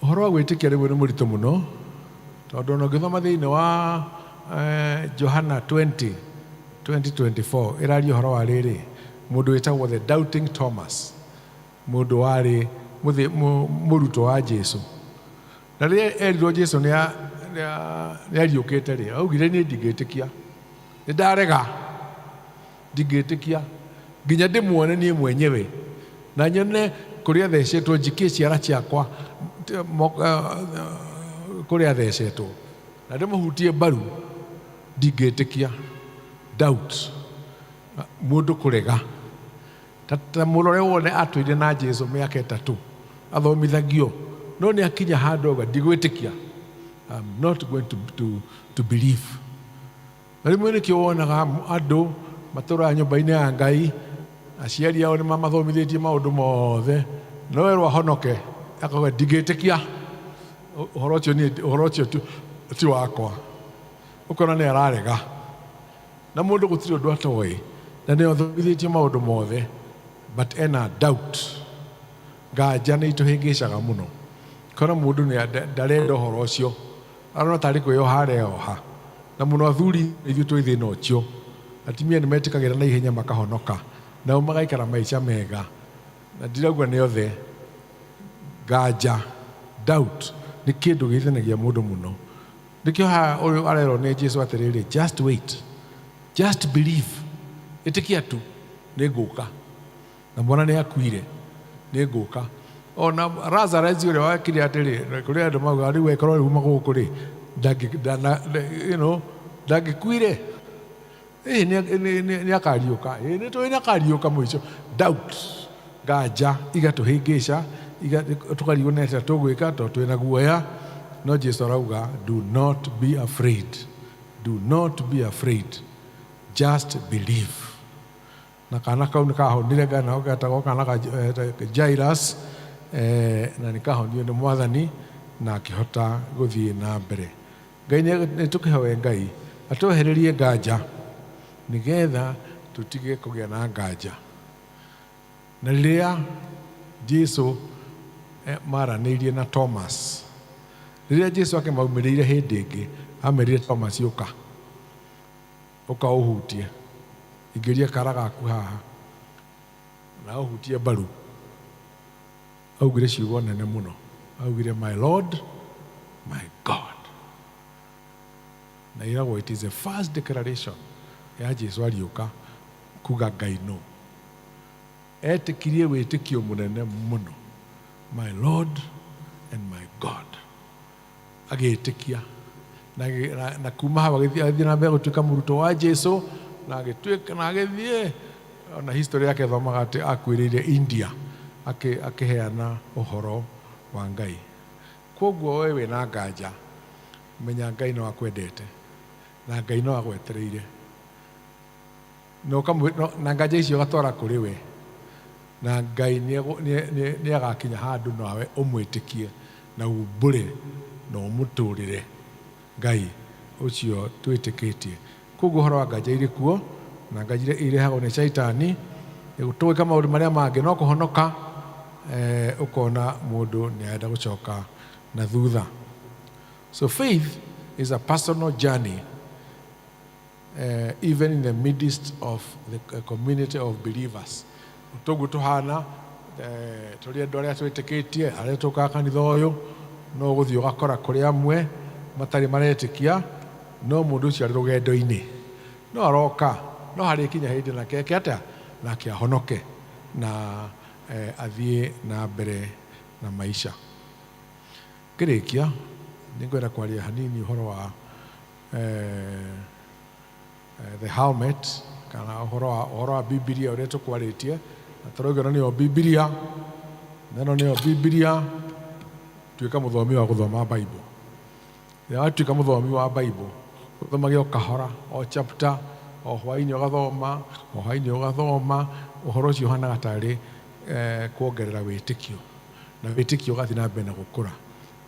Ũhoro wa gwĩtĩkia rĩmwe nĩ mũritũ mũno, tondũ ona ũngĩthoma thĩinĩ wa Johana 20, 2024, ĩraria ũhoro wa rĩrĩ, mũndũ wĩtagwo the doubting Thomas, mũndũ warĩ mũrutwo wa Jesu. Na rĩrĩa erirwo Jesu nĩ ariũkĩte rĩ, augire niĩ ndingĩtĩkia, nĩ ndarega, ndingĩtĩkia nginya ndĩmuone niĩ mwenyewe na nyone kũrĩa athecetwo, njikie ciara ciakwa kũrĩa athecetwo na ndĩmũhutie mbaru, ndingĩtĩkia. Doubt, mũndũ kũrega. Ta mũrore wone atũire na Jesu mĩaka 3 athomithagio, no nĩ akinya handũ auga ndigwĩtĩkia, I'm not going to believe. Na rĩmwe nĩkĩo wonaga andũ matũraga nyũmba-inĩ ya Ngai, aciari ao nĩ mamathomithĩtie maũndũ mothe, no werwo ahonoke akauga ndingĩtĩkia, ũhoro ũcio niĩ, ũhoro ũcio ti wakwa. Ũkona nĩ ararega. Na mũndũ gũtirĩ ũndũ atoĩ, na nĩ athomithĩtio maũndũ mothe, but ena doubt. Nganja nĩ itũhĩngĩcaga mũno. Ũkona mũndũ nĩ ndarenda ũhoro ũcio, arona tarĩ kwĩyoha areyoha. Na mũno athuri ithuĩ twĩ thĩna ũcio, atumia nĩ metĩkagĩra na ihenya makahonoka, nao magaikara maica mega. Na ndirauga nĩ othe. Nganja, doubt, nĩ kĩndũ gĩthĩnagia mũndũ mũno. Nĩkĩo haha ũyũ arerwo nĩ Jesu atĩrĩrĩ, just wait, just believe, ĩtĩkia tu, nĩ ngũka. Na mwana nĩ akuire, nĩ ngũka. Ona Lazarus ũrĩa wakire atĩrĩ, kũrĩ andũ maugaga rĩu ekorwo rĩu gũkũ rĩ, ndangĩkuire. Ĩĩ, nĩ akariũka. Ĩĩ, nĩ tũĩ nĩ akariũka mũico. Doubt, nganja igatũhĩngĩca, tũkarigwo nĩ atĩa tũgwĩka tondũ twĩna guoya. No Jesu arauga, do not be afraid, do not be afraid, just believe. Na kana kau nĩ kahonire, kana getagwo kana ka Jairus, na nĩ kahonio nĩ Mwathani na akĩhota gũthiĩ na mbere. Ngai nĩ tũkĩhoe Ngai atwehererie nganja nĩgetha tũtige kũgĩa na nganja. Na rĩrĩa Jesu maranĩirie na Thomas, rĩrĩa Jesu akĩmaumĩrĩire hĩndĩ ĩngĩ, amerire Thomas, ũka, ũka ũhutie, ingĩria kara gaku haha na ũhutie mbaru. Augire ciugo nene mũno, augire my Lord, my God. Na ĩragwo it is the first declaration ya Jesu ariũka kuga Ngai no. Etĩkirie wĩtĩkio mũnene mũno, my Lord and my God. Agĩtĩkia na kuma hau agĩthiĩ na mbere gũtuĩka mũrutwo wa Jesu, na agĩtuĩka na agĩthiĩ ona history yake ĩthomaga atĩ akuĩrĩire India akĩheana ũhoro wa Ngai. Koguo we wĩna nganja, menya Ngai no akwendete na Ngai no agwetereire, na nganja icio ũgatwara kũrĩ we, na Ngai nĩ agakinya handũ nawe ũmwĩtĩkie na umbũre na ũmũtũrĩre Ngai ũcio twĩtĩkĩtie. Koguo ũhoro wa nganja irĩ kuo, na nganja iria irehagwo nĩ caitani, tũgĩka maũndũ marĩa mangĩ no kũhonoka, ũkona mũndũ nĩ arenda gũcoka na thutha. So faith is a personal journey, even in the midst of the community of believers. Toguo tũhana, tũrĩ andũ arĩa twĩtĩkĩtie, arĩa tũkaga kanitha ũyũ, no ũgũthiĩ ũgakora kũrĩ amwe matarĩ maretĩkia, no mũndũ ũcio arĩ rũgendo-inĩ, no aroka, no harĩkinya hĩndĩ nake eke atĩa, nake ahonoke na athiĩ na mbere na maica. Ngĩrĩkia nĩngwenda kwaria hanini ũhoro wa the helmet, kana ũhoro wa Bibilia ũrĩa tũkwarĩtie, na tũrauga ĩno nĩyo Bibilia, na ĩno nĩyo Bibilia. Tuĩka mũthomi wa gũthoma Bible. Rĩrĩa watuĩka mũthomi wa Bible, ũthomage o kahora, o chapter, O hwainĩ ũgathoma, o hwainĩ ũgathoma, ũhoro ũcio ũhanaga tarĩ kuongerera wĩtĩkio, na wĩtĩkio ũgathiĩ na mbere na gũkũra,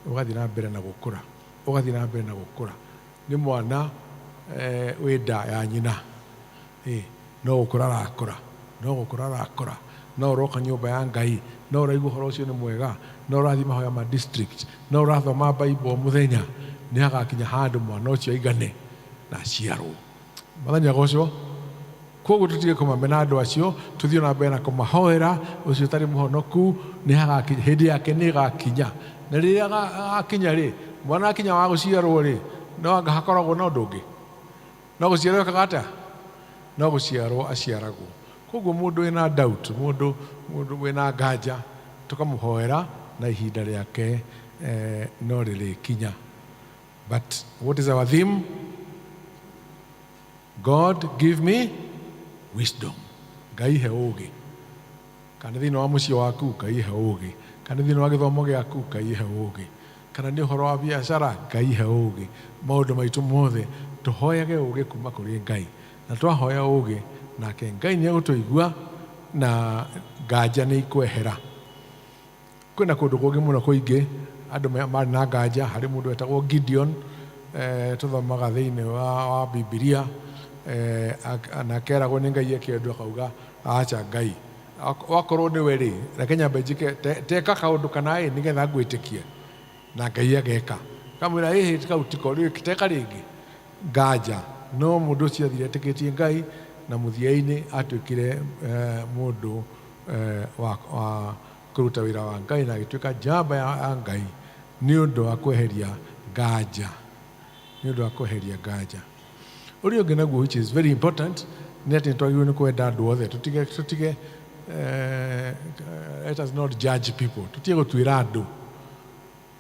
ũgathiĩ na mbere na gũkũra, ũgathiĩ na mbere na gũkũra. Nĩ mwana wĩ nda ya nyina, no gũkũra arakũra, no gũkũra arakũra, no ũroka nyũmba ya Ngai, no ũraigua ũhoro ũcio nĩ mwega, no ũrathiĩ mahoya ma district, no ũrathoma Bible o mũthenya, nĩ hagakinya handũ mwana ũcio aigane na aciarwo. Mwathani agocwo. Koguo tũtige kũmamena andũ acio, tũthiĩ na mbere na kũmahoera, ũcio ũtarĩ mũhonoku nĩ hagakinya, hĩndĩ yake nĩ ĩgakinya. Na rĩrĩa agakinya rĩ, mwana akinya wa gũciarwo rĩ, no anga hakoragwo na ũndũ ũngĩ? No gũciarwo ekaga atĩa? No gũciarwo aciaragwo. Koguo mũndũ wĩna doubt, mũndũ wĩna nganja, tũkamũhoera na ihinda rĩake no rĩrĩkinya. But what is our theme? God give me wisdom. Ngai he ũũgĩ. Kana thĩinĩ wa mũciĩ waku, Ngai he ũũgĩ. Kana thĩinĩ wa gĩthomo gĩaku, Ngai he ũũgĩ. Kana nĩ ũhoro wa biacara, Ngai he ũũgĩ. Maũndũ maitũ mothe tũhoyage ũũgĩ kuma kũrĩ Ngai. Na twahoya ũũgĩ, nake Ngai nĩ egũtũigua na nganja nĩ ikwehera. Kwĩna kũndũ kũngĩ mũno kũingĩ andũ marĩ na nganja. Harĩ mũndũ wetagwo Gideon, tũthomaga thĩinĩ wa Bibilia, na akeragwo nĩ Ngai eke ũndũ akauga aca Ngai. Wakorwo nĩwe rĩ, reke nyambe njĩke, teka kaũndũ kana ĩ nĩgetha ngwĩtĩkie. Na Ngai ageka. Akamwĩra ĩhĩ kau tiko, rĩu teka rĩngĩ. Nganja. No mũndũ ũcio athire etĩkĩtie Ngai na mũthia-inĩ atuĩkire mũndũ wa kũruta wĩra wa Ngai na agĩtuĩka njamba ya Ngai nĩ ũndũ wa kweheria nganja. Nĩ ũndũ wa kweheria nganja. Ũrĩa ũngĩ naguo which is very important nĩ atĩ nĩ twagĩrĩirwo nĩ kwenda andũ othe. Tũtige, tũtige, let us not judge people. Tũtige gũtuĩra andũ.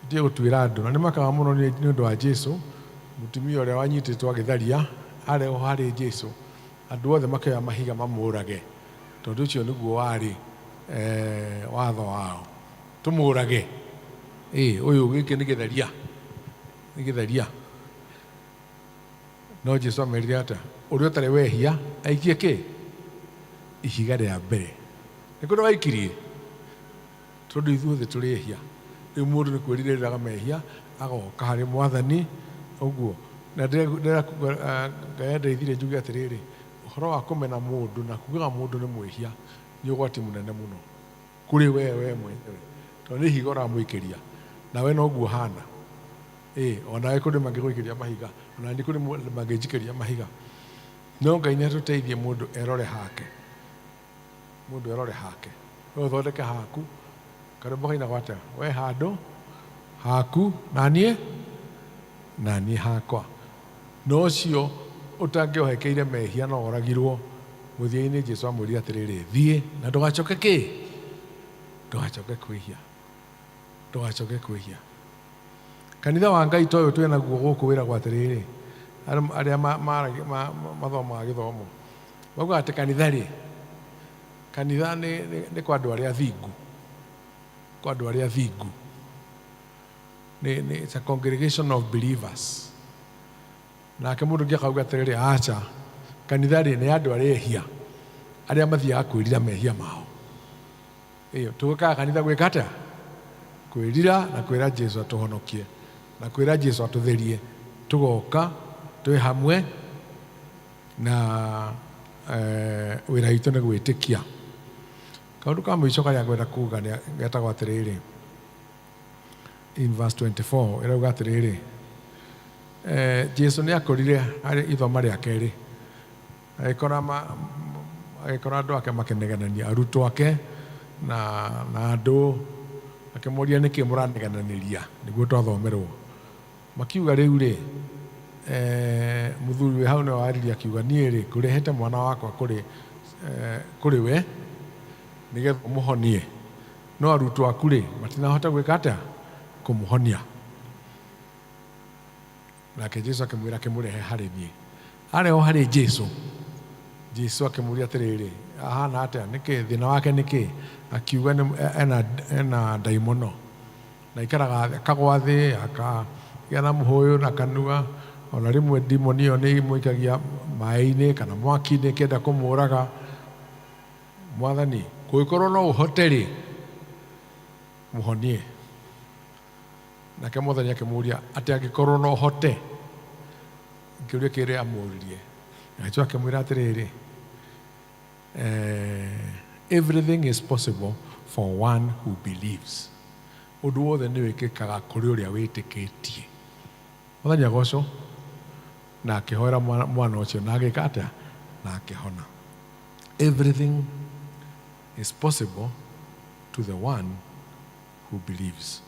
Tũtige gũtuĩra andũ. Na nĩ makaga mũno nĩ ũndũ wa Jesu, mũtumia ũrĩa wanyitĩtwo agĩtharia, arehwo harĩ Jesu, andũ othe makĩoya mahiga mamũrage. Tondũ ũcio nĩguo warĩ watho wao. Tũmũrage. Ũyũ gĩkĩ nĩ gĩtharia. Nĩ gĩtharia. No Jesu amerire atĩa? Ũrĩa ũtarĩ wehia aikie kĩ? Ihiga rĩa mbere. Nĩ kũrĩ waikirie? Tondũ ithuothe tũrĩ ehia. Rĩu mũndũ nĩ kwĩrirĩraga mehia, agoka harĩ Mwathani, ũguo. Na Ngai andeithirie njuge atĩrĩrĩ, ũhoro wa kũmena mũndũ na kugaga mũndũ nĩ mwĩhia nĩ ũgwati mũnene mũno kũrĩ we mwenyewe. Tondũ nĩ ihiga ũramũikĩria, nawe noguo ũhana. Onawe kũrĩ mangĩgũikĩria mahiga, ona niĩ kũrĩ mangĩnjikĩria mahiga. No Ngai nĩ atũteithie mũndũ erore hake. Mũndũ erore hake. We ũthondeke haku. Karwĩmbo kainagwo atĩa? We handũ haku na niĩ na niĩ hakwa. No ũcio ũtangĩohekeire mehia no oragirwo. Mũthia-inĩ Jesu amwĩrire atĩrĩrĩ, thiĩ na ndũgacoke kĩ? Ndũgacoke kwĩhia. Ndũgacoke kwĩhia. Kanitha wa Ngai ta ũyũ twĩ naguo gũkũ wĩragwo atĩrĩrĩ, arĩa mathomaga gĩthomo maugaga atĩ kanitha rĩ, kanitha nĩ kwa andũ arĩa athingu. Kwa andũ arĩa athingu. It's a congregation of believers. Nake mũndũ ũngĩ akauga atĩrĩrĩ, aca, kanitha rĩ nĩ andũ arĩa ehia, arĩa mathiaga kwĩrira mehia mao. Ĩyo, tũgĩkaga kanitha gwĩka atĩa? Kwĩrira na kwĩra Jesu atũhonokie, na kwĩra Jesu atũtherie. Tũgoka twĩ hamwe na wĩra witũ nĩ gwĩtĩkia. Kaũndũ ka mũico karĩa ngwenda kuga nĩ getagwo atĩrĩrĩ, in verse 24 ĩrauga atĩrĩrĩ, Jesu nĩ akorire harĩ ithoma rĩa kerĩ, agĩkora andũ ake makĩnegenania, arutwo ake na andũ, akĩmoria nĩkĩ mũranegenanĩria, nĩguo twathomerwo. Makiuga rĩu rĩ, mũthuri wĩ hau nĩwe waririe akiuga, niĩ rĩ, ngũrehete mwana wakwa kũrĩ we nĩgetha ũmũhonie. No arutwo aku rĩ, matinahota gwĩka atĩa? Kũmũhonia. Nake Jesu akĩmwĩra akĩmũrehe harĩ niĩ. Arehwo harĩ Jesu, Jesu akĩmũria atĩrĩrĩ, ahana atĩa? Nĩkĩ? Thĩna wake nĩkĩ? Akiuga ena ndaimono. Na ikaraga akagwa thĩ, akagĩa na mũhũyũ na kanua, Ona rĩmwe ndimoni ĩyo nĩ ĩmũikagia maĩ-inĩ kana mwaki-inĩ ĩkĩenda kũmũraga. Mwathani, kũngĩkorwo no ũhote rĩ, mũhonie. Nake Mwathani akĩmũũria atĩ angĩkorwo no hote. Kĩũria kĩrĩa amũũririe. Nake akĩmwĩra atĩrĩrĩ, everything is possible for one who believes. Ũndũ wothe nĩ wĩkĩkaga kũrĩ ũrĩa wĩtĩkĩtie. Mwathani agocwo. Na akĩhoera mwana ũcio na agĩka atĩa? Na akĩhona. Everything is possible to the one who believes.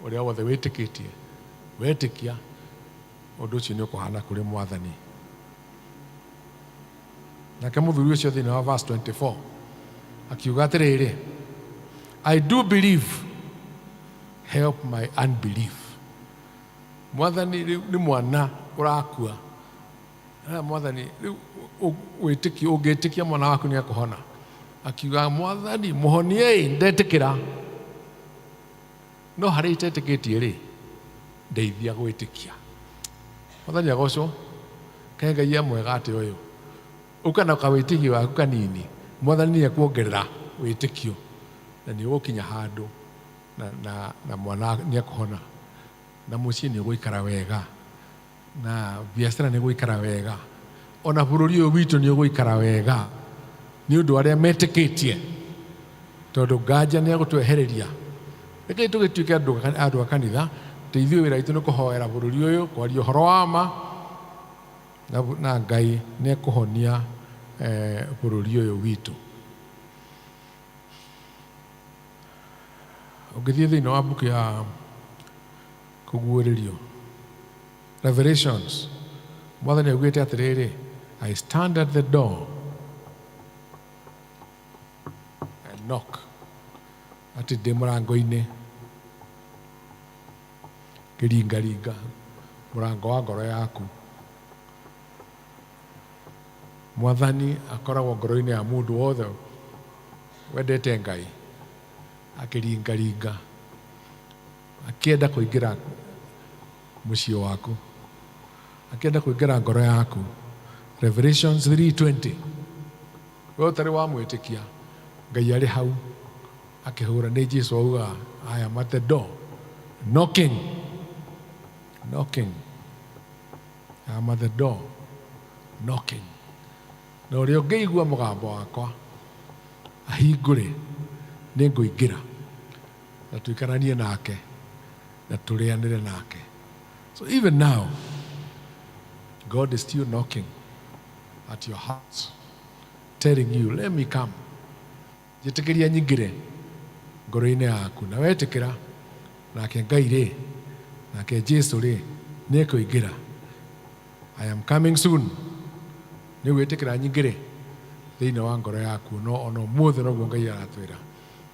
Ũrĩa wothe wĩtĩkĩtie, wetĩkia, ũndũ ũcio nĩ ũkũhana kũrĩ Mwathani. Nake mũthuri ũcio thĩinĩ wa verse 24 akiuga atĩrĩrĩ, I do believe, help my unbelief. Mwathani, rĩu nĩ mwana ũrakua. Mwathani, rĩu wĩtĩkio, ũngĩtĩkia mwana waku nĩ ekũhona. Akiuga, Mwathani, mũhonie, ndetĩkĩra. No harĩa itetĩkĩtie rĩ, ndeithia gwĩtĩkia. Mwathani agocwo. Kaĩ Ngai e mwega atĩ ũyũ. Ũka na kawĩtĩkio gaku kanini, Mwathani nĩ ekuongerera wĩtĩkio na nĩ ũgũkinya handũ na mwana nĩ ekũhona, na mũciĩ nĩ ũgũikara wega, na biacara nĩ ĩgũikara wega, ona bũrũri ũyũ witũ nĩ ũgũikara wega nĩ ũndũ arĩa metĩkĩtie, tondũ nganja nĩ egũtwehereria. Rekei tũgĩtuĩke andũ a kanitha, ithuĩ wĩra witũ nĩ kũhoera bũrũri ũyũ, kwaria ũhoro wa ma, na Ngai nĩ ekũhonia bũrũri ũyũ witũ. Ũngĩthiĩ thĩinĩ wa mbuku ya kũguũrĩrio, Revelations, Mwathani augĩte atĩrĩrĩ, I stand at the door and knock. Atĩ ndĩ mũrango-inĩ ngĩringaringa mũrango wa ngoro yaku. Mwathani akoragwo ngoro-inĩ ya mũndũ wothe wendete Ngai, akĩringaringa, akĩenda kũingĩra mũciĩ waku, akĩenda kũingĩra ngoro yaku. Revelations 3:20. We ũtarĩ wa mwĩtĩkia, Ngai arĩ hau akĩhũra. Nĩ Jesu auga, I am at the door knocking, knocking. I am at the door knocking. Na ũrĩa ũngĩigua mũgambo wakwa ahingũre, nĩ ngũingĩra na tũikaranie nake na tũrĩanĩre nake. So even now, God is still knocking at your heart, telling you, let me come. Njĩtĩkĩria nyingĩre ngoro-inĩ yaku. Na wetĩkĩra, nake Ngai rĩ, nake Jesu rĩ, nĩ ekũingĩra. I am coming soon. Nĩ gwĩtĩkĩra nyingĩre thĩinĩ wa ngoro yaku. No ona ũmũthĩ noguo Ngai aratwĩra,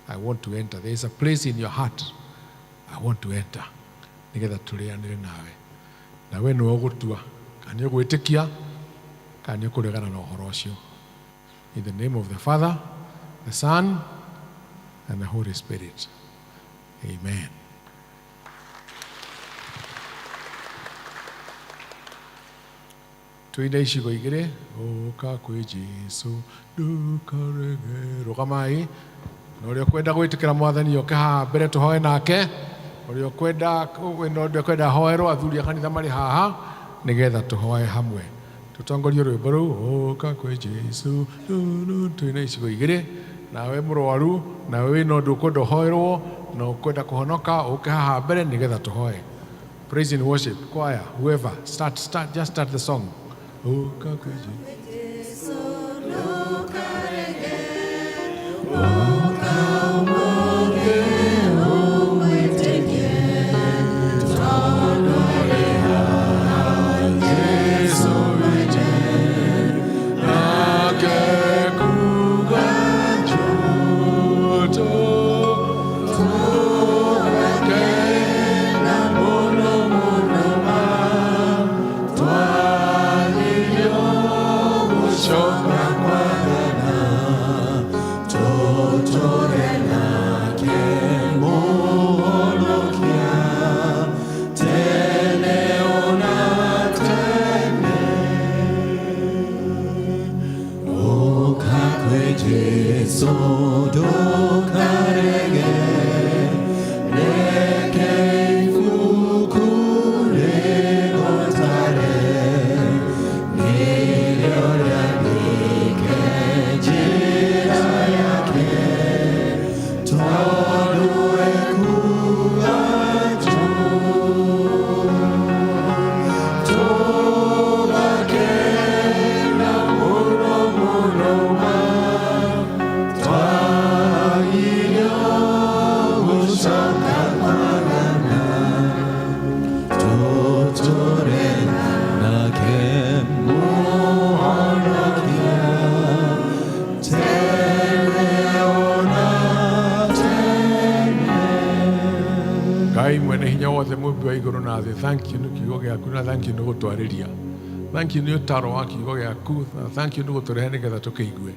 I want to enter. There is a place in your heart I want to enter. Nĩgetha tũrĩanĩre nawe. Na we nĩwe ũgũtua kana nĩ ũgwĩtĩkia kana nĩ ũkũregana na ũhoro ũcio. In the name of the Father, the Son, and the Holy Spirit. Amen. Tuine icigo igĩrĩ, ũka kwĩ Jesu ndũkarege. Rũgamai. Na ũrĩa ũkwenda gwĩtĩkĩra Mwathani oke haha mbere tũhoe nake. Ũrĩa ũkwenda, ũrĩa ũkwenda ahoerwo, athuri a kanitha marĩ haha nĩgetha tũhoe hamwe. Tũtongorie rwĩmbo rũu, ũka kwĩ Jesu. Tuine icigo igĩrĩ. Nawe mũrwaru, nawe wĩna ũndũ ũkwenda ũhoerwo, na ũkwenda kũhonoka, ũke haha mbere nĩgetha tũhoe. Praise and worship, choir, whoever, start, start, just start the song. Ũka kwĩ Jesu. Igũrũ na thĩ, thank you nĩ kiugo gĩaku na thank you nĩ gũtwarĩria. Thank you nĩ ũtaro wa kiugo gĩaku na thank you nĩ gũtũrehe nĩgetha tũkĩigue.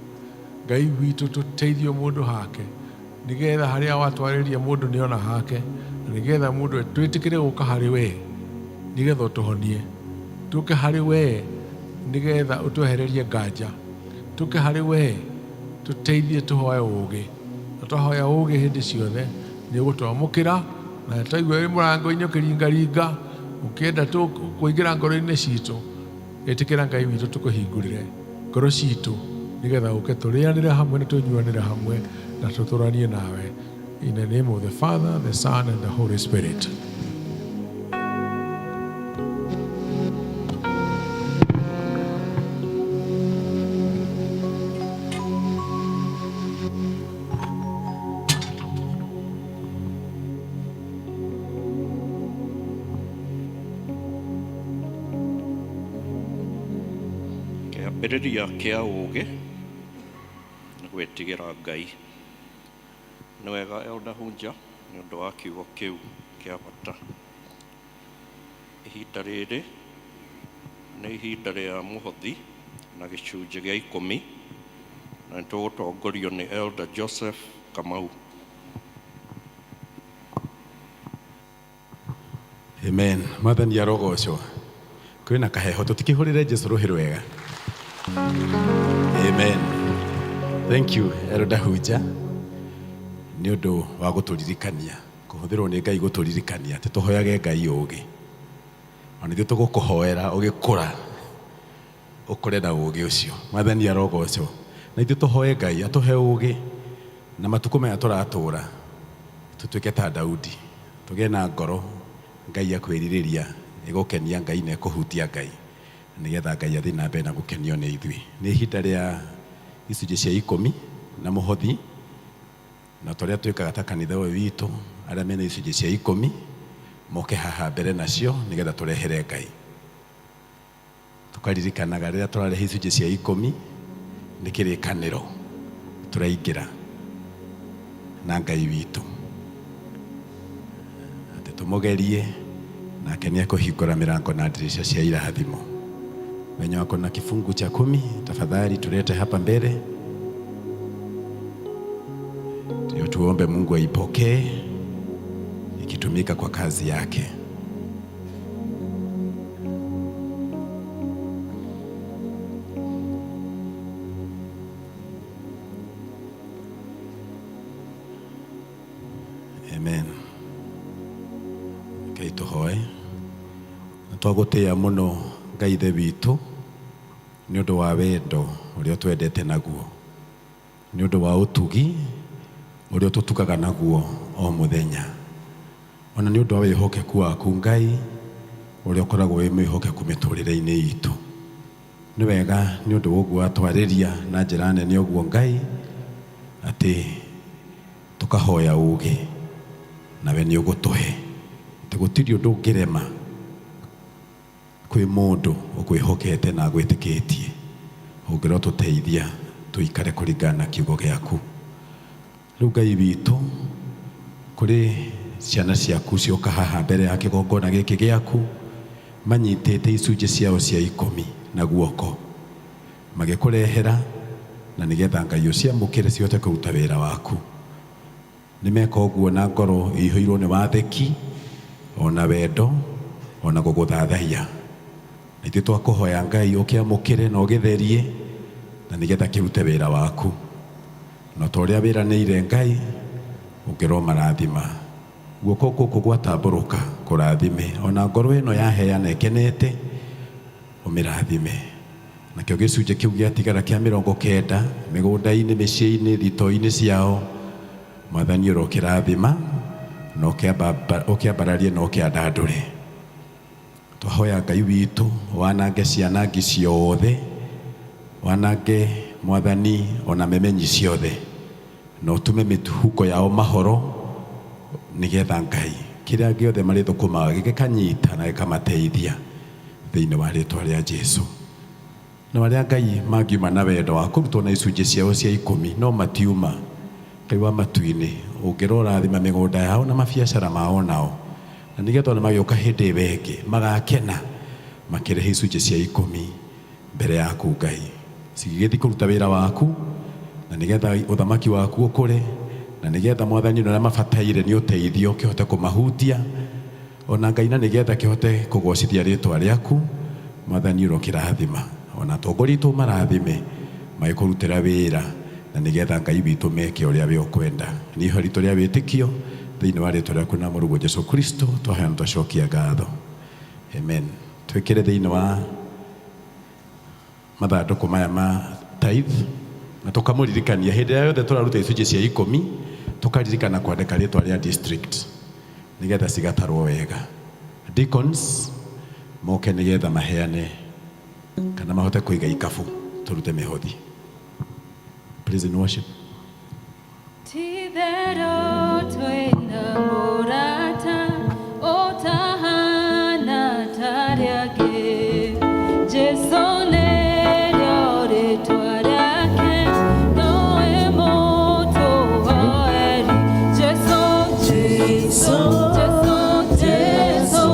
Ngai witũ tũteithie mũndũ hake nĩgetha harĩa watwarĩria mũndũ nĩona hake na nĩgetha mũndũ twĩtĩkĩre gũka harĩ wee nĩgetha ũtũhonie. Tũke harĩ wee nĩgetha ũtwehererie nganja. Tũke harĩ wee tũteithie tũhoe ũũgĩ. Na twahoya ũũgĩ hĩndĩ ciothe nĩ ũgũtwamũkĩra na twaigua wĩ mũrango-inĩ ũkĩringaringa ũkĩenda kũingĩra ngoro-inĩ citũ. Ĩtĩkĩra Ngai witũ tũkũhingũrĩre ngoro citũ nĩgetha ũke tũrĩanĩre hamwe na tũnyuanĩre hamwe na tũtũranie nawe. In the name of the Father, the Son, and the Holy Spirit. Kĩambĩrĩria kĩa ũũgĩ nĩ gwĩtigĩra Ngai. Nĩ wega Elder Hunja nĩ ũndũ wa kiugo kĩu kĩa bata. Ihinda rĩrĩ nĩ ihinda rĩa mũhothi na gĩcunjĩ gĩa ikũmi na nĩ tũgũtongorio nĩ Elder Joseph Kamau. Amen. Mwathani arogocwo. Kwĩna kaheho tũtikĩhũrĩre Jesu rũhĩ rwega. Amen. Thank you Elder Hunja nĩ ũndũ wa gũtũririkania kũhũthĩrwo nĩ Ngai gũtũririkania atĩ tũhoyage Ngai ũũgĩ. Ona ithuĩ tũgũkũhoera ũgĩkũra ũkũre na ũũgĩ ũcio. Mwathani arogocwo. Na ithuĩ tũhoe Ngai atũhe ũũgĩ na matukũ maya tũratũra tũtuĩke ta Daudi tũgĩe na ngoro Ngai akwĩrirĩria ĩgũkenia Ngai na ĩkũhutia Ngai nĩgetha Ngai athiĩ na mbere na gũkenio nĩ ithuĩ. Nĩ ihinda rĩa icunjĩ cia ikũmi na mũhothi na ta ũrĩa twĩkaga ta kanitha ũyũ witũ arĩa mena icunjĩ cia ikũmi moke haha mbere nacio nĩgetha tũrehere Ngai. Tũkaririkanaga rĩrĩa tũrarehe icunjĩ cia ikũmi nĩ kĩrĩkanĩro tũraingĩra na Ngai witũ atĩ tũmũgerie nake nĩ ekũhingũra mĩrango na ndirisha cia irathimo. Wenye wako na kifungu cha kumi, tafadhali tulete hapa mbele, ndio tuombe Mungu aipokee ikitumika kwa kazi yake. Amen. Ngai tũhoe. Na twagũtĩĩa mũno Ngai Ithe witũ nĩ ũndũ wa wendo ũrĩa ũtwendete naguo, nĩ ũndũ wa ũtugi ũrĩa ũtũtugaga naguo o mũthenya, ona nĩ ũndũ wa wĩhokeku waku Ngai ũrĩa ũkoragwo wĩ mwĩhokeku mĩtũrĩre-inĩ itũ. Nĩ wega nĩ ũndũ wa ũguo watwarĩria na njĩra nene ũguo Ngai atĩ tũkahoya ũũgĩ nawe nĩ ũgũtũhe atĩ gũtirĩ ũndũ ũngĩrema kwĩ mũndũ ũkwĩhokete na agwĩtĩkĩtie ũngĩrotũteithia tũikare kũringana na kiugo gĩaku. Rĩu Ngai witũ kũrĩ ciana ciaku cioka haha mbere ya kĩgongona gĩkĩ gĩaku manyitĩte icunjĩ ciao cia ikũmi na guoko magĩkũrehera na nĩgetha Ngai ũciamũkĩre cihote kũruta wĩra waku. Nĩ meka ũguo na ngoro ĩihũirwo nĩ wathĩki ona wendo ona gũgũthathaiya. Na ithuĩ twakũhoya Ngai ũkĩamũkĩre na ũgĩtherie na nĩgetha kĩrute wĩra waku. Na ta ũrĩa wĩranĩire Ngai ũngĩrwo marathima guoko gũkũ gwatambũrũka kũrathime ona ngoro ĩno yaheana ĩkenete ũmĩrathime. Nakĩo gĩcunjĩ kĩu gĩatigara kĩa 90 mĩgũnda-inĩ, mĩciĩ-inĩ, thitoo-inĩ ciao Mwathani ũrokĩrathima na ũkĩambararie na ũkĩandandũre. Twahoya Ngai witũ wanange cianangi ciothe, wanange Mwathani ona memenyi ciothe, na ũtume mĩhuko yao mahoro nĩgetha Ngai kĩrĩa gĩothe marĩthũkũmaga gĩgĩkanyita na gĩkamateithia thĩinĩ wa rĩtwa rĩa Jesu. Na arĩa Ngai mangiuma na wendo wa kũrutwo na icunjĩ ciao cia ikũmi no matiuma. Ngai wa matu-inĩ ũngĩrorathima mĩgũnda yao na mabiacara mao nao Na nĩgetha ona magĩũka hĩndĩ ĩyo ĩngĩ magakena makĩrehe icunjĩ cia ikũmi mbere yaku Ngai, cigĩgĩthiĩ kũruta wĩra waku, na nĩgetha ũthamaki waku ũkũre, na nĩgetha Mwathani ona arĩa mabataire nĩ ũteithio kĩhote kũmahutia ona Ngai, na nĩgetha kĩhote kũgocithia rĩtwa rĩaku. Mwathani, ũrokĩrathima ona atongoria aitũ, marathime magĩkũrutĩra wĩra, na nĩgetha Ngai witũ meke ũrĩa we ũkwenda. Nĩ ihoya ritũ rĩa wĩtĩkio thĩinĩ wa rĩtwa rĩaku na Mũrũguo Jesu Kristo twaheana twacokia ngatho, amen. Twĩkĩre thĩinĩ wa mathandũkũ maya ma tithe, na tũkamũririkania hĩndĩ ĩrĩa yothe tũraruta icunjĩ cia ikũmi, tũkaririkana kwandĩka rĩtwa rĩa district nĩgetha cigatarwo wega. Deacons moke nĩgetha maheane kana mahote kũiga ikabu tũrute mĩhothi. Praise and worship. Ti-itherũ twĩna mũrata ũtahana ta arĩa angĩ. Jesũ nĩrĩo rĩtwa rĩake, nowe mũtũhoeri. Jesũ, Jesũ, Jesũ, Jesũ,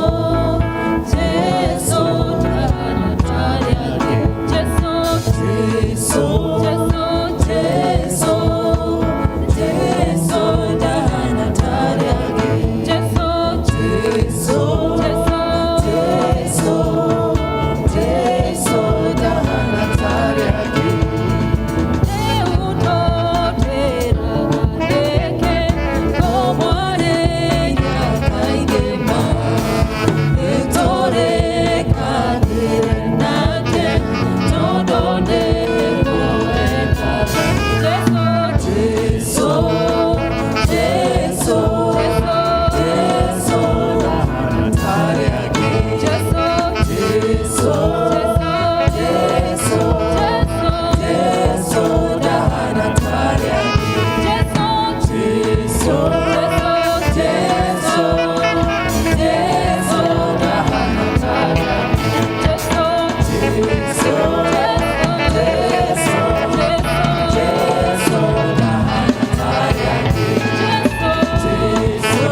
Jesũ ndahana ta arĩa angĩ. Jesũ, Jesũ, Jesũ, Jesũ, Jesũ ndahana ta arĩa angĩ. Jesũ, Jesũ, Jesũ, Jesũ, Jesũ ndahana ta arĩa angĩ. Rĩu tũtĩraga nĩkĩ kũmwarĩria kaingĩ ma nĩtũrĩkanĩre nake tondũ nĩtũwendaga. Jesũ, Jesũ, Jesũ, Jesũ ndahana ta arĩa angĩ. Jesũ, Jesũ, Jesũ, Jesũ ndahana ta arĩa angĩ. Jesũ, Jesũ, Jesũ, Jesũ ndahana ta arĩa angĩ. Jesũ, Jesũ, Jesũ, Jesũ ndahana ta arĩa angĩ. Jesũ,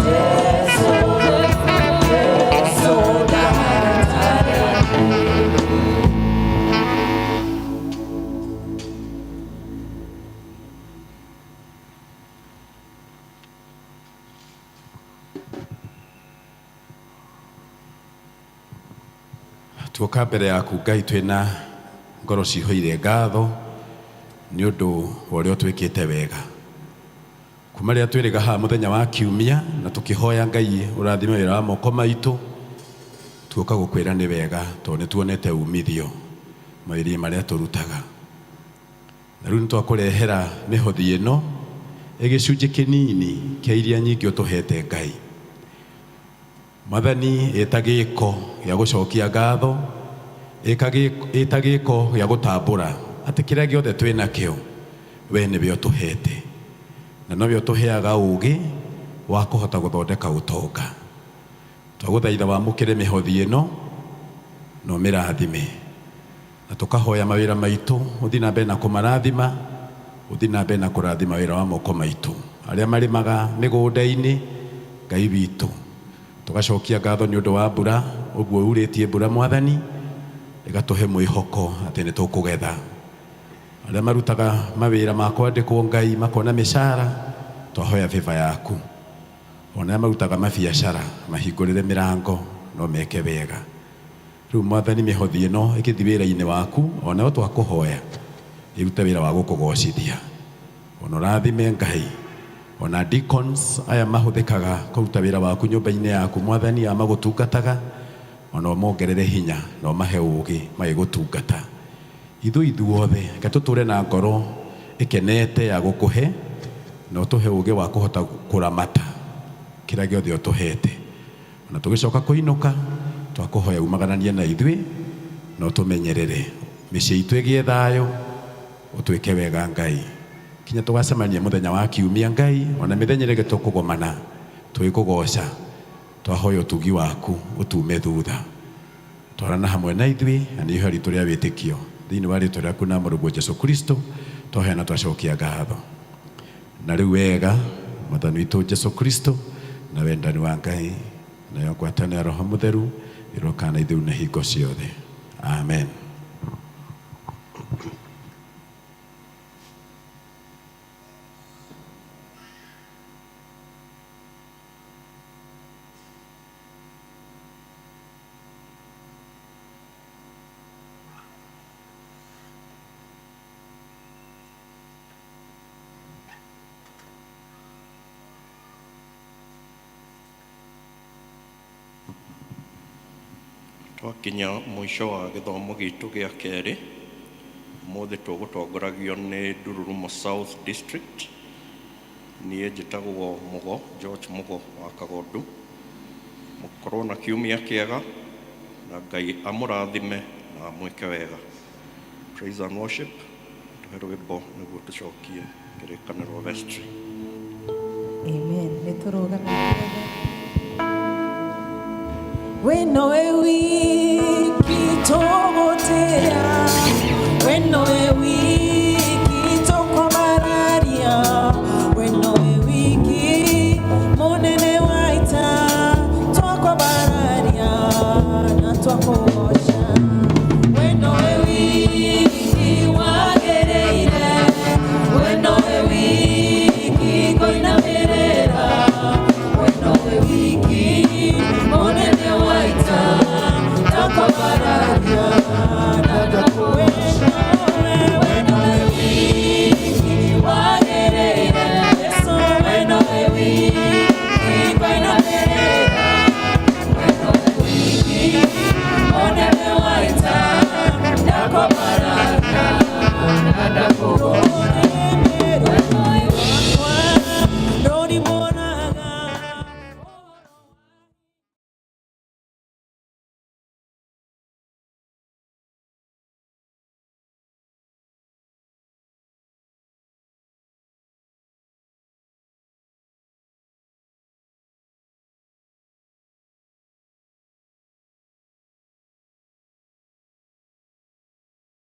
Jesũ, Jesũ ndahana ta arĩa angĩ. Tuoka mbere yaku Ngai twĩna ngoro cihũire ngatho nĩ ũndũ wa ũrĩa ũtwĩkĩte wega kuma rĩrĩa twĩrĩga haha mũthenya wa kiumia na tũkĩhoya Ngai ũrathime wĩra wa moko maitũ. Tuoka gũkwĩra nĩ wega tondũ nĩ tuonete umithio mawĩra-inĩ marĩa tũrutaga, na rĩu nĩ twakũrehera mĩhothi ĩno ĩgĩcunjĩ kĩnini kĩa iria nyingĩ ũtũhete Ngai. Mwathani, ĩta gĩko gĩa gũcokia ngatho, ĩta gĩko gĩa gũtambũra atĩ kĩrĩa gĩothe twĩ nakĩo we nĩwe ũtũhete, na nowe ũtũheaga ũũgĩ wa kũhota gũthondeka ũtonga. Twagũthaitha wamũkĩre mĩhothi ĩno na ũmĩrathime, na tũkahoya mawĩra maitũ ũthiĩ na mbere na kũmarathima, ũthiĩ na mbere na kũrathima wĩra wa moko maitũ, arĩa marĩmaga mĩgũnda-inĩ. Ngai witũ, tũgacokia ngatho nĩ ũndũ wa mbura, ũguo urĩtie mbura Mwathani ĩgatũhe mwĩhoko atĩ nĩ tũkũgetha. Arĩa marutaga mawĩra ma kwandĩkwo Ngai makona mĩcara, twahoya favor yaku. Ona arĩa marutaga mabiacara mahingũrĩre mĩrango no meke wega. Rĩu Mwathani, mĩhothi ĩno ĩgĩthiĩ wĩra-inĩ waku, onayo twakũhoya ĩrute wĩra wa gũkũgocithia. Ona ũrathime Ngai ona deacons aya mahũthĩkaga kũruta wĩra waku nyũmba-inĩ yaku Mwathani, aya magũtungataga, ona ũmongerere hinya na ũmahe ũũgĩ magĩgũtungata. Ithuĩ ithuothe reke tũtũre na ngoro ĩkenete ya gũkũhe, na ũtũhe ũũgĩ wa kũhota kũramata kĩrĩa gĩothe ũtũhete. Na tũgĩcoka kũinũka, twakũhoya umagananie na ithuĩ na ũtũmenyerere, mĩciĩ itũ ĩgĩe thayũ, ũtwĩke wega Ngai kinya tũgacemania mũthenya wa kiumia Ngai, ona mĩthenya ĩrĩa ĩngĩ tũkũgomana tũgĩkũgoca. Twahoya ũtugi waku ũtume thutha, twarana hamwe na ithuĩ, na nĩ ihoya ritũ rĩa wĩtĩkio thĩinĩ wa rĩtwa rĩaku na Mũrũguo Jesu Kristo twahoya na twacokia ngatho. Na rĩu wega Mwathani witũ Jesu Kristo Na wendani wa Ngai nayo ngwatanĩro ya Roho Mũtheru ĩroka na ithuĩ na hingo ciothe. Amen. Twakinya mũico wa gĩthomo gitũ gĩa kerĩ, ũmũthĩ tũgũtongoragio nĩ Ndururumo South District. Niĩ njĩtagwo Mũgo, George Mũgo wa Kagondu. Mũkorwo na kiumia kĩega na Ngai amũrathime na amwĩke wega. Praise and worship. Tũhe rwĩmbo nĩguo tũcokie kĩrĩkanĩro vestry. Amen. Nĩ tũrũgame ithuothe. We nowe wiki tũgũtĩĩa, we nowe wiki.